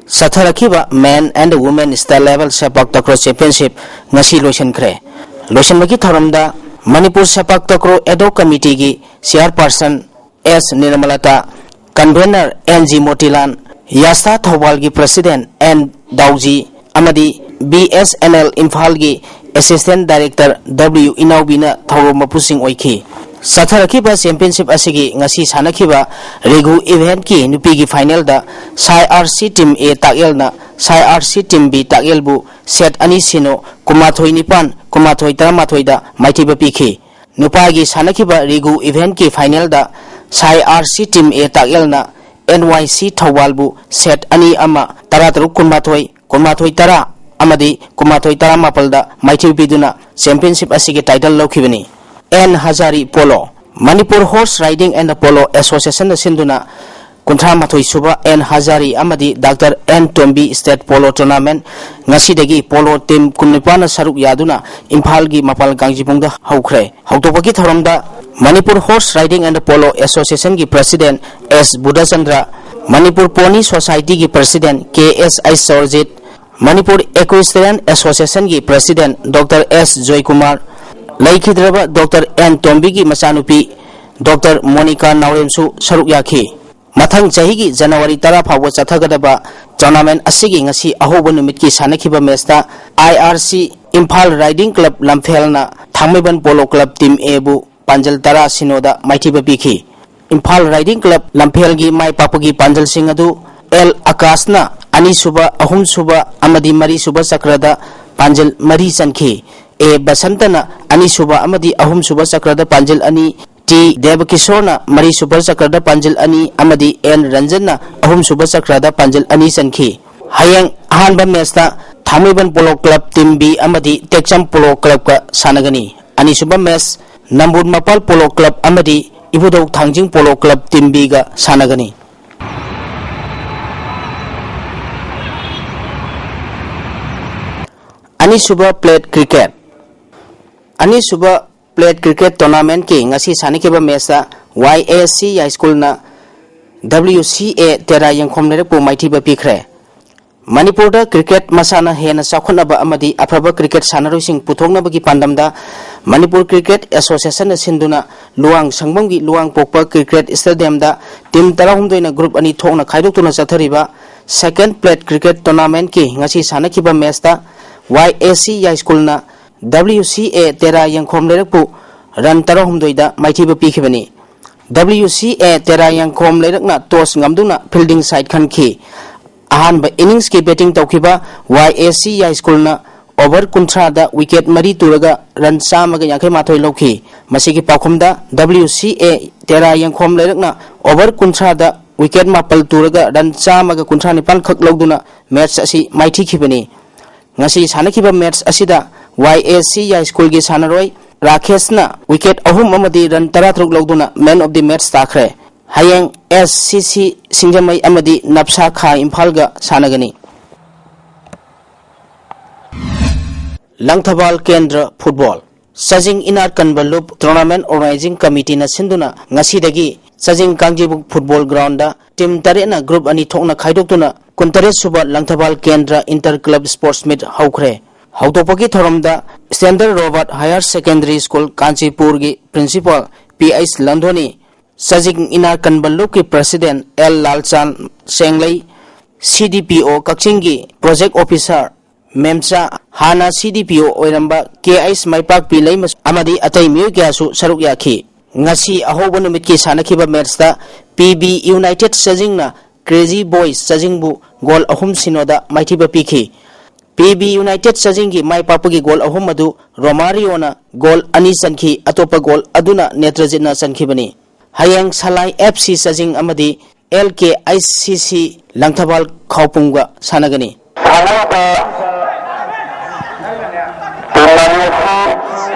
ꯆꯠꯊꯔꯛꯈꯤꯕ men and women state level sepak takraw championship ꯉꯁꯤ ꯂꯣꯏꯁꯤꯟꯈ꯭ꯔꯦ꯫ ꯂꯣꯏꯁꯤꯟꯕꯒꯤ ꯊꯧꯔꯝꯗ ꯃꯅꯤꯄꯨꯔ ꯁꯦꯄꯥꯛ ꯇꯀ꯭ꯔꯣ ꯑꯦꯗꯣꯛ ꯀꯃꯤꯇꯤꯒꯤ chairperson S Nirmala, convenor N G Motilal, ꯌꯥꯁꯥ ꯊꯧꯕꯥꯜꯒꯤ ꯄ꯭ꯔꯁꯤꯗꯦꯟꯠ ꯑꯦꯟ ꯗꯥꯎꯖꯤ ꯑꯃꯗꯤ ꯕꯤ ꯑꯦꯁ ꯑꯦꯟ ꯑꯦꯜ ꯏꯝꯐꯥꯜꯒꯤ ꯑꯦꯁꯤꯁꯇꯦꯟꯠ ꯗꯥꯏꯔꯦꯛꯇꯔ ꯗꯕ꯭ꯂꯤꯎ ꯏꯅꯥꯎꯕꯤꯅ ꯊꯧꯔꯝ ꯃꯄꯨꯁꯤꯡ ꯑꯣꯏꯈꯤ꯫ ꯆꯠꯊꯔꯛꯈꯤꯕ ꯆꯦꯝꯄꯤꯌꯟꯁꯤꯞ ꯑꯁꯤꯒꯤ ꯉꯁꯤ ꯁꯥꯟꯅꯈꯤꯕ ꯔꯤꯒꯨ ꯏꯚꯦꯟꯠꯀꯤ ꯅꯨꯄꯤꯒꯤ ꯐꯥꯏꯅꯦꯜꯗ ꯁꯥꯏ ꯑꯥꯔ ꯁꯤ ꯇꯤꯝ ꯑꯦ ꯇꯥꯛꯌꯦꯜꯅ ꯁꯥꯏ R C team B ꯇꯥꯛꯌꯦꯜꯕꯨ set ꯑꯅꯤ ꯁꯤꯅꯣ, ꯀꯨꯟꯃꯥꯊꯣꯏ ꯅꯤꯄꯥꯟ, ꯀꯨꯟꯃꯥꯊꯣꯏ ꯇꯔꯥꯃꯥꯊꯣꯏꯗ ꯃꯥꯏꯊꯤꯕ ꯄꯤꯈꯤ꯫ ꯅꯨꯄꯥꯒꯤ ꯁꯥꯟꯅꯈꯤꯕ ꯔꯤꯒꯨ ꯏꯚꯦꯟꯠꯀꯤ ꯐꯥꯏꯅꯦꯜꯗ ꯁꯥꯏ R C team A ꯇꯥꯛꯌꯦꯜꯅ and ꯋꯥꯏ ꯁꯤ ꯊꯧꯕꯥꯜꯕꯨ ꯁꯦꯠ ꯑꯅꯤ ꯑꯃ, ꯇꯔꯥꯇꯔꯨꯛ ꯀꯨꯟꯃꯥꯊꯣꯏ, ꯀꯨꯟꯃꯥꯊꯣꯏ ꯇꯔꯥ ꯑꯃꯗꯤ ꯀꯨꯟꯃꯥꯊꯣꯏ ꯇꯔꯥꯃꯥꯄꯜꯗ ꯃꯥꯏꯊꯤꯕ ꯄꯤꯗꯨꯅ ꯆꯦꯝꯄꯤꯌꯟꯁꯤꯞ ꯑꯁꯤꯒꯤ ꯇꯥꯏꯇꯜ ꯂꯧꯈꯤꯕꯅꯤ꯫ N Hazari polo. Manipur horse riding and polo ꯑꯦꯁꯣꯁꯤꯌꯦꯁꯟꯅ ꯁꯤꯟꯗꯨꯅ ꯀꯨꯟꯊ꯭ꯔꯥ ꯃꯥꯊꯣꯏ ꯁꯨꯕ ꯑꯦꯟ ꯍꯖꯥꯔꯤ ꯑꯃꯗꯤ doctor N Tombi state polo tournament ꯉꯁꯤꯗꯒꯤ ꯄꯣꯂꯣ ꯇꯤꯝ ꯀꯨꯟꯅꯤꯄꯥꯟꯅ ꯁꯔꯨꯛ ꯌꯥꯗꯨꯅ ꯏꯝꯐꯥꯜꯒꯤ ꯃꯄꯥꯜ ꯀꯥꯡꯖꯤꯕꯨꯡꯗ ꯍꯧꯈ꯭ꯔꯦ꯫ ꯍꯧꯗꯣꯛꯄꯒꯤ ꯊꯧꯔꯝꯗ Manipur horse riding and polo ꯑꯦꯁꯣꯁꯤꯌꯦꯁꯟꯒꯤ president S Budhachandra, Manipur pony ꯁꯣꯁꯥꯏꯇꯤꯒꯤ president K S H Surjit, Manipur equestrian ꯑꯦꯁꯣꯁꯤꯌꯦꯁꯟꯒꯤ ꯄ꯭ꯔꯁꯤꯗꯦꯟꯠ ꯗꯣꯛꯇꯔ ꯑꯦꯁ ꯖꯣꯏꯀꯨꯃꯥꯔ, ꯂꯩꯈꯤꯗ꯭ꯔꯕ ꯗꯣꯛꯇꯔ ꯑꯦꯟ ꯇꯣꯝꯕꯤꯒꯤ ꯃꯆꯥꯅꯨꯄꯤ ꯗꯣꯛꯇꯔ ꯃꯣꯅꯤꯀꯥ ꯅꯥꯎꯔꯦꯝꯁꯨ ꯁꯔꯨꯛ ꯌꯥꯈꯤ꯫ ꯃꯊꯪ ꯆꯍꯤꯒꯤ ꯖꯅꯋꯥꯔꯤ ꯇꯔꯥ ꯐꯥꯎꯕ ꯆꯠꯊꯒꯗꯕ ꯇꯣꯔꯅꯥꯃꯦꯟꯠ ꯑꯁꯤꯒꯤ ꯉꯁꯤ ꯑꯍꯧꯕ ꯅꯨꯃꯤꯠꯀꯤ ꯁꯥꯟꯅꯈꯤꯕ ꯃꯦꯆꯇ I R C Imphal riding club ꯂꯝꯐꯦꯜꯅ ꯊꯥꯡꯃꯩꯕꯟ ꯄꯣꯂꯣ ꯀ꯭ꯂꯕ ꯇꯤꯝ ꯑꯦꯕꯨ ꯄꯥꯟꯖꯜ ꯇꯔꯥ ꯁꯤꯅꯣꯗ ꯃꯥꯏꯊꯤꯕ ꯄꯤꯈꯤ꯫ ꯏꯝꯐꯥꯜ ꯔꯥꯏꯗꯤꯡ ꯀ꯭ꯂꯕ ꯂꯝꯐꯦꯜꯒꯤ ꯃꯥꯏ ꯄꯥꯛꯄꯒꯤ ꯄꯥꯟꯖꯜꯁꯤꯡ ꯑꯗꯨ ꯑꯦꯜ ꯑꯀꯥꯁꯅ ꯑꯅꯤꯁꯨꯕ, ꯑꯍꯨꯝꯁꯨꯕ ꯑꯃꯗꯤ ꯃꯔꯤꯁꯨꯕ ꯆꯀ꯭ꯔꯗ ꯄꯥꯟꯖꯜ ꯃꯔꯤ ꯆꯟꯈꯤ꯫ ꯑꯦ ꯕꯁꯟꯇꯅ ꯑꯅꯤꯁꯨꯕ ꯑꯃꯗꯤ ꯑꯍꯨꯝꯁꯨꯕ ꯆꯀ꯭ꯔꯗ ꯄꯥꯟꯖꯜ ꯑꯅꯤ, ꯇꯤ ꯗꯦꯕꯀꯤꯁꯣꯔꯅ ꯃꯔꯤꯁꯨꯕ ꯆꯀ꯭ꯔꯗ ꯄꯥꯟꯖꯜ ꯑꯅꯤ ꯑꯃꯗꯤ ꯑꯦꯟ ꯔꯟꯖꯟꯅ ꯑꯍꯨꯝꯁꯨꯕ ꯆꯀ꯭ꯔꯗ ꯄꯥꯟꯖꯜ ꯑꯅꯤ ꯆꯟꯈꯤ꯫ ꯍꯌꯦꯡ ꯑꯍꯥꯟꯕ ꯃꯦꯆꯇ ꯊꯥꯡꯃꯩꯕꯟ ꯄꯣꯂꯣ ꯀ꯭ꯂꯕ ꯇꯤꯝ ꯕꯤ ꯑꯃꯗꯤ ꯇꯦꯛꯆꯝ ꯄꯣꯂꯣ ꯀ꯭ꯂꯕꯀ ꯁꯥꯟꯅꯒꯅꯤ꯫ ꯑꯅꯤꯁꯨꯕ ꯃꯦꯆ ꯅꯝꯕꯨꯜ ꯃꯄꯥꯜ ꯄꯣꯂꯣ ꯀ꯭ꯂꯕ ꯑꯃꯗꯤ ꯏꯕꯨꯙꯧ ꯊꯥꯡꯖꯤꯡ ꯄꯣꯂꯣ ꯀ꯭ꯂꯕ ꯇꯤꯝ ꯕꯤꯒ ꯁꯥꯟꯅꯒꯅꯤ꯫ ꯑꯅꯤꯁꯨꯕ ꯄ꯭ꯂꯦꯠ ꯀ꯭ꯔꯤꯀꯦꯠ꯫ ꯑꯅꯤꯁꯨꯕ ꯄ꯭ꯂꯦꯠ ꯀ꯭ꯔꯤꯀꯦꯠ ꯇꯣꯔꯅꯥꯃꯦꯟꯠꯀꯤ ꯉꯁꯤ ꯁꯥꯟꯅꯈꯤꯕ ꯃꯦꯆꯇ ꯋꯥꯏ ꯑꯦꯁ ꯁꯤ ꯌꯥꯏꯁ꯭ꯀꯨꯜꯅ ꯗꯕ꯭ꯂꯤꯎ ꯁꯤ ꯑꯦ ꯇꯦꯔꯥ ꯌꯦꯡꯈꯣꯝ ꯂꯩꯔꯛꯄꯨ ꯃꯥꯏꯊꯤꯕ ꯄꯤꯈ꯭ꯔꯦ꯫ ꯃꯅꯤꯄꯨꯔꯗ ꯀ꯭ꯔꯤꯀꯦꯠ ꯃꯁꯥꯟꯅ ꯍꯦꯟꯅ ꯆꯥꯎꯈꯠꯅꯕ ꯑꯃꯗꯤ ꯑꯐꯕ ꯀ꯭ꯔꯤꯀꯦꯠ ꯁꯥꯟꯅꯔꯣꯏꯁꯤꯡ ꯄꯨꯊꯣꯛꯅꯕꯒꯤ ꯄꯥꯟꯗꯝꯗ ꯃꯅꯤꯄꯨꯔ ꯀ꯭ꯔꯤꯀꯦꯠ ꯑꯦꯁꯣꯁꯤꯌꯦꯁꯟꯅ ꯁꯤꯟꯗꯨꯅ ꯂꯨꯋꯥꯡ ꯁꯪꯕꯝꯒꯤ ꯂꯨꯋꯥꯡ ꯄꯣꯛꯄ ꯀ꯭ꯔꯤꯀꯦꯠ ꯁ꯭ꯇꯦꯗꯤꯌꯝꯗ ꯇꯤꯝ ꯇꯔꯥꯍꯨꯝꯗꯣꯏꯅ ꯒ꯭ꯔꯨꯞ ꯑꯅꯤ ꯊꯣꯛꯅ ꯈꯥꯏꯗꯣꯛꯇꯨꯅ ꯆꯠꯊꯔꯤꯕ ꯁꯦꯀꯦꯟ ꯄ꯭ꯂꯦꯠ ꯀ꯭ꯔꯤꯀꯦꯠ ꯇꯣꯔꯅꯥꯃꯦꯟꯠꯀꯤ ꯉꯁꯤ ꯁꯥꯟꯅꯈꯤꯕ ꯃꯦꯆꯇ ꯋꯥꯏ ꯑꯦꯁ ꯁꯤ ꯌꯥꯏꯁ꯭ꯀꯨꯜꯅ ꯗꯕ꯭ꯂꯤꯎ ꯁꯤ ꯑꯦ ꯇꯦꯔꯥ ꯌꯦꯡꯈꯣꯝ ꯂꯩꯔꯛꯄꯨ run ꯇꯔꯥꯍꯨꯝꯗꯣꯏꯗ ꯃꯥꯏꯊꯤꯕ ꯄꯤꯈꯤꯕꯅꯤ꯫ W C A ꯇꯦꯔꯥ ꯌꯦꯡꯈꯣꯝ ꯂꯩꯔꯛꯅ toss ꯉꯝꯗꯨꯅ fielding side ꯈꯟꯈꯤ꯫ ꯑꯍꯥꯟꯕ innings ꯀꯤ batting ꯇꯧꯈꯤꯕ Y A C ꯌꯥꯏꯁ꯭ꯀꯨꯜꯅ over ꯀꯨꯟꯊ꯭ꯔꯥꯗ wicket ꯃꯔꯤ ꯇꯨꯔꯒ run ꯆꯥꯝꯃꯒ ꯌꯥꯡꯈꯩ ꯃꯥꯊꯣꯏ ꯂꯧꯈꯤ꯫ ꯃꯁꯤꯒꯤ ꯄꯥꯎꯈꯨꯝꯗ W C A ꯇꯦꯔꯥ ꯌꯦꯡꯈꯣꯝ ꯂꯩꯔꯛꯅ over ꯀꯨꯟꯊ꯭ꯔꯥꯗ wicket ꯃꯥꯄꯜ ꯇꯨꯔꯒ run ꯆꯥꯝꯃꯒ ꯀꯨꯟꯊ꯭ꯔꯥ ꯅꯤꯄꯥꯜ ꯈꯛ ꯂꯧꯗꯨꯅ match ꯑꯁꯤ ꯃꯥꯏꯊꯤꯈꯤꯕꯅꯤ꯫ ꯉꯁꯤ ꯁꯥꯟꯅꯈꯤꯕ match ꯑꯁꯤꯗ Y A C ꯌꯥꯏꯁ꯭ꯀꯨꯜꯒꯤ ꯁꯥꯟꯅꯔꯣꯏ ꯔꯥꯀꯦꯁꯅ wicket ꯑꯍꯨꯝ ꯑꯃꯗꯤ run ꯇꯔꯥꯇꯔꯨꯛ ꯂꯧꯗꯨꯅ man of the match ꯇꯥꯈ꯭ꯔꯦ꯫ ꯍꯌꯦꯡ S C C ꯁꯤꯡꯖꯃꯩ ꯑꯃꯗꯤ ꯅꯞꯁꯥ ꯈꯥ ꯏꯝꯐꯥꯜꯒ ꯁꯥꯟꯅꯒꯅꯤ꯫ ꯂꯪꯊꯕꯥꯜ ꯀꯦꯟꯗ꯭ꯔ ꯐꯨꯠꯕꯣꯜ꯫ ꯆꯥꯖꯤꯡ ꯏꯅꯥꯠ ꯀꯟꯕ ꯂꯨꯞ tournament organizing committee ꯅ ꯁꯤꯟꯗꯨꯅ ꯉꯁꯤꯗꯒꯤ ꯆꯥꯖꯤꯡ ꯀꯥꯡꯖꯩꯕꯨꯡ football ground ꯗ team ꯇꯔꯦꯠꯅ group ꯑꯅꯤ ꯊꯣꯛꯅ ꯈꯥꯏꯗꯣꯛꯇꯨꯅ ꯀꯨꯟꯇꯔꯦꯠ ꯁꯨꯕ ꯂꯪꯊꯕꯥꯜ ꯀꯦꯟꯗ꯭ꯔ inter club sports meet ꯍꯧꯈ꯭ꯔꯦ꯫ ꯍꯧꯗꯣꯛꯄꯒꯤ ꯊꯧꯔꯝꯗ Standard Robert Higher Secondary School ꯀꯥꯟꯆꯤꯄꯨꯔꯒꯤ principal P H ꯂꯟꯗꯣꯅꯤ, ꯆꯥꯖꯤꯡ ꯏꯅꯥꯠ ꯀꯟꯕ ꯂꯨꯞꯀꯤ president L ꯂꯥꯜꯆꯥꯟ ꯁꯦꯡꯂꯩ, C D P O ꯀꯛꯆꯤꯡꯒꯤ project officer ꯃꯦꯝꯆꯥ, ꯍꯥꯟꯅ C D P O ꯑꯣꯏꯔꯝꯕ K H ꯃꯥꯏꯄꯥꯛꯄꯤ ꯂꯩꯃ ꯑꯃꯗꯤ ꯑꯇꯩ ꯃꯤꯑꯣꯏ ꯀꯌꯥꯁꯨ ꯁꯔꯨꯛ ꯌꯥꯈꯤ꯫ ꯉꯁꯤ ꯑꯍꯧꯕ ꯅꯨꯃꯤꯠꯀꯤ ꯁꯥꯟꯅꯈꯤꯕ match ꯇ P B United ꯆꯥꯖꯤꯡꯅ Crazy Boys ꯆꯥꯖꯤꯡꯕꯨ goal ꯑꯍꯨꯝ ꯁꯤꯅꯣꯗ ꯃꯥꯏꯊꯤꯕ ꯄꯤꯈꯤ꯫ P B United ꯆꯥꯖꯤꯡꯒꯤ ꯃꯥꯏ ꯄꯥꯛꯄꯒꯤ goal ꯑꯍꯨꯝ ꯑꯗꯨ ꯔꯣꯃꯥꯔꯤꯑꯣꯅ goal ꯑꯅꯤ ꯆꯟꯈꯤ, ꯑꯇꯣꯞꯄ goal ꯑꯗꯨꯅ ꯅꯦꯇ꯭ꯔꯖꯤꯠꯅ ꯆꯟꯈꯤꯕꯅꯤ꯫ ꯍꯌꯦꯡ ꯁꯂꯥꯏ F C ꯆꯥꯖꯤꯡ ꯑꯃꯗꯤ L K I C C Langthabal ꯈꯥꯎꯄꯨꯝꯒ ꯁꯥꯟꯅꯒꯅꯤ꯫ ꯁꯥꯟꯅꯔꯤꯕ team ꯑꯅꯤ ꯑꯁꯤ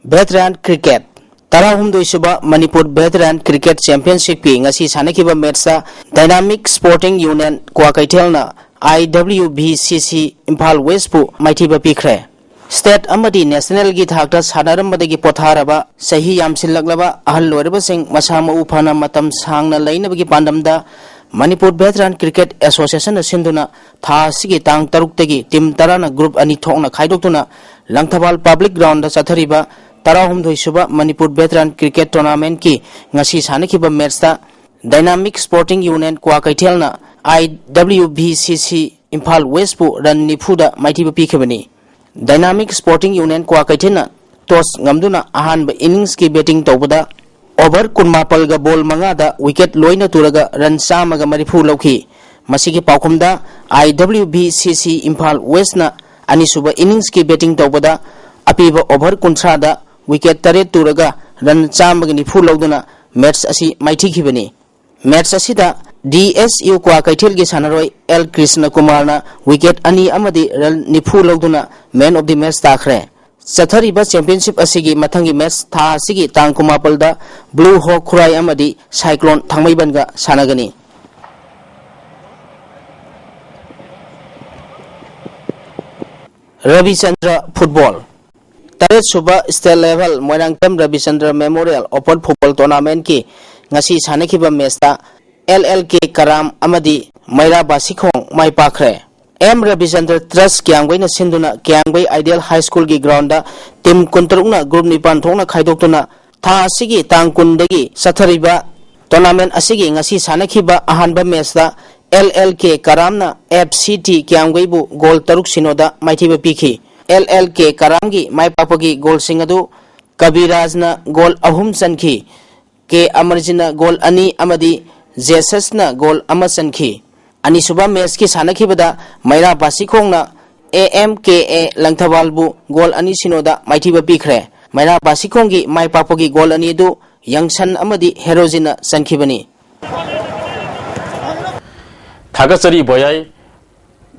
Veteran Cricket, ꯇꯔꯥꯍꯨꯝꯗꯣꯏ ꯁꯨꯕ ꯃꯅꯤꯄꯨꯔ Veteran Cricket Championship ꯀꯤ ꯉꯁꯤ ꯁꯥꯟꯅꯈꯤꯕ match ꯇ Dynamic Sporting Union ꯀ꯭ꯋꯥꯀꯩꯊꯦꯜꯅ I W B C C Imphal West ꯄꯨ ꯃꯥꯏꯊꯤꯕ ꯄꯤꯈ꯭ꯔꯦ꯫ State ꯑꯃꯗꯤ national ꯒꯤ ꯊꯥꯛꯇ ꯁꯥꯟꯅꯔꯝꯕꯗꯒꯤ ꯄꯣꯊꯥꯔꯕ, ꯆꯍꯤ ꯌꯥꯝꯁꯤꯜꯂꯛꯂꯕ ꯑꯍꯜ ꯑꯣꯏꯔꯕꯁꯤꯡ ꯃꯁꯥ ꯃꯎ ꯐꯅ ꯃꯇꯝ ꯁꯥꯡꯅ ꯂꯩꯅꯕꯒꯤ ꯄꯥꯟꯗꯝꯗ ꯃꯅꯤꯄꯨꯔ Veteran Cricket Association ꯅ ꯁꯤꯟꯗꯨꯅ ꯊꯥ ꯑꯁꯤꯒꯤ ꯇꯥꯡ ꯇꯔꯨꯛꯇꯒꯤ team ꯇꯔꯥꯅ group ꯑꯅꯤ ꯊꯣꯛꯅ ꯈꯥꯏꯗꯣꯛꯇꯨꯅ ꯂꯪꯊꯕꯥꯜ Public Ground ꯗ ꯆꯠꯊꯔꯤꯕ ꯇꯔꯥꯍꯨꯝꯗꯣꯏ ꯁꯨꯕ ꯃꯅꯤꯄꯨꯔ Veteran Cricket Tournament ꯀꯤ ꯉꯁꯤ ꯁꯥꯟꯅꯈꯤꯕ match ꯇ Dynamic Sporting Union ꯀ꯭ꯋꯥꯀꯩꯊꯦꯜꯅ I W B C C Imphal West ꯄꯨ run ꯅꯤꯐꯨꯗ ꯃꯥꯏꯊꯤꯕ ꯄꯤꯈꯤꯕꯅꯤ꯫ Dynamic Sporting Union ꯀ꯭ꯋꯥꯀꯩꯊꯦꯜꯅ toss ꯉꯝꯗꯨꯅ ꯑꯍꯥꯟꯕ innings ꯀꯤ batting ꯇꯧꯕꯗ over ꯀꯨꯟꯃꯥꯄꯜꯒ ball ꯃꯉꯥꯗ wicket ꯂꯣꯏꯅ ꯇꯨꯔꯒ run ꯆꯥꯝꯃꯒ ꯃꯔꯤꯐꯨ ꯂꯧꯈꯤ꯫ ꯃꯁꯤꯒꯤ ꯄꯥꯎꯈꯨꯝꯗ I W B C C Imphal West ꯅ ꯑꯅꯤꯁꯨꯕ innings ꯀꯤ batting ꯇꯧꯕꯗ ꯑꯄꯤꯕ over ꯀꯨꯟꯊ꯭ꯔꯥꯗ wicket ꯇꯔꯦꯠ ꯇꯨꯔꯒ run ꯆꯥꯝꯃꯒ ꯅꯤꯐꯨ ꯂꯧꯗꯨꯅ match ꯑꯁꯤ ꯃꯥꯏꯊꯤꯈꯤꯕꯅꯤ꯫ Match ꯑꯁꯤꯗ D S U ꯀ꯭ꯋꯥꯀꯩꯊꯦꯜꯒꯤ ꯁꯥꯟꯅꯔꯣꯏ L ꯀ꯭ꯔꯤꯁꯅ ꯀꯨꯃꯥꯔꯅ wicket ꯑꯅꯤ ꯑꯃꯗꯤ run ꯅꯤꯐꯨ ꯂꯧꯗꯨꯅ man of the match ꯇꯥꯈ꯭ꯔꯦ꯫ ꯆꯠꯊꯔꯤꯕ championship ꯑꯁꯤꯒꯤ ꯃꯊꯪꯒꯤ match ꯊꯥ ꯑꯁꯤꯒꯤ ꯇꯥꯡ ꯀꯨꯟꯃꯥꯄꯜꯗ Blue Hawk ꯈꯨꯔꯥꯏ ꯑꯃꯗꯤ Cyclone ꯊꯥꯡꯃꯩꯕꯟꯒ ꯁꯥꯟꯅꯒꯅꯤ꯫ ꯔꯕꯤꯆꯟꯗ꯭ꯔ football꯫ ꯇꯔꯦꯠ ꯁꯨꯕ state level Moirangthem ꯔꯕꯤꯆꯟꯗ꯭ꯔ Memorial Open Football Tournament ꯀꯤ ꯉꯁꯤ ꯁꯥꯟꯅꯈꯤꯕ match ꯇ L L K ꯀꯔꯥꯝ ꯑꯃꯗꯤ ꯃꯩꯔꯥ ꯕꯥꯁꯤꯈꯣꯡ ꯃꯥꯏ ꯄꯥꯛꯈ꯭ꯔꯦ꯫ M ꯔꯕꯤꯆꯟꯗ꯭ꯔ Trust ꯀꯤꯌꯥꯝꯒꯩꯅ ꯁꯤꯟꯗꯨꯅ ꯀꯤꯌꯥꯝꯒꯩ Ideal High School ꯒꯤ ground ꯇ team ꯀꯨꯟꯇꯔꯨꯛꯅ group ꯅꯤꯄꯥꯟ ꯊꯣꯛꯅ ꯈꯥꯏꯗꯣꯛꯇꯨꯅ ꯊꯥ ꯑꯁꯤꯒꯤ ꯇꯥꯡ ꯀꯨꯟꯗꯒꯤ ꯆꯠꯊꯔꯤꯕ tournament ꯑꯁꯤꯒꯤ ꯉꯁꯤ ꯁꯥꯟꯅꯈꯤꯕ ꯑꯍꯥꯟꯕ match ꯇ L L K ꯀꯔꯥꯝꯅ F C T ꯀꯤꯌꯥꯝꯒꯩꯕꯨ goal ꯇꯔꯨꯛ ꯁꯤꯅꯣꯗ ꯃꯥꯏꯊꯤꯕ ꯄꯤꯈꯤ꯫ L L K ꯀꯔꯥꯝꯒꯤ ꯃꯥꯏ ꯄꯥꯛꯄꯒꯤ goal ꯁꯤꯡ ꯑꯗꯨ ꯀꯕꯤꯔꯥꯖꯅ goal ꯑꯍꯨꯝ ꯆꯟꯈꯤ, K ꯑꯃꯔꯖꯤꯠꯅ goal ꯑꯅꯤ ꯑꯃꯗꯤ ꯖꯦꯁꯁꯅ goal ꯑꯃ ꯆꯟꯈꯤ꯫ ꯑꯅꯤꯁꯨꯕ match ꯀꯤ ꯁꯥꯟꯅꯈꯤꯕꯗ ꯃꯩꯔꯥ ꯕꯥꯁꯤꯈꯣꯡꯅ A M K A ꯂꯪꯊꯕꯥꯜꯕꯨ goal ꯑꯅꯤ ꯁꯤꯅꯣꯗ ꯃꯥꯏꯊꯤꯕ ꯄꯤꯈ꯭ꯔꯦ꯫ ꯃꯩꯔꯥ ꯕꯥꯁꯤꯈꯣꯡꯒꯤ ꯃꯥꯏ ꯄꯥꯛꯄꯒꯤ goal ꯑꯅꯤ ꯑꯗꯨ ꯌꯪꯁꯟ ꯑꯃꯗꯤ ꯍꯦꯔꯣꯖꯤꯟꯅ ꯆꯟꯈꯤꯕꯅꯤ꯫ ꯊꯥꯒꯠꯆꯔꯤ ꯕꯣꯌꯥꯏ꯫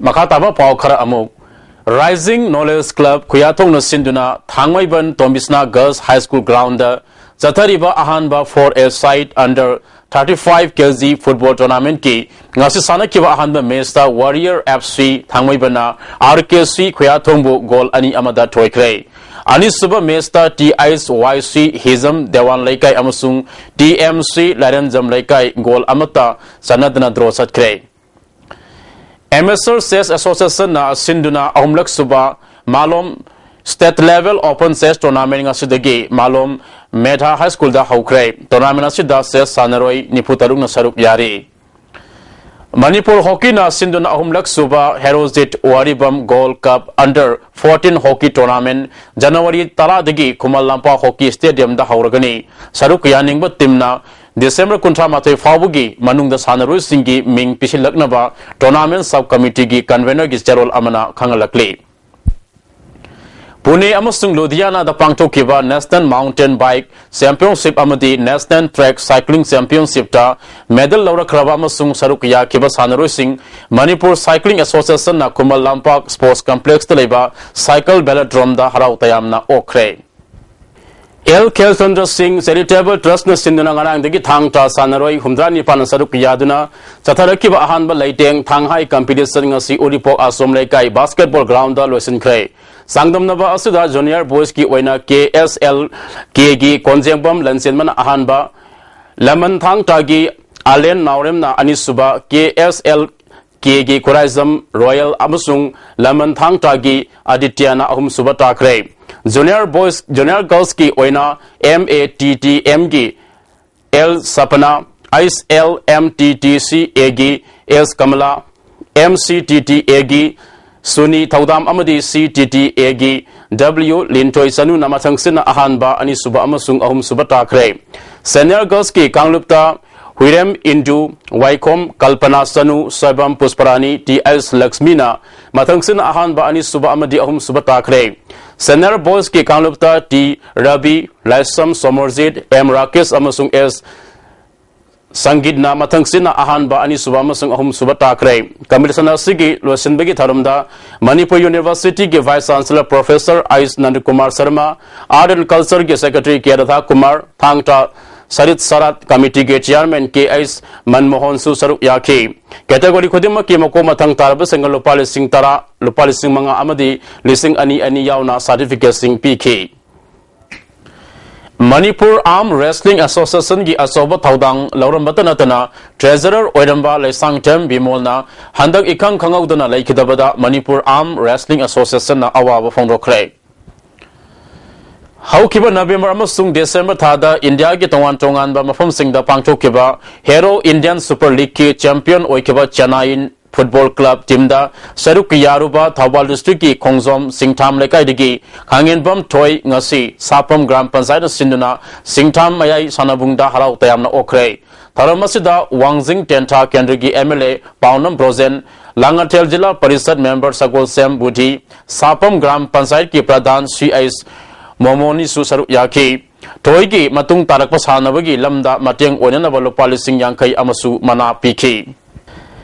ꯃꯈꯥ ꯇꯥꯕ ꯄꯥꯎ ꯈꯔ ꯑꯃꯨꯛ꯫ Rising Knowledge Club ꯈꯨꯌꯥꯊꯣꯡꯅ ꯁꯤꯟꯗꯨꯅ ꯊꯥꯡꯃꯩꯕꯟ ꯇꯣꯝꯕꯤꯁꯅꯥ Girls High School ground ꯗ ꯆꯠꯊꯔꯤꯕ ꯑꯍꯥꯟꯕ four A side under thirty five K G football tournament ꯀꯤ ꯉꯁꯤ ꯁꯥꯟꯅꯈꯤꯕ ꯑꯍꯥꯟꯕ match ꯇ Warrior F C ꯊꯥꯡꯃꯩꯕꯟꯅ R K C ꯈꯨꯌꯥꯊꯣꯡꯕꯨ goal ꯑꯅꯤ ꯑꯃꯗ ꯊꯣꯏꯈ꯭ꯔꯦ꯫ ꯑꯅꯤꯁꯨꯕ match ꯇ T H Y C ꯍꯤꯖꯝ ꯗꯦꯋꯥꯟ ꯂꯩꯀꯥꯏ ꯑꯃꯁꯨꯡ T M C ꯂꯥꯏꯔꯦꯟꯖꯝ ꯂꯩꯀꯥꯏ goal ꯑꯃꯠꯇ ꯆꯟꯅꯗꯅ draw ꯆꯠꯈ꯭ꯔꯦ꯫ Amateur Chess Association ꯅ ꯁꯤꯟꯗꯨꯅ ꯑꯍꯨꯝꯂꯛ ꯁꯨꯕ ꯃꯥꯂꯣꯝ State Level Open Chess Tournament ꯉꯁꯤꯗꯒꯤ ꯃꯥꯂꯣꯝ ꯃꯦꯙꯥ High School ꯗ ꯍꯧꯈ꯭ꯔꯦ꯫ Tournament ꯑꯁꯤꯗ chess ꯁꯥꯟꯅꯔꯣꯏ ꯅꯤꯐꯨ ꯇꯔꯨꯛꯅ ꯁꯔꯨꯛ ꯌꯥꯔꯤ꯫ ꯃꯅꯤꯄꯨꯔ ꯍꯣꯀꯤꯅ ꯁꯤꯟꯗꯨꯅ ꯑꯍꯨꯝꯂꯛ ꯁꯨꯕ Herojit Waribam gold cup under fourteen hockey tournament ꯖꯅꯋꯥꯔꯤ ꯇꯔꯥꯗꯒꯤ ꯈꯨꯃꯟ ꯂꯝꯄꯥꯛ ꯍꯣꯀꯤ ꯁ꯭ꯇꯦꯗꯤꯌꯝꯗ ꯍꯧꯔꯒꯅꯤ꯫ ꯁꯔꯨꯛ ꯌꯥꯅꯤꯡꯕ ꯇꯤꯝꯅ ꯗꯤꯁꯦꯝꯕꯔ ꯀꯨꯟꯊ꯭ꯔꯥ ꯃꯥꯊꯣꯏ ꯐꯥꯎꯕꯒꯤ ꯃꯅꯨꯡꯗ ꯁꯥꯟꯅꯔꯣꯏꯁꯤꯡꯒꯤ ꯃꯤꯡ ꯄꯤꯁꯤꯜꯂꯛꯅꯕ ꯇꯣꯔꯅꯥꯃꯦꯟ ꯁꯕ ꯀꯃꯤꯇꯤꯒꯤ ꯀꯟꯚꯦꯅꯔꯒꯤ ꯆꯦꯔꯣꯜ ꯑꯃꯅ ꯈꯪꯍꯜꯂꯛꯂꯤ꯫ ꯄꯨꯅꯦ ꯑꯃꯁꯨꯡ ꯂꯨꯙꯤꯌꯥꯅꯥꯗ ꯄꯥꯡꯊꯣꯛꯈꯤꯕ ꯅꯦꯁꯅꯦꯜ ꯃꯥꯎꯟꯇꯦꯟ ꯕꯥꯏꯛ ꯆꯦꯝꯄꯤꯌꯟꯁꯤꯞ ꯑꯃꯗꯤ ꯅꯦꯁꯅꯦꯜ ꯇ꯭ꯔꯦꯛ ꯁꯥꯏꯀ꯭ꯂꯤꯡ ꯆꯦꯝꯄꯤꯌꯟꯁꯤꯞꯇ ꯃꯦꯗꯜ ꯂꯧꯔꯛꯈ꯭ꯔꯕ ꯑꯃꯁꯨꯡ ꯁꯔꯨꯛ ꯌꯥꯈꯤꯕ ꯁꯥꯟꯅꯔꯣꯏꯁꯤꯡ ꯃꯅꯤꯄꯨꯔ ꯁꯥꯏꯀ꯭ꯂꯤꯡ ꯑꯦꯁꯣꯁꯤꯌꯦꯁꯟꯅ ꯈꯨꯃꯟ ꯂꯝꯄꯥꯛ ꯁ꯭ꯄꯣꯔꯠꯁ ꯀꯝꯄ꯭ꯂꯦꯛꯁꯇ ꯂꯩꯕ ꯁꯥꯏꯀꯜ ꯚꯦꯂꯣꯗ꯭ꯔꯣꯝꯗ ꯍꯔꯥꯎ ꯇꯌꯥꯝꯅ ꯑꯣꯛꯈ꯭ꯔꯦ꯫ ꯑꯦꯜ ꯈꯦꯜꯆꯟꯗ꯭ꯔ ꯁꯤꯡ ꯆꯦꯔꯤꯇꯦꯕꯜ ꯇ꯭ꯔꯁꯅ ꯁꯤꯟꯗꯨꯅ ꯉꯔꯥꯡꯗꯒꯤ ꯊꯥꯡ ꯇꯥ ꯁꯥꯟꯅꯔꯣꯏ ꯍꯨꯝꯗ꯭ꯔꯥ ꯅꯤꯄꯥꯟꯅ ꯁꯔꯨꯛ ꯌꯥꯗꯨꯅ ꯆꯠꯊꯔꯛꯈꯤꯕ ꯑꯍꯥꯟꯕ ꯂꯩꯇꯦꯡ ꯊꯥꯡꯍꯥꯏ ꯀꯝꯄꯤꯇꯤꯁꯟ ꯉꯁꯤ ꯎꯔꯤꯄꯣꯛ ꯑꯥꯁ꯭ꯔꯝ ꯂꯩꯀꯥꯏ ꯕꯥꯁꯀꯦꯠꯕꯣꯜ ꯒ꯭ꯔꯥꯎꯟꯗ ꯂꯣꯏꯁꯤꯟꯈ꯭ꯔꯦ꯫ ꯆꯥꯡꯗꯝꯅꯕ ꯑꯁꯤꯗ ꯖꯨꯅꯤꯌꯔ ꯕꯣꯏꯁꯀꯤ ꯑꯣꯏꯅ ꯀꯦ ꯑꯦꯁ ꯑꯦꯜ ꯀꯦꯒꯤ ꯀꯣꯟꯖꯦꯡꯕꯝ ꯂꯟꯆꯦꯟꯕꯅ ꯑꯍꯥꯟꯕ, ꯂꯃꯟ ꯊꯥꯡ ꯇꯥꯒꯤ ꯑꯂꯦꯟ ꯅꯥꯎꯔꯦꯝꯅ ꯑꯅꯤꯁꯨꯕ, ꯀꯦ ꯑꯦꯁ ꯑꯦꯜ ꯀꯦꯒꯤ ꯈꯨꯔꯥꯏꯖꯝ ꯔꯣꯌꯦꯜ ꯑꯃꯁꯨꯡ ꯂꯃꯟ ꯊꯥꯡ ꯇꯥꯒꯤ ꯑꯗꯤꯇ꯭ꯌꯅ ꯑꯍꯨꯝꯁꯨꯕ ꯇꯥꯈ꯭ꯔꯦ꯫ ꯖꯨꯅꯤꯌꯔ ꯕꯣꯏꯁ, ꯖꯨꯅꯤꯌꯔ ꯒꯔꯜꯁꯀꯤ ꯑꯣꯏꯅ ꯑꯦꯝ ꯑꯦ ꯇꯤ ꯇꯤ ꯑꯦꯝꯒꯤ L Sapna, H L M T T C ꯑꯦꯒꯤ S Kamala, M C T T ꯑꯦꯒꯤ ꯁꯨꯅꯤ ꯊꯧꯗꯥꯝ ꯑꯃꯗꯤ ꯁꯤ ꯇꯤ ꯇꯤ ꯑꯦꯒꯤ ꯗꯕ꯭ꯂꯤꯌꯨ ꯂꯤꯟꯊꯣꯏ ꯆꯅꯨꯅ ꯃꯊꯪꯁꯤꯠꯅ ꯑꯍꯥꯟꯕ, ꯑꯅꯤꯁꯨꯕ ꯑꯃꯁꯨꯡ ꯑꯍꯨꯝꯁꯨꯕ ꯇꯥꯈ꯭ꯔꯦ꯫ ꯁꯦꯅꯤꯌꯔ ꯒꯔꯜꯁꯀꯤ ꯀꯥꯡꯂꯨꯞꯇ ꯍꯨꯏꯔꯦꯝ ꯏꯟꯗꯨ, ꯋꯥꯏꯈꯣꯝ ꯀꯜꯄꯅꯥ ꯆꯅꯨ, ꯁꯣꯏꯕꯝ ꯄꯨꯁꯄꯔꯥꯅꯤ, ꯇꯤ ꯑꯩꯆ ꯂꯛꯁꯃꯤꯅ ꯃꯊꯪꯁꯤꯠꯅ ꯑꯍꯥꯟꯕ, ꯑꯅꯤꯁꯨꯕ ꯑꯃꯗꯤ ꯑꯍꯨꯝꯁꯨꯕ ꯇꯥꯈ꯭ꯔꯦ꯫ ꯁꯦꯅꯤꯌꯔ ꯕꯣꯏꯁꯀꯤ ꯀꯥꯡꯂꯨꯞꯇ ꯇꯤ ꯔꯕꯤ, ꯂꯥꯏꯁ꯭ꯔꯝ ꯁꯣꯃꯔꯖꯤꯠ, ꯑꯦꯝ ꯔꯥꯀꯦꯁ ꯑꯃꯁꯨꯡ ꯑꯦꯁ ꯁꯪꯒꯤꯠꯅ ꯃꯊꯪꯁꯤꯠꯅ ꯑꯍꯥꯟꯕ, ꯑꯅꯤꯁꯨꯕ ꯑꯃꯁꯨꯡ ꯑꯍꯨꯝꯁꯨꯕ ꯇꯥꯈ꯭ꯔꯦ꯫ ꯀꯝꯄꯤꯇꯤꯁꯟ ꯑꯁꯤꯒꯤ ꯂꯣꯏꯁꯤꯟꯕꯒꯤ ꯊꯧꯔꯝꯗ ꯃꯅꯤꯄꯨꯔ ꯌꯨꯅꯤꯚꯔꯁꯤꯇꯤꯒꯤ vice chancellor professor H Nandakumar Sarma, art and ꯀꯜꯆꯔꯒꯤ ꯁꯦꯀ꯭ꯔꯦꯇꯔꯤ ꯀꯦ ꯔꯥꯙꯥꯀꯨꯃꯥꯔ, ꯊꯥꯡ ꯇꯥ ꯁꯔꯤꯠ ꯁꯔꯥꯠ ꯀꯃꯤꯇꯤꯒꯤ ꯆꯤꯌꯥꯔꯃꯦꯟ ꯀꯦ ꯑꯩꯆ ꯃꯟꯃꯣꯍꯟꯁꯨ ꯁꯔꯨꯛ ꯌꯥꯈꯤ꯫ ꯀꯦꯇꯦꯒꯣꯔꯤ ꯈꯨꯗꯤꯡꯃꯛꯀꯤ ꯃꯀꯣꯛ ꯃꯊꯪ ꯇꯥꯔꯕꯁꯤꯡꯅ ꯂꯨꯄꯥ ꯂꯤꯁꯤꯡ ꯇꯔꯥ, ꯂꯨꯄꯥ ꯂꯤꯁꯤꯡ ꯃꯉꯥ ꯑꯃꯗꯤ ꯂꯤꯁꯤꯡ ꯑꯅꯤ ꯑꯅꯤ ꯌꯥꯎꯅ ꯁꯥꯔꯇꯤꯐꯤꯀꯦꯠꯁꯤꯡ ꯄꯤꯈꯤ꯫ ꯃꯅꯤꯄꯨꯔ ꯑꯥꯔꯝ ꯔꯦꯁꯂꯤꯡ ꯑꯦꯁꯣꯁꯤꯌꯦꯁꯟꯒꯤ ꯑꯆꯧꯕ ꯊꯧꯗꯥꯡ ꯂꯧꯔꯝꯕꯇ ꯅꯠꯇꯅ ꯇ꯭ꯔꯦꯖꯔꯔ ꯑꯣꯏꯔꯝꯕ ꯂꯩꯁꯥꯡꯊꯦꯝ ꯕꯤꯃꯣꯜꯅ ꯍꯟꯗꯛ ꯏꯈꯪ ꯈꯪꯍꯧꯗꯅ ꯂꯩꯈꯤꯗꯕꯗ ꯃꯅꯤꯄꯨꯔ ꯑꯥꯔꯝ ꯔꯦꯁꯂꯤꯡ ꯑꯦꯁꯣꯁꯤꯌꯦꯁꯟꯅ ꯑꯋꯥꯕ ꯐꯣꯡꯗꯣꯛꯈ꯭ꯔꯦ꯫ ꯍꯧꯈꯤꯕ ꯅꯕꯦꯝꯕꯔ ꯑꯃꯁꯨꯡ ꯗꯤꯁꯦꯝꯕꯔ ꯊꯥꯗ ꯏꯟꯗꯤꯌꯥꯒꯤ ꯇꯣꯉꯥꯟ ꯇꯣꯉꯥꯟꯕ ꯃꯐꯝꯁꯤꯡꯗ ꯄꯥꯡꯊꯣꯛꯈꯤꯕ ꯍꯦꯔꯣ ꯏꯟꯗꯤꯌꯟ ꯁꯨꯄꯔ ꯂꯤꯒꯀꯤ ꯆꯦꯝꯄꯤꯌꯟ ꯑꯣꯏꯈꯤꯕ ꯆꯦꯟꯅꯥꯏ ꯐꯨꯠꯕꯣꯜ ꯀ꯭ꯂꯕ ꯇꯤꯝꯗ ꯁꯔꯨꯛ ꯌꯥꯔꯨꯕ ꯊꯧꯕꯥꯜ ꯗꯤꯁꯇ꯭ꯔꯤꯛꯀꯤ ꯈꯣꯡꯖꯣꯝ ꯁꯤꯡꯊꯥꯝ ꯂꯩꯀꯥꯏꯗꯒꯤ ꯈꯥꯡꯉꯦꯟꯕꯝ ꯊꯣꯏ ꯉꯁꯤ ꯁꯥꯄꯝ ꯒ꯭ꯔꯥꯝ ꯄꯟꯆꯥꯌꯠꯅ ꯁꯤꯟꯗꯨꯅ ꯁꯤꯡꯊꯥꯝ ꯃꯌꯥꯏ ꯁꯥꯟꯅꯕꯨꯡꯗ ꯍꯔꯥꯎ ꯇꯌꯥꯝꯅ ꯑꯣꯛꯈ꯭ꯔꯦ꯫ ꯊꯧꯔꯝ ꯑꯁꯤꯗ ꯋꯥꯡꯖꯤꯡ ꯇꯦꯟꯊꯥ ꯀꯦꯟꯗ꯭ꯔꯒꯤ M L A Paonam Brojen, Langathel zila parishad member Sagolsem Budhi, Sapam gram ꯄꯟꯆꯥꯌꯠꯀꯤ ꯄ꯭ꯔꯙꯥꯟ ꯁꯤ ꯑꯩꯆ ꯃꯣꯃꯣꯅꯤꯁꯨ ꯁꯔꯨꯛ ꯌꯥꯈꯤ꯫ ꯊꯣꯏꯒꯤ ꯃꯇꯨꯡ ꯇꯥꯔꯛꯄ ꯁꯥꯟꯅꯕꯒꯤ ꯂꯝꯗ ꯃꯇꯦꯡ ꯑꯣꯏꯅꯅꯕ ꯂꯨꯄꯥ ꯂꯤꯁꯤꯡ ꯌꯥꯡꯈꯩ ꯑꯃꯁꯨ ꯃꯅꯥ ꯄꯤꯈꯤ꯫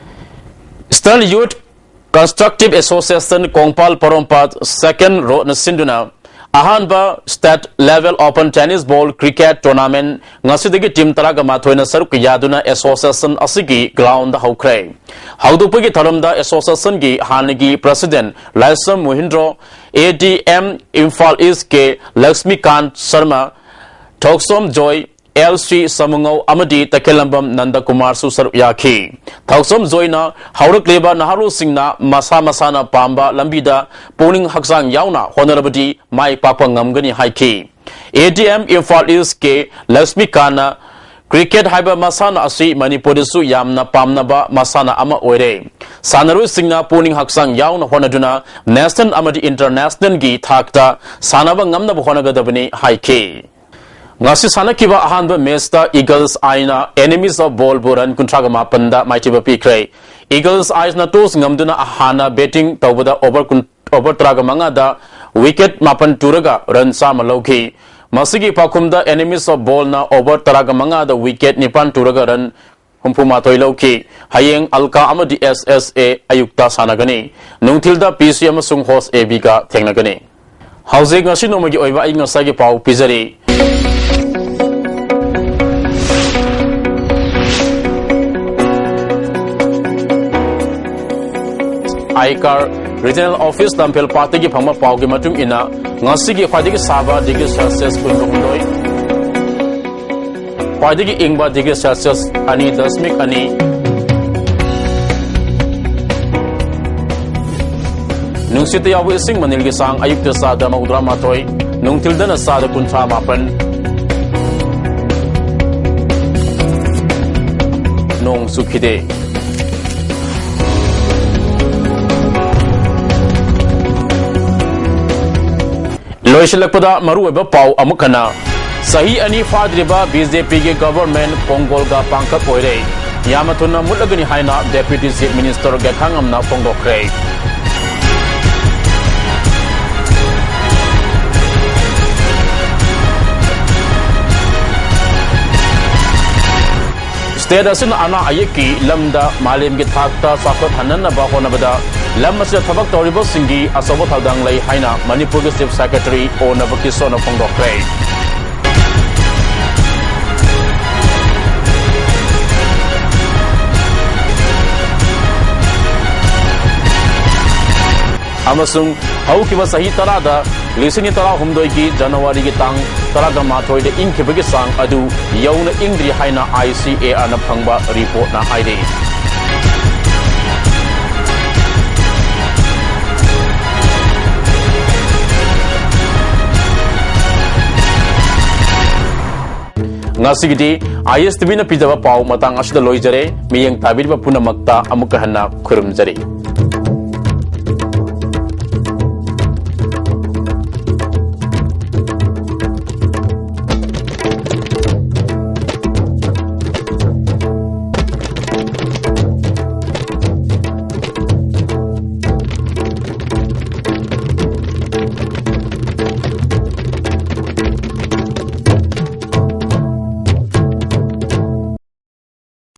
Eastern Youth Constructive Association Kongpal ꯄꯣꯔꯣꯝꯄꯥꯠ ꯁꯦꯀꯦꯟ ꯔꯣꯗꯅ ꯁꯤꯟꯗꯨꯅ ꯑꯍꯥꯟꯕ State Level Open Tennis Ball Cricket Tournament ꯉꯁꯤꯗꯒꯤ ꯇꯤꯝ ꯇꯔꯥꯒ ꯃꯥꯊꯣꯏꯅ ꯁꯔꯨꯛ ꯌꯥꯗꯨꯅ ꯑꯦꯁꯣꯁꯤꯌꯦꯁꯟ ꯑꯁꯤꯒꯤ ꯒ꯭ꯔꯥꯎꯟꯗ ꯍꯧꯈ꯭ꯔꯦ꯫ ꯍꯧꯗꯣꯛꯄꯒꯤ ꯊꯧꯔꯝꯗ ꯑꯦꯁꯣꯁꯤꯌꯦꯁꯟꯒꯤ ꯍꯥꯟꯅꯒꯤ ꯄ꯭ꯔꯁꯤꯗꯦꯟ ꯂꯥꯏꯁ꯭ꯔꯝ ꯃꯣꯍꯤꯟꯗ꯭ꯔꯣ, ꯑꯦ ꯗꯤ ꯑꯦꯝ ꯏꯝꯐꯥꯜ ꯏꯁ ꯀꯦ ꯂꯛꯁꯃꯤꯀꯥꯟ ꯁꯔꯃ, ꯊꯣꯛꯁꯣꯝ ꯖꯣꯏ, ꯑꯦꯜ ꯁꯤ ꯁꯃꯨꯉꯧ ꯑꯃꯗꯤ ꯇꯈꯦꯜꯂꯝꯕꯝ ꯅꯟꯗꯀꯨꯃꯥꯔꯁꯨ ꯁꯔꯨꯛ ꯌꯥꯈꯤ꯫ ꯊꯣꯛꯁꯣꯝ ꯖꯣꯏꯅ ꯍꯧꯔꯛꯂꯤꯕ ꯅꯍꯥꯔꯣꯜꯁꯤꯡꯅ ꯃꯁꯥ ꯃꯁꯥꯅ ꯄꯥꯝꯕ ꯂꯝꯕꯤꯗ ꯄꯨꯛꯅꯤꯡ ꯍꯛꯆꯥꯡ ꯌꯥꯎꯅ ꯍꯣꯠꯅꯔꯕꯗꯤ ꯃꯥꯏ ꯄꯥꯛꯄ ꯉꯝꯒꯅꯤ ꯍꯥꯏꯈꯤ꯫ ꯑꯦ ꯗꯤ ꯑꯦꯝ ꯏꯝꯐꯥꯜ ꯏꯁ ꯀꯦ ꯂꯛꯁꯃꯤꯀꯥꯟꯅ ꯀ꯭ꯔꯤꯀꯦꯠ ꯍꯥꯏꯕ ꯃꯁꯥꯟꯅ ꯑꯁꯤ ꯃꯅꯤꯄꯨꯔꯗꯁꯨ ꯌꯥꯝꯅ ꯄꯥꯝꯅꯕ ꯃꯁꯥꯟꯅ ꯑꯃ ꯑꯣꯏꯔꯦ꯫ ꯁꯥꯟꯅꯔꯣꯏꯁꯤꯡꯅ ꯄꯨꯛꯅꯤꯡ ꯍꯛꯆꯥꯡ ꯌꯥꯎꯅ ꯍꯣꯠꯅꯗꯨꯅ ꯅꯦꯁꯅꯦꯜ ꯑꯃꯗꯤ ꯏꯟꯇꯔꯅꯦꯁꯅꯦꯜꯒꯤ ꯊꯥꯛꯇ ꯁꯥꯟꯅꯕ ꯉꯝꯅꯕ ꯍꯣꯠꯅꯒꯗꯕꯅꯤ ꯍꯥꯏꯈꯤ꯫ ꯉꯁꯤ ꯁꯥꯟꯅꯈꯤꯕ ꯑꯍꯥꯟꯕ ꯃꯦꯆꯇ ꯏꯒꯜꯁ ꯑꯥꯏꯅ ꯑꯦꯅꯤꯃꯤꯁ ꯑꯣꯐ ꯕꯣꯜꯕꯨ ꯔꯟ ꯀꯨꯟꯊ꯭ꯔꯥꯒ ꯃꯥꯄꯟꯗ ꯃꯥꯏꯊꯤꯕ ꯄꯤꯈ꯭ꯔꯦ꯫ ꯏꯒꯜꯁ ꯑꯥꯏꯁꯅ ꯇꯣꯁ ꯉꯝꯗꯨꯅ ꯍꯥꯟꯅ ꯕꯦꯇꯤꯡ ꯇꯧꯕꯗ ꯑꯣꯚꯔ ꯀꯨꯟ, ꯑꯣꯚꯔ ꯇꯔꯥꯒ ꯃꯉꯥꯗ ꯋꯤꯀꯦꯠ ꯃꯥꯄꯟ ꯇꯨꯔꯒ ꯔꯟ ꯆꯥꯝꯃ ꯂꯧꯈꯤ꯫ ꯃꯁꯤꯒꯤ ꯄꯥꯎꯈꯨꯝꯗ ꯑꯦꯅꯤꯃꯤꯁ ꯑꯣꯐ ꯕꯣꯜꯅ ꯑꯣꯚꯔ ꯇꯔꯥꯒ ꯃꯉꯥꯗ ꯋꯤꯀꯦꯠ ꯅꯤꯄꯥꯟ ꯇꯨꯔꯒ ꯔꯟ ꯍꯨꯝꯐꯨ ꯃꯥꯊꯣꯏ ꯂꯧꯈꯤ꯫ ꯍꯌꯦꯡ ꯑꯜꯀꯥ ꯑꯃꯗꯤ ꯑꯦꯁ ꯑꯦꯁ ꯑꯦ ꯑꯌꯨꯛꯇ ꯁꯥꯟꯅꯒꯅꯤ꯫ ꯅꯨꯡꯊꯤꯜꯗ ꯄꯤ ꯁꯤ ꯑꯃꯁꯨꯡ ꯍꯣꯁ ꯑꯦ ꯕꯤꯒ ꯊꯦꯡꯅꯒꯅꯤ꯫ ꯍꯧꯖꯤꯛ ꯉꯁꯤ ꯅꯣꯡꯃꯒꯤ ꯑꯣꯏꯕ ꯑꯏꯪ ꯑꯁꯥꯒꯤ ꯄꯥꯎ ꯄꯤꯖꯔꯤ꯫ ꯑꯥꯏꯀꯥꯔ ꯔꯤꯖꯅꯦꯜ ꯑꯣꯐꯤꯁ ꯂꯝꯐꯦꯜ ꯄꯥꯠꯇꯒꯤ ꯐꯪꯕ ꯄꯥꯎꯒꯤ ꯃꯇꯨꯡ ꯏꯟꯅ, ꯉꯁꯤꯒꯤ ꯈ꯭ꯋꯥꯏꯗꯒꯤ ꯁꯥꯕ ꯗꯤꯒ꯭ꯔꯤ ꯁꯦꯜꯁꯤꯌꯁ ꯀꯨꯟꯍꯨꯝꯗꯣꯏ, ꯈ꯭ꯋꯥꯏꯗꯒꯤ ꯏꯪꯕ ꯗꯤꯒ꯭ꯔꯤ ꯁꯦꯜꯁꯤꯌꯁ ꯑꯅꯤ ꯗꯁꯃꯤꯛ ꯑꯅꯤ, ꯅꯨꯡꯁꯤꯠꯇ ꯌꯥꯎꯕ ꯏꯁꯤꯡ ꯃꯅꯤꯜꯒꯤ ꯆꯥꯡ ꯑꯌꯨꯛꯇ ꯆꯥꯗ ꯃꯧꯗ꯭ꯔꯥ ꯃꯥꯊꯣꯏ, ꯅꯨꯡꯊꯤꯜꯗꯅ ꯆꯥꯗ ꯀꯨꯟꯊ꯭ꯔꯥ ꯃꯥꯄꯟ꯫ ꯅꯣꯡ ꯆꯨꯈꯤꯗꯦ꯫ ꯂꯣꯏꯁꯤꯜꯂꯛꯄꯗ ꯃꯔꯨꯑꯣꯏꯕ ꯄꯥꯎ ꯑꯃꯨꯛ ꯍꯟꯅ꯫ ꯆꯍꯤ ꯑꯅꯤ ꯐꯥꯗ꯭ꯔꯤꯕ ꯕꯤ ꯖꯦ ꯄꯤꯒꯤ ꯒꯚꯔꯟꯃꯦꯟꯠ ꯀꯣꯡꯒꯣꯜꯒ ꯄꯥꯡꯈꯛ ꯑꯣꯏꯔꯦ꯫ ꯌꯥꯝꯅ ꯊꯨꯅ ꯃꯨꯠꯂꯒꯅꯤ ꯍꯥꯏꯅ ꯗꯦꯄ꯭ꯌꯨꯇꯤ ꯆꯤꯐ ꯃꯤꯅꯤꯁꯇꯔ ꯒꯦꯊꯥꯡꯉꯝꯅ ꯐꯣꯡꯗꯣꯛꯈ꯭ꯔꯦ꯫ ꯁ꯭ꯇꯦꯠ ꯑꯁꯤꯅ ꯑꯅꯥ ꯑꯌꯦꯛꯀꯤ ꯂꯝꯗ ꯃꯥꯂꯦꯝꯒꯤ ꯊꯥꯛꯇ ꯆꯥꯎꯈꯠꯍꯟꯅꯅꯕ ꯍꯣꯠꯅꯕꯗ ꯂꯝ ꯑꯁꯤꯗ ꯊꯕꯛ ꯇꯧꯔꯤꯕꯁꯤꯡꯒꯤ ꯑꯆꯧꯕ ꯊꯧꯗꯥꯡ ꯂꯩ ꯍꯥꯏꯅ ꯃꯅꯤꯄꯨꯔꯒꯤ ꯆꯤꯐ ꯁꯦꯀ꯭ꯔꯦꯇꯔꯤ ꯑꯣ ꯅꯕꯀꯤꯁꯣꯔꯅ ꯐꯣꯡꯗꯣꯛꯈ꯭ꯔꯦ꯫ ꯑꯃꯁꯨꯡ ꯍꯧꯈꯤꯕ ꯆꯍꯤ ꯇꯔꯥꯗ ꯂꯤꯁꯤꯡ ꯑꯅꯤ ꯇꯔꯥꯍꯨꯝꯗꯣꯏꯒꯤ ꯖꯅꯋꯥꯔꯤꯒꯤ ꯇꯥꯡ ꯇꯔꯥꯒ ꯃꯥꯊꯣꯏꯗ ꯏꯪꯈꯤꯕꯒꯤ ꯆꯥꯡ ꯑꯗꯨ ꯌꯧꯅ ꯏꯪꯗ꯭ꯔꯤ ꯍꯥꯏꯅ ꯑꯥꯏ ꯁꯤ ꯑꯦ ꯑꯥꯔꯅ ꯐꯪꯕ ꯔꯤꯄꯣꯔꯠꯅ ꯍꯥꯏꯔꯤ꯫ ꯉꯁꯤꯒꯤꯗꯤ ꯑꯥꯏ ꯑꯦꯁ ꯇꯤ ꯚꯤꯅ ꯄꯤꯖꯕ ꯄꯥꯎ ꯃꯇꯥꯡ ꯑꯁꯤꯗ ꯂꯣꯏꯖꯔꯦ꯫ ꯃꯤꯠꯌꯦꯡ ꯇꯥꯕꯤꯔꯤꯕ ꯄꯨꯝꯅꯃꯛꯇ ꯑꯃꯨꯛꯀ ꯍꯟꯅ ꯈꯨꯔꯨꯝꯖꯔꯤ꯫